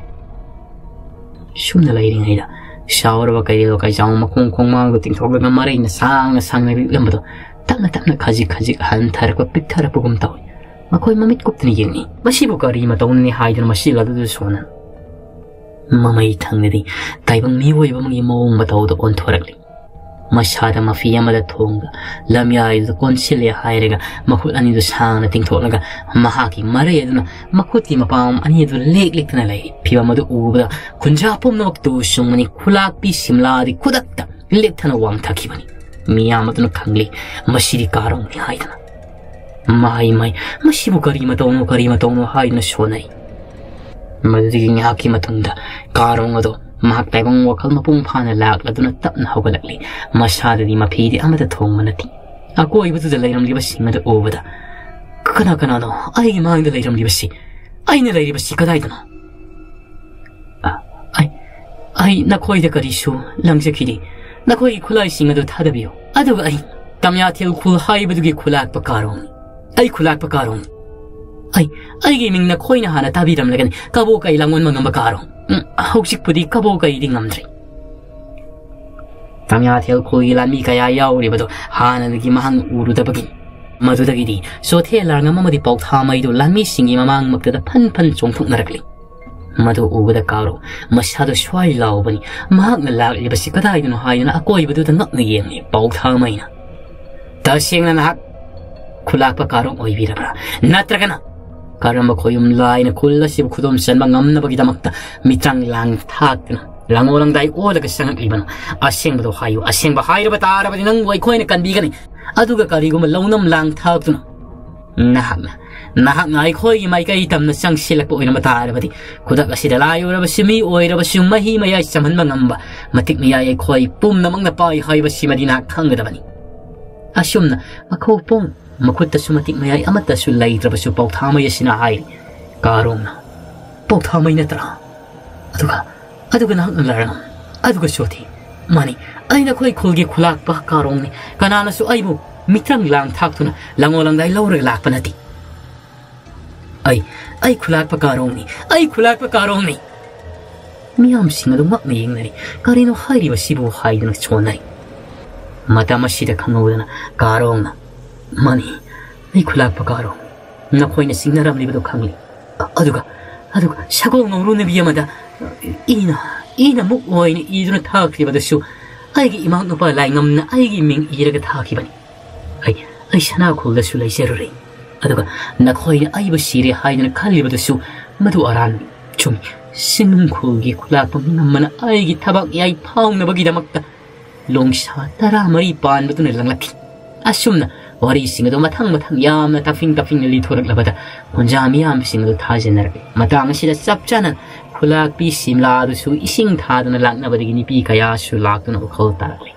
ꯁꯨꯝꯅ ꯂꯩꯔꯤꯉꯩꯗ ꯁꯥꯎꯔꯕ ꯀꯩꯔꯦꯜ ꯀꯩꯆꯥꯎ ꯃꯈꯣꯡ ꯈꯣꯡꯃꯥꯡꯗ ꯇꯤꯡꯊꯣꯛꯂꯒ ꯃꯔꯩꯅ ꯁꯥꯡꯅ ꯁꯥꯡꯅ ꯔꯤꯛꯂꯝꯕꯗꯣ ꯇꯞꯅ ꯇꯞꯅ ꯈꯖꯤꯛ ꯈꯖꯤꯛ ꯍꯟꯊꯔꯛꯄ ꯄꯤꯛꯊꯔꯛꯄꯒꯨꯝ ꯇꯧꯏ꯫ ꯃꯈꯣꯏ ꯃꯃꯤꯠ ꯀꯨꯞꯇꯅ ꯌꯦꯡꯂꯤ꯫ "ꯃꯁꯤꯕꯨ ꯀꯔꯤ ꯃꯇꯧꯅꯤ?" ꯍꯥꯏꯗꯨꯅ ꯃꯁꯤ ꯑꯗꯨꯗ ꯁꯣꯟꯅ ꯃꯃꯩ ꯊꯪꯅꯗꯤ ꯇꯥꯏꯕꯪ ꯃꯤꯑꯣꯏꯕ ꯑꯃꯒꯤ ꯃꯑꯣꯡ ꯃꯇꯧꯗ ꯑꯣꯟꯊꯣꯔꯛꯂꯤ꯫ ꯃꯁꯥꯗ ꯃꯐꯤ ꯑꯃꯗ ꯊꯣꯡꯕ ꯂꯝꯌꯥꯏꯗꯨꯗ ꯀꯣꯟꯁꯤꯜꯂꯦ ꯍꯥꯏꯔꯒ ꯃꯈꯨꯠ ꯑꯅꯤꯗꯨ ꯁꯥꯡꯅ ꯇꯤꯡꯊꯣꯛꯂꯒ ꯃꯍꯥꯛꯀꯤ ꯃꯔꯩ ꯑꯗꯨꯅ ꯃꯈꯨꯠꯀꯤ ꯃꯄꯥꯝ ꯑꯅꯤ ꯑꯗꯨ ꯂꯦꯛ ꯂꯦꯛꯇꯅ ꯂꯩ꯫ ꯐꯤꯕꯝ ꯑꯗꯨ ꯎꯕꯗ ꯈꯨꯟꯖꯥ ꯄꯨꯝꯅꯃꯛ ꯇꯨ ꯁꯨꯡꯕꯅꯤ꯫ ꯈꯨꯂꯥꯛꯄꯤ ꯁꯤꯝꯂꯥꯗꯤ ꯈꯨꯗꯛꯇ ꯂꯦꯛꯊꯅ ꯋꯥꯡꯊꯈꯤꯕꯅꯤ꯫ ꯃꯤꯌꯥꯝ ꯑꯗꯨꯅ ꯈꯪꯂꯤ, ꯃꯁꯤꯗꯤ ꯀꯥꯔꯣꯡꯅꯤ ꯍꯥꯏꯗꯅ꯫ "ꯃꯥꯏ, ꯃꯥꯏ, ꯃꯁꯤꯕꯨ ꯀꯔꯤ ꯃꯇꯧꯅꯣ, ꯀꯔꯤ ꯃꯇꯧꯅꯣ?" ꯍꯥꯏꯗꯨꯅ ꯁꯣꯟꯅꯩ꯫ ꯃꯗꯨꯗꯒꯤ ꯉꯥꯏꯍꯥꯛꯀꯤ ꯃꯇꯨꯡꯗ ꯀꯥꯔꯣꯡ ꯑꯗꯣ ꯃꯍꯥꯛ ꯇꯥꯏꯕꯪ ꯋꯥꯈꯜ ꯃꯄꯨꯡ ꯐꯥꯅ ꯂꯥꯛꯂꯗꯨꯅ ꯇꯞꯅ ꯍꯧꯒꯠꯂꯛꯂꯤ꯫ ꯃꯁꯥꯗꯗꯤ ꯃꯐꯤꯗꯤ ꯑꯃꯠꯇ ꯊꯣꯡꯕ ꯅꯠꯇꯦ꯫ ꯑꯀꯣꯏꯕꯗꯨꯗ ꯂꯩꯔꯝꯂꯤꯕꯁꯤꯡ ꯑꯗꯨ ꯎꯕꯗ, "ꯀꯅꯥ ꯀꯅꯥꯅꯣ ꯑꯩꯒꯤ ꯃꯥꯡꯗ ꯂꯩꯔꯝꯂꯤꯕꯁꯤ? ꯑꯩꯅ ꯂꯩꯔꯤꯕꯁꯤ ꯀꯗꯥꯏꯗꯅꯣ? ꯑ, ꯑꯩ, ꯑꯩ ꯅꯈꯣꯏꯗ ꯀꯔꯤꯁꯨ ꯂꯪꯖꯈꯤꯗꯦ꯫ ꯅꯈꯣꯏꯒꯤ ꯈꯨꯠꯂꯥꯏꯁꯤꯡ ꯑꯗꯨ ꯊꯥꯗꯕꯤꯌꯨ꯫ ꯑꯗꯨꯒ ꯑꯩ ꯇꯝꯌꯥꯊꯦꯜ ꯈꯨꯜ ꯍꯥꯏꯕꯗꯨꯒꯤ ꯈꯨꯂꯥꯛꯄ ꯀꯥꯔꯣꯡꯅꯤ꯫ ꯑꯩ ꯈꯨꯂꯥꯛꯄ ꯀꯥꯔꯣꯡꯅꯤ꯫ ꯑꯩ, ꯑꯩꯒꯤ ꯃꯤꯡ ꯅꯈꯣꯏꯅ ꯍꯥꯟꯅ ꯇꯥꯕꯤꯔꯝꯂꯒꯅꯤ꯫ ꯀꯕꯣꯛ ꯀꯩ ꯂꯥꯡꯑꯣꯟꯕ ꯉꯝꯕ ꯀꯥꯔꯣꯡ꯫ ꯎꯝ, ꯍꯧꯖꯤꯛꯄꯨꯗꯤ ꯀꯕꯣꯛ ꯀꯩꯗꯤ ꯉꯝꯗ꯭ꯔꯦ꯫ ꯇꯝꯌꯥꯊꯦꯜ ꯈꯨꯜꯒꯤ ꯂꯥꯟꯃꯤ ꯀꯌꯥ ꯌꯥꯎꯔꯤꯕꯗꯨ ꯍꯥꯟꯅꯗꯒꯤ ꯃꯍꯥꯛꯅ ꯎꯔꯨꯗꯕꯒꯤ ꯃꯗꯨꯗꯒꯤꯗꯤ ꯆꯣꯊꯦ ꯂꯥꯡꯉꯝ ꯑꯃꯗꯤ ꯄꯥꯎꯊꯥꯃꯩꯗꯨ ꯂꯥꯟꯃꯤꯁꯤꯡꯒꯤ ꯃꯃꯥꯡꯃꯛꯇꯗ ꯐꯟ ꯐꯟ ꯆꯣꯡꯊꯣꯛꯅꯔꯛꯂꯤ꯫ ꯃꯗꯨ ꯎꯕꯗ ꯀꯥꯔꯣ ꯃꯁꯥꯗꯨ ꯁ꯭ꯋꯥꯏ ꯂꯥꯎꯕꯅꯤ꯫ ꯃꯍꯥꯛꯅ ꯂꯥꯛꯂꯤꯕꯁꯤ ꯀꯗꯥꯏꯗꯅꯣ ꯍꯥꯏꯗꯨꯅ ꯑꯀꯣꯏꯕꯗꯨꯗ ꯉꯛꯅ ꯌꯦꯡꯂꯤ ꯄꯥꯎꯊꯥꯃꯩꯅ꯫ "ꯇꯁꯦꯡꯅ ꯅꯍꯥꯛ ꯈꯨꯂꯥꯛꯄ ꯀꯥꯔꯣꯡ ꯑꯣꯏꯕꯤꯔꯕ꯭ꯔꯥ? ꯅꯠꯇ꯭ꯔꯒꯅ ꯀꯔꯝꯕ ꯈꯣꯌꯨꯝ ꯂꯥꯏꯅ ꯈꯨꯜ ꯑꯁꯤꯕꯨ ꯈꯨꯗꯣꯝ ꯆꯟꯕ ꯉꯝꯅꯕꯒꯤꯗꯃꯛꯇ ꯃꯤꯇ꯭ꯔꯪ ꯂꯥꯡ ꯊꯥꯛꯇꯨꯅ ꯂꯥꯡꯑꯣ ꯂꯥꯡꯗꯥꯏ ꯑꯣꯜꯂꯒ ꯆꯪꯉꯛꯂꯤꯕꯅꯣ? ꯑꯁꯦꯡꯕꯗꯣ ꯍꯥꯏꯌꯨ, ꯑꯁꯦꯡꯕ ꯍꯥꯏꯔꯕ ꯇꯥꯔꯕꯗꯤ ꯅꯪꯕꯨ ꯑꯩꯈꯣꯏꯅ ꯀꯟꯕꯤꯒꯅꯤ꯫ ꯑꯗꯨꯒ ꯀꯔꯤꯒꯨꯝꯕ ꯂꯧꯅꯝ ꯂꯥꯡ ꯊꯥꯛꯇꯨꯅ ꯅꯍꯥꯛꯅ, ꯅꯍꯥꯛꯅ ꯑꯩꯈꯣꯏꯒꯤ ꯃꯥꯏꯀꯩ ꯇꯝꯅ ꯆꯪꯁꯤꯜꯂꯛꯄ ꯑꯣꯏꯔꯝꯕ ꯇꯥꯔꯕꯗꯤ, ꯈꯨꯗꯛ ꯑꯁꯤꯗ ꯂꯥꯏ ꯑꯣꯏꯔꯕꯁꯨ ꯃꯤ ꯑꯣꯏꯔꯕꯁꯨ ꯃꯍꯤ ꯃꯌꯥꯏ ꯆꯝꯍꯟꯕ ꯉꯝꯕ ꯃꯇꯤꯛ ꯃꯌꯥꯏ ꯑꯩꯈꯣꯏ ꯄꯨꯝꯅꯃꯛꯅ ꯄꯥꯏ ꯍꯥꯏꯕꯁꯤꯃꯗꯤ ꯅꯍꯥꯛ ꯈꯪꯒꯗꯕꯅꯤ꯫ ꯑꯁꯨꯝꯅ ꯃꯈꯧ ꯄꯨꯡ ꯃꯈꯨꯠꯇꯁꯨ ꯃꯇꯤꯛ ꯃꯌꯥꯏ ꯑꯃꯠꯇꯁꯨ ꯂꯩꯇ꯭ꯔꯕꯁꯨ ꯄꯥꯎꯊꯥꯃꯩ ꯑꯁꯤꯅ ꯍꯥꯏꯔꯤ, ꯀꯥꯔꯣꯡꯅ, ꯄꯥꯎꯊꯥꯃꯩ ꯅꯠꯇ꯭ꯔꯥ? ꯑꯗꯨꯒ, ꯑꯗꯨꯒ ꯅꯍꯥꯛꯅ ꯂꯥꯏꯔꯪ, ꯑꯗꯨꯒ ꯆꯣꯊꯤ꯫ ꯃꯥꯅꯤ, ꯑꯩ ꯅꯈꯣꯏ ꯈꯨꯜꯒꯤ ꯈꯨꯂꯥꯛꯄ ꯀꯥꯔꯣꯡꯅꯤ꯫ ꯀꯅꯥꯅꯁꯨ ꯑꯩꯕꯨ ꯃꯤꯇ꯭ꯔꯪ ꯂꯥꯡ ꯊꯥꯛꯇꯨꯅ ꯂꯥꯡꯑꯣ ꯂꯥꯡꯗꯥꯏ ꯂꯧꯔꯒ ꯂꯥꯛꯄ ꯅꯠꯇꯦ꯫ ꯑꯩ, ꯑꯩ ꯈꯨꯂꯥꯛꯄ ꯀꯥꯔꯣꯡꯅꯤ, ꯑꯩ ꯈꯨꯂꯥꯛꯄ ꯀꯥꯔꯣꯡꯅꯤ꯫ ꯃꯤꯌꯥꯝꯁꯤꯡ ꯑꯗꯨ ꯉꯛꯅ ꯌꯦꯡꯅꯔꯤ꯫ "ꯀꯔꯤꯅꯣ ꯍꯥꯏꯔꯤꯕꯁꯤꯕꯨ?" ꯍꯥꯏꯗꯨꯅ ꯁꯣꯟꯅꯔꯤ꯫ ꯃꯇꯝ ꯑꯁꯤꯗ ꯈꯪꯍꯧꯗꯅ ꯀꯥꯔꯣꯡꯅ, "ꯃꯥꯅꯤ, ꯑꯩ ꯈꯨꯂꯥꯛꯄ ꯀꯥꯔꯣꯡ꯫ ꯅꯈꯣꯏꯅ ꯆꯤꯡꯅꯔꯝꯂꯤꯕꯗꯨ ꯈꯪꯂꯤ꯫ ꯑꯗꯨꯒ, ꯑꯗꯨꯒ ꯁꯒꯣꯜ ꯉꯧꯔꯨ ꯅꯨꯄꯤ ꯑꯃꯗ ꯏꯅ, ꯏꯅ ꯃꯨꯛ ꯑꯣꯏꯅ ꯏꯗꯨꯅ ꯊꯥꯈ꯭ꯔꯤꯕꯗꯨꯁꯨ ꯑꯩꯒꯤ ꯏꯃꯥ ꯅꯨꯄꯥ ꯂꯥꯏꯉꯝꯅ ꯑꯩꯒꯤ ꯃꯤꯡ ꯏꯔꯒ ꯊꯥꯈꯤꯕꯅꯤ꯫ ꯑꯩ, ꯑꯩ ꯁꯅꯥꯈꯣꯜꯗꯁꯨ ꯂꯩꯖꯔꯨꯔꯦ꯫ ꯑꯗꯨꯒ ꯅꯈꯣꯏꯅ ꯑꯩꯕꯨ ꯁꯤꯔꯦ ꯍꯥꯏꯗꯨꯅ ꯈꯜꯂꯤꯕꯗꯨꯁꯨ ꯃꯗꯨ ꯑꯔꯥꯟꯕꯅꯤ꯫ ꯆꯨꯝꯃꯤ, ꯆꯤꯡꯅꯨꯡꯈꯣꯜꯒꯤ ꯈꯨꯂꯥꯛꯄ ꯃꯤꯅꯝꯕꯅ ꯑꯩꯒꯤ ꯊꯕꯛ ꯌꯥꯏꯐꯥꯎꯅꯕꯒꯤꯗꯃꯛꯇ ꯂꯣꯡꯁꯥ ꯇꯔꯥꯃꯔꯤ ꯄꯥꯟꯕꯗꯨꯅ ꯂꯪꯂꯛꯈꯤ꯫ ꯑꯁꯨꯝꯅ ꯋꯥꯔꯤꯁꯤꯡ ꯑꯗꯨ ꯃꯊꯪ ꯃꯊꯪ ꯌꯥꯝꯅ ꯇꯞꯐꯤꯡ ꯇꯞꯐꯤꯡꯅ ꯂꯤꯊꯣꯔꯛꯂꯕꯗ ꯈꯨꯟꯖꯥ ꯃꯤꯌꯥꯝꯁꯤꯡ ꯑꯗꯨ ꯊꯥꯖꯅꯔꯛꯂꯦ꯫ ꯃꯇꯥꯡ ꯑꯁꯤꯗ ꯆꯞ ꯆꯥꯅ ꯈꯨꯂꯥꯛꯄꯤ ꯁꯤꯝꯂꯥ ꯑꯗꯨꯁꯨ ꯏꯁꯤꯡ ꯊꯥꯗꯨꯅ ꯂꯥꯛꯅꯕꯗꯒꯤ ꯅꯨꯄꯤ ꯀꯌꯥꯁꯨ ꯂꯥꯛꯇꯨꯅ ꯋꯥꯈꯜ ꯇꯥꯔꯛꯂꯦ꯫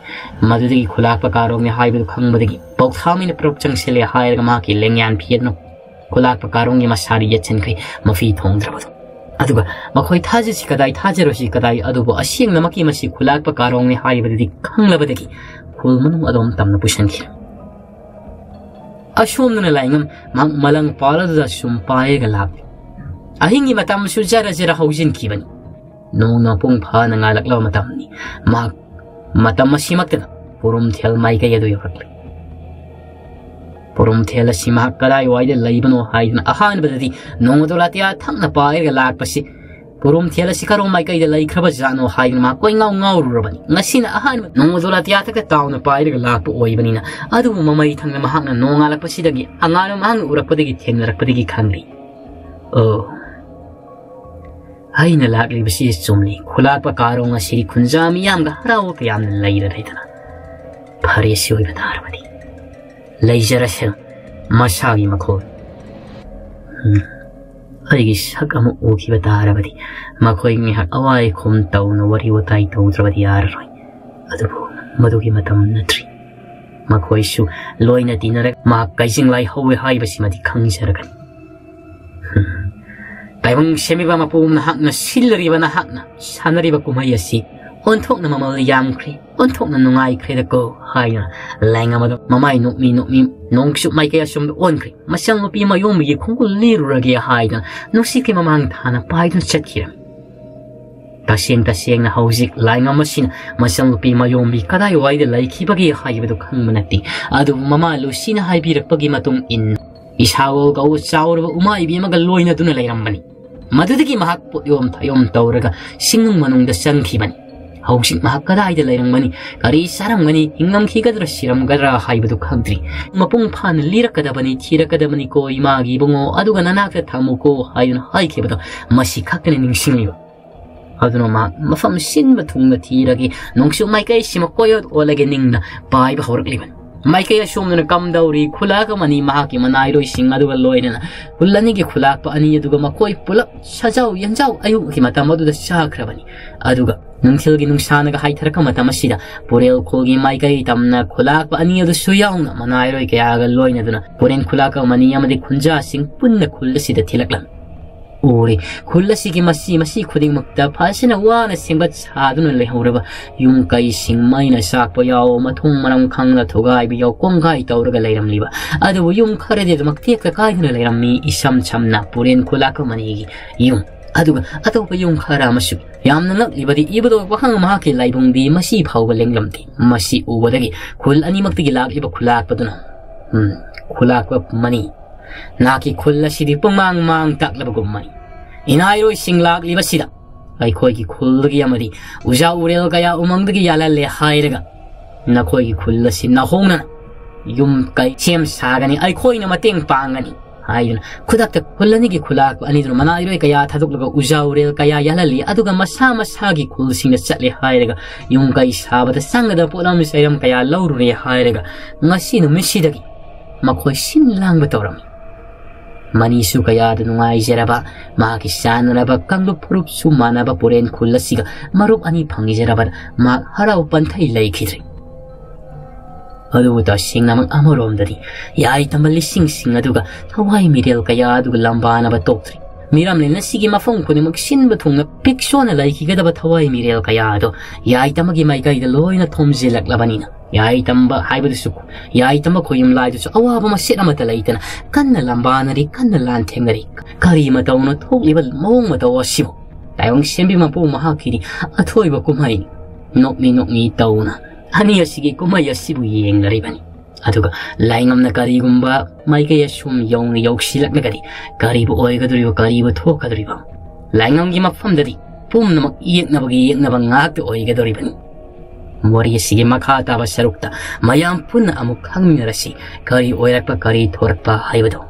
ꯃꯗꯨꯗꯒꯤ ꯈꯨꯂꯥꯛꯄ ꯀꯥꯔꯣꯡꯅꯤ ꯍꯥꯏꯕꯗꯨ ꯈꯪꯕꯗꯒꯤ ꯄꯥꯎꯊꯥꯃꯤꯅ ꯄ꯭ꯔꯣꯞ ꯆꯪꯁꯤꯜꯂꯦ ꯍꯥꯏꯔꯒ ꯃꯍꯥꯛꯀꯤ ꯂꯦꯡꯌꯥꯟ ꯐꯤ ꯑꯗꯨꯅ ꯈꯨꯂꯥꯛꯄ ꯀꯥꯔꯣꯡꯒꯤ ꯃꯁꯥꯗ ꯌꯦꯠꯁꯤꯟꯈ꯭ꯔꯦ, ꯃꯐꯤ ꯊꯣꯡꯗ꯭ꯔꯕꯗꯨ꯫ ꯑꯗꯨꯒ ꯃꯈꯣꯏ ꯊꯥꯖꯁꯤ ꯀꯗꯥꯏ, ꯊꯥꯖꯔꯣꯏꯁꯤ ꯀꯗꯥꯏ, ꯑꯗꯨꯕꯨ ꯑꯁꯦꯡꯅꯃꯛꯀꯤ ꯃꯁꯤ ꯈꯨꯂꯥꯛꯄ ꯀꯥꯔꯣꯡꯅꯤ ꯍꯥꯏꯕꯗꯨꯗꯤ ꯈꯪꯂꯕꯗꯒꯤ ꯈꯨꯜ ꯃꯅꯨꯡ ꯑꯗꯣꯝ ꯇꯝꯅ ꯄꯨꯁꯤꯟꯈꯤ꯫ ꯑꯁꯣꯝꯗꯅ ꯂꯥꯏꯉꯝ ꯃꯍꯥꯛ ꯃꯂꯪ ꯄꯥꯜ ꯑꯗꯨꯗ ꯁꯨꯝ ꯄꯥꯏꯔꯒ ꯂꯥꯛꯂꯤ꯫ ꯑꯍꯤꯡꯒꯤ ꯃꯇꯝꯁꯨ ꯖꯔ ꯖꯔ ꯍꯧꯖꯤꯟꯈꯤꯕꯅꯤ꯫ ꯅꯣꯡ ꯃꯄꯨꯡ ꯐꯥꯅ ꯉꯥꯜꯂꯛꯂꯕ ꯃꯇꯝꯅꯤ꯫ ꯃꯍꯥꯛ ꯃꯇꯝ ꯑꯁꯤꯃꯛꯇꯗ ꯄꯨꯔꯨꯝꯊꯦꯜ ꯃꯥꯏꯀꯩ ꯑꯗꯨ ꯌꯧꯔꯛꯂꯤ꯫ ꯄꯨꯔꯨꯝꯊꯦꯜ ꯑꯁꯤ ꯃꯍꯥꯛ ꯀꯗꯥꯏꯋꯥꯏꯗ ꯂꯩꯕꯅꯣ ꯍꯥꯏꯗꯨꯅ ꯑꯍꯥꯟꯕꯗꯗꯤ ꯅꯣꯡꯃꯗꯣ ꯂꯥꯇꯤꯌꯥ ꯊꯛꯅ ꯄꯥꯏꯔꯒ ꯂꯥꯛꯄꯁꯤ, ꯄꯨꯔꯨꯝꯊꯦꯜ ꯑꯁꯤ ꯀꯔꯣꯝ ꯃꯥꯏꯀꯩꯗ ꯂꯩꯈ꯭ꯔꯕ ꯖꯥꯠꯅꯣ ꯍꯥꯏꯗꯨꯅ ꯃꯍꯥꯛ ꯀꯣꯏꯉꯥꯎ ꯉꯥꯎꯔꯨꯔꯕꯅꯤ꯫ ꯉꯁꯤꯅ ꯑꯍꯥꯟꯕ ꯅꯣꯡꯃꯗꯣ ꯂꯥꯇꯤꯌꯥ ꯊꯛꯇ ꯇꯥꯎꯅ ꯄꯥꯏꯔꯒ ꯂꯥꯛꯄ ꯑꯣꯏꯕꯅꯤꯅ꯫ ꯑꯗꯨꯕꯨ ꯃꯃꯩ ꯊꯪꯅ ꯃꯍꯥꯛꯅ ꯅꯣꯡꯉꯥꯜꯂꯛꯄꯁꯤꯗꯒꯤ ꯑꯉꯥꯟꯕ ꯃꯍꯥꯛꯅ ꯎꯔꯛꯄꯗꯒꯤ ꯊꯦꯡꯅꯔꯛꯄꯗꯒꯤ ꯈꯪꯂꯤ꯫ ꯑꯣ, ꯑꯩꯅ ꯂꯥꯛꯂꯤꯕꯁꯤ ꯆꯨꯝꯂꯤ꯫ ꯈꯨꯂꯥꯛꯄ ꯀꯥꯔꯣꯡ ꯑꯁꯤꯗꯤ ꯈꯨꯟꯖꯥ ꯃꯤꯌꯥꯝꯒ ꯍꯔꯥꯎꯕ ꯀꯌꯥꯝꯅ ꯂꯩꯔ ꯂꯩꯗꯅ꯫ ꯐꯔꯦ, ꯑꯁꯤ ꯑꯣꯏꯕ ꯇꯥꯔꯕꯗꯤ꯫ ꯂꯩꯖꯔꯁꯅꯨ, ꯃꯁꯥꯒꯤ ꯃꯈꯣꯜ꯫ ꯎꯝ, ꯑꯩꯒꯤ ꯁꯛ ꯑꯃ ꯎꯈꯤꯕ ꯇꯥꯔꯕꯗꯤ ꯃꯈꯣꯏ ꯉꯥꯏꯍꯥꯛ ꯑꯋꯥꯏ ꯈꯨꯝ ꯇꯧꯅ ꯋꯥꯔꯤ ꯋꯥꯇꯥꯏ ꯇꯧꯗ꯭ꯔꯕꯗꯤ ꯌꯥꯔꯔꯣꯏ꯫ ꯑꯗꯨꯕꯨ ꯃꯗꯨꯒꯤ ꯃꯇꯝ ꯅꯠꯇ꯭ꯔꯤ꯫ ꯃꯈꯣꯏꯁꯨ ꯂꯣꯏꯅ ꯇꯤꯟꯅꯔꯒ ꯃꯍꯥꯛ ꯀꯩꯖꯤꯡ ꯂꯥꯏ ꯍꯧꯋꯦ ꯍꯥꯏꯕꯁꯤꯃꯗꯤ ꯈꯪꯖꯔꯒꯅꯤ꯫ ꯇꯥꯏꯕꯪ ꯁꯦꯝꯕꯤꯕ ꯃꯄꯨ ꯅꯍꯥꯛꯅ ꯁꯤꯜꯂꯔꯤꯕ, ꯅꯍꯥꯛꯅ ꯁꯥꯟꯅꯔꯤꯕ ꯀꯨꯝꯍꯩ ꯑꯁꯤ ꯑꯣꯟꯊꯣꯛꯅ ꯃꯃꯜ ꯌꯥꯝꯈ꯭ꯔꯦ, ꯑꯣꯟꯊꯣꯛꯅ ꯅꯨꯡꯉꯥꯏꯈ꯭ꯔꯦꯗꯀꯣ ꯍꯥꯏꯗꯨꯅ ꯂꯥꯏꯉꯝ ꯑꯗꯨ ꯃꯃꯥꯏ ꯅꯣꯛꯃꯤ ꯅꯣꯛꯃꯤ ꯅꯣꯡꯆꯨꯞ ꯃꯥꯏꯀꯩ ꯑꯁꯣꯝꯗ ꯑꯣꯟꯈ꯭ꯔꯦ꯫ ꯃꯆꯟꯅꯨꯄꯤ ꯃꯌꯣꯝꯕꯒꯤ ꯈꯣꯡꯒꯨꯜ ꯂꯤꯔꯨꯔꯒꯦ ꯍꯥꯏꯗꯨꯅ ꯅꯨꯡꯁꯤꯠꯀꯤ ꯃꯃꯥꯡ ꯊꯥꯅ ꯄꯥꯏꯗꯨꯅ ꯆꯠꯈꯤꯔꯝꯃꯤ꯫ ꯇꯁꯦꯡ ꯇꯁꯦꯡꯅ ꯍꯧꯖꯤꯛ ꯂꯥꯏꯉꯝ ꯑꯁꯤꯅ ꯃꯆꯟꯅꯨꯄꯤ ꯃꯌꯣꯝꯕꯤ ꯀꯗꯥꯏꯋꯥꯏꯗ ꯂꯩꯈꯤꯕꯒꯦ ꯍꯥꯏꯕꯗꯨ ꯈꯪꯕ ꯅꯠꯇꯦ꯫ ꯑꯗꯨꯕꯨ ꯃꯃꯥ ꯂꯨꯁꯤꯅ ꯍꯥꯏꯕꯤꯔꯛꯄꯒꯤ ꯃꯇꯨꯡ ꯏꯟꯅ ꯏꯁꯥꯋꯣꯜ ꯀꯧꯕ ꯆꯥꯎꯔꯕ ꯎꯃꯥ ꯏꯕꯤ ꯑꯃꯒ ꯂꯣꯏꯅꯗꯨꯅ ꯂꯩꯔꯝꯕꯅꯤ꯫ ꯃꯗꯨꯗꯒꯤ ꯃꯍꯥꯛ ꯄꯣꯠꯌꯣꯝ ꯊꯥꯌꯣꯝ ꯇꯧꯔꯒ ꯁꯤꯡꯅꯨꯡ ꯃꯅꯨꯡꯗ ꯆꯪꯈꯤꯕꯅꯤ꯫ ꯍꯧꯖꯤꯛ ꯃꯍꯥꯛ ꯀꯗꯥꯏꯗ ꯂꯩꯔꯝꯒꯅꯤ? ꯀꯔꯤ ꯆꯥꯔꯝꯒꯅꯤ? ꯍꯤꯡꯂꯝꯈꯤꯒꯗ꯭ꯔꯥ ꯁꯤꯔꯝꯒꯗ꯭ꯔꯥ ꯍꯥꯏꯕꯗꯨ ꯈꯪꯗ꯭ꯔꯤ꯫ ꯃꯄꯨꯡ ꯐꯥꯅ ꯂꯤꯔꯛꯀꯗꯕꯅꯤ, ꯊꯤꯔꯛꯀꯗꯕꯅꯤꯀꯣ ꯏꯃꯥꯒꯤ ꯏꯕꯨꯡꯉꯣ, ꯑꯗꯨꯒ ꯅꯅꯥꯛꯇ ꯊꯝꯃꯨꯀꯣ ꯍꯥꯏꯗꯨꯅ ꯍꯥꯏꯈꯤꯕꯗꯣ ꯃꯁꯤ ꯈꯛꯇꯅꯤ ꯅꯤꯡꯁꯤꯡꯂꯤꯕ꯫ ꯑꯗꯨꯅ ꯃꯍꯥꯛ ꯃꯐꯝ ꯁꯤꯟꯕ ꯊꯨꯡꯅ ꯊꯤꯔꯒ ꯅꯣꯡꯆꯨꯞ ꯃꯥꯏꯀꯩꯁꯤꯃ ꯀꯣꯏ ꯑꯣꯠ ꯑꯣꯠꯂꯒ ꯅꯤꯡꯅ ꯄꯥꯏꯕ ꯍꯧꯔꯛꯂꯤꯕꯅꯤ꯫ ꯃꯥꯏꯀꯩ ꯑꯁꯣꯝꯗꯅ ꯀꯝꯗꯧꯔꯤ? ꯈꯨꯂꯥꯛ ꯑꯃꯅꯤ ꯃꯍꯥꯛꯀꯤ ꯃꯅꯥꯏꯔꯣꯏꯁꯤꯡ ꯑꯗꯨꯒ ꯂꯣꯏꯅꯅ ꯈꯨꯜ ꯑꯅꯤꯒꯤ ꯈꯨꯂꯥꯛꯄ ꯑꯅꯤ ꯑꯗꯨꯒ ꯃꯈꯣꯏ ꯄꯨꯂꯞ ꯁꯖꯥꯎ ꯌꯦꯟꯖꯥꯎ ꯑꯌꯨꯛꯀꯤ ꯃꯇꯝ ꯑꯗꯨꯗ ꯆꯥꯈ꯭ꯔꯕꯅꯤ꯫ ꯑꯗꯨꯒ ꯅꯨꯡꯊꯤꯜꯒꯤ ꯅꯨꯡꯁꯥꯅꯒ ꯍꯥꯏꯊꯔꯛꯄ ꯃꯇꯝ ꯑꯁꯤꯗ ꯄꯨꯔꯦꯜ ꯈꯨꯜꯒꯤ ꯃꯥꯏꯀꯩ ꯇꯝꯅ ꯈꯨꯂꯥꯛꯄ ꯑꯅꯤ ꯑꯗꯨꯁꯨ ꯌꯥꯎꯅ ꯃꯅꯥꯏꯔꯣꯏ ꯀꯌꯥꯒ ꯂꯣꯏꯅꯗꯨꯅ ꯄꯨꯔꯦꯟ ꯈꯨꯂꯥꯛꯄ ꯑꯅꯤ ꯑꯃꯗꯤ ꯈꯨꯟꯖꯥꯁꯤꯡ ꯄꯨꯟꯅ ꯈꯨꯜ ꯑꯁꯤꯗ ꯊꯤꯜꯂꯛꯂꯝꯃꯤ꯫ ꯎꯔꯦ, ꯈꯨꯜ ꯑꯁꯤꯒꯤ ꯃꯁꯤ ꯃꯁꯤ ꯈꯨꯗꯤꯡꯃꯛꯇ ꯐꯖꯅ ꯋꯥꯅ ꯁꯦꯝꯒꯠ ꯁꯥꯗꯨꯅ ꯂꯩꯍꯧꯔꯕ ꯌꯨꯝ ꯀꯩꯁꯤꯡ ꯃꯩꯅ ꯆꯥꯛꯄ ꯌꯥꯎ, ꯃꯊꯣꯡ ꯃꯔꯝ ꯈꯪꯗ ꯊꯨꯒꯥꯏꯕ ꯌꯥꯎ, ꯀꯣꯡꯒꯥꯏ ꯇꯧꯔꯒ ꯂꯩꯔꯝꯂꯤꯕ꯫ ꯑꯗꯨꯕꯨ ꯌꯨꯝ ꯈꯔꯗꯤ ꯑꯗꯨꯃꯛ ꯇꯦꯛꯇ ꯀꯥꯏꯗꯅ ꯂꯩꯔꯝꯃꯤ, ꯏꯁꯝ ꯁꯝꯅ ꯄꯨꯔꯦꯟ ꯈꯨꯂꯥꯛꯄ ꯑꯅꯤꯒꯤ ꯌꯨꯝ꯫ ꯑꯗꯨꯒ ꯑꯇꯣꯞꯄ ꯌꯨꯝ ꯈꯔ ꯑꯃꯁꯨ꯫ ꯌꯥꯝꯅ ꯉꯛꯂꯤꯕꯗꯤ ꯏꯕꯨꯙꯧ ꯄꯥꯈꯪ ꯃꯍꯥꯛꯀꯤ ꯂꯥꯏꯕꯨꯡꯗꯤ ꯃꯁꯤ ꯐꯥꯎꯕ ꯂꯦꯡꯂꯝꯗꯦ꯫ ꯃꯁꯤ ꯎꯕꯗꯒꯤ ꯈꯨꯜ ꯑꯅꯤꯃꯛꯇꯒꯤ ꯂꯥꯛꯂꯤꯕ ꯈꯨꯂꯥꯛꯄꯗꯨꯅ, ꯎꯝ, ꯈꯨꯂꯥꯛꯄ ꯃꯅꯤ, ꯅꯍꯥꯛꯀꯤ ꯈꯨꯜ ꯑꯁꯤꯗꯤ ꯄꯨꯡꯃꯥꯡ ꯃꯥꯡ ꯇꯥꯛꯂꯕꯒꯨꯝꯕꯅꯤ꯫ ꯏꯅꯥꯏꯔꯣꯏꯁꯤꯡ ꯂꯥꯛꯂꯤꯕꯁꯤꯗ ꯑꯩꯈꯣꯏꯒꯤ ꯈꯨꯜꯗꯒꯤ ꯑꯃꯗꯤ ꯎꯖꯥ ꯎꯔꯦꯜ ꯀꯌꯥ ꯎꯃꯪꯗꯒꯤ ꯌꯥꯜꯍꯜꯂꯦ ꯍꯥꯏꯔꯒ ꯅꯈꯣꯏꯒꯤ ꯈꯨꯜ ꯑꯁꯤ ꯅꯥꯍꯣꯡꯅꯅ ꯌꯨꯝ ꯀꯩ ꯁꯦꯝ ꯁꯥꯒꯅꯤ, ꯑꯩꯈꯣꯏꯅ ꯃꯇꯦꯡ ꯄꯥꯡꯒꯅꯤ ꯍꯥꯏꯗꯨꯅ ꯈꯨꯗꯛꯇ ꯈꯨꯜ ꯑꯅꯤꯒꯤ ꯈꯨꯂꯥꯛꯄ ꯑꯅꯤꯗꯨꯅ ꯃꯅꯥꯏꯔꯣꯏ ꯀꯌꯥ ꯊꯥꯗꯣꯛꯂꯒ ꯎꯖꯥ ꯎꯔꯦꯜ ꯀꯌꯥ ꯌꯥꯜꯍꯜꯂꯤ꯫ ꯑꯗꯨꯒ ꯃꯁꯥ ꯃꯁꯥꯒꯤ ꯈꯨꯜꯁꯤꯡꯗ ꯆꯠꯂꯦ ꯍꯥꯏꯔꯒ ꯌꯨꯝ ꯀꯩ ꯁꯥꯕꯗ ꯆꯪꯒꯗꯕ ꯄꯣꯠꯂꯝ ꯆꯩꯔꯝ ꯀꯌꯥ ꯂꯧꯔꯨꯔꯦ ꯍꯥꯏꯔꯒ ꯉꯁꯤ ꯅꯨꯃꯤꯠꯁꯤꯗꯒꯤ ꯃꯈꯣꯏ ꯁꯤꯟ ꯂꯥꯡꯕ ꯇꯧꯔꯝꯃꯤ꯫ ꯃꯅꯤꯁꯨ ꯀꯌꯥꯗ ꯅꯨꯡꯉꯥꯏꯖꯔꯕ, ꯃꯍꯥꯛꯀꯤ ꯆꯥꯟꯅꯔꯕ ꯀꯥꯡꯂꯨꯞ ꯐꯨꯔꯨꯞꯁꯨ ꯃꯥꯟꯅꯕ ꯄꯨꯔꯦꯟ ꯈꯨꯜ ꯑꯁꯤꯒ ꯃꯔꯨꯞ ꯑꯅꯤ ꯐꯪꯖꯔꯕꯗ ꯃꯍꯥꯛ ꯍꯔꯥꯎ ꯄꯟꯊꯩ ꯂꯩꯈꯤꯗ꯭ꯔꯦ꯫ ꯑꯗꯨꯕꯨ ꯇꯁꯦꯡꯅꯃꯛ ꯑꯃꯔꯣꯝꯗꯗꯤ ꯌꯥꯏꯇꯝꯕ ꯂꯤꯁꯤꯡꯁꯤꯡ ꯑꯗꯨꯒ ꯊꯋꯥꯏ ꯃꯤꯔꯦꯜ ꯀꯌꯥ ꯑꯗꯨꯒ ꯂꯝꯕꯥꯅꯕ ꯇꯣꯛꯇ꯭ꯔꯤ꯫ ꯃꯤꯔꯝꯂꯦꯟ ꯑꯁꯤꯒꯤ ꯃꯐꯝ ꯈꯨꯗꯤꯡꯃꯛ ꯁꯤꯟꯕ ꯊꯨꯡꯅ ꯄꯤꯛ ꯁꯣꯟꯅ ꯂꯩꯈꯤꯒꯗꯕ ꯊꯋꯥꯏ ꯃꯤꯔꯦꯜ ꯀꯌꯥ ꯑꯗꯨ ꯌꯥꯏꯇꯝꯕꯒꯤ ꯃꯥꯏꯀꯩꯗ ꯂꯣꯏꯅ ꯊꯣꯝꯖꯤꯜꯂꯛꯂꯕꯅꯤꯅ ꯌꯥꯏꯇꯝꯕ ꯍꯥꯏꯕꯗꯨꯁꯨ, ꯌꯥꯏꯇꯝꯕ ꯈꯣꯌꯨꯝ ꯂꯥꯏꯗꯨꯁꯨ ꯑꯋꯥꯕ ꯃꯆꯦꯠ ꯑꯃꯠꯇ ꯂꯩꯇꯅ ꯀꯟꯅ ꯂꯝꯕꯥꯅꯔꯤ, ꯀꯟꯅ ꯂꯥꯟꯊꯦꯡꯅꯔꯤ꯫ ꯀꯔꯤ ꯃꯇꯧꯅ ꯊꯣꯛꯂꯤꯕ ꯃꯑꯣꯡ ꯃꯇꯧ ꯑꯁꯤꯕꯨ? ꯂꯥꯏꯑꯣꯡ ꯁꯦꯝꯕꯤ ꯃꯄꯨ ꯃꯍꯥꯛꯀꯤꯗꯤ ꯑꯊꯣꯏꯕ ꯀꯨꯝꯍꯩꯅꯤ꯫ ꯅꯣꯛꯃꯤ ꯅꯣꯛꯃꯤ ꯇꯧꯅ ꯑꯅꯤ ꯑꯁꯤꯒꯤ ꯀꯨꯝꯍꯩ ꯑꯁꯤꯕꯨ ꯌꯦꯡꯅꯔꯤꯕꯅꯤ꯫ ꯑꯗꯨꯒ ꯂꯥꯏꯉꯝꯅ ꯀꯔꯤꯒꯨꯝꯕ ꯃꯥꯏꯀꯩ ꯑꯁꯨꯝ ꯌꯧꯅ ꯌꯧꯁꯤꯜꯂꯛꯂꯒꯗꯤ ꯀꯔꯤꯕꯨ ꯑꯣꯏꯒꯗꯧꯔꯤꯕ, ꯀꯔꯤꯕꯨ ꯊꯣꯛꯀꯗꯧꯔꯤꯕ? ꯂꯥꯏꯉꯝꯒꯤ ꯃꯐꯝꯗꯗꯤ ꯄꯨꯝꯅꯃꯛ ꯌꯦꯛꯅꯕꯒꯤ ꯌꯦꯛꯅꯕ ꯉꯥꯛꯇ ꯑꯣꯏꯒꯗꯧꯔꯤꯕꯅꯤ꯫ ꯋꯥꯔꯤ ꯑꯁꯤꯒꯤ ꯃꯈꯥ ꯇꯥꯕ ꯁꯔꯨꯛꯇ ꯃꯌꯥꯝ ꯄꯨꯟꯅ ꯑꯃꯨꯛ ꯈꯪꯃꯤꯟꯅꯔꯁꯤ, ꯀꯔꯤ ꯑꯣꯏꯔꯛꯄ, ꯀꯔꯤ ꯊꯣꯔꯛꯄ ꯍꯥꯏꯕꯗꯨ꯫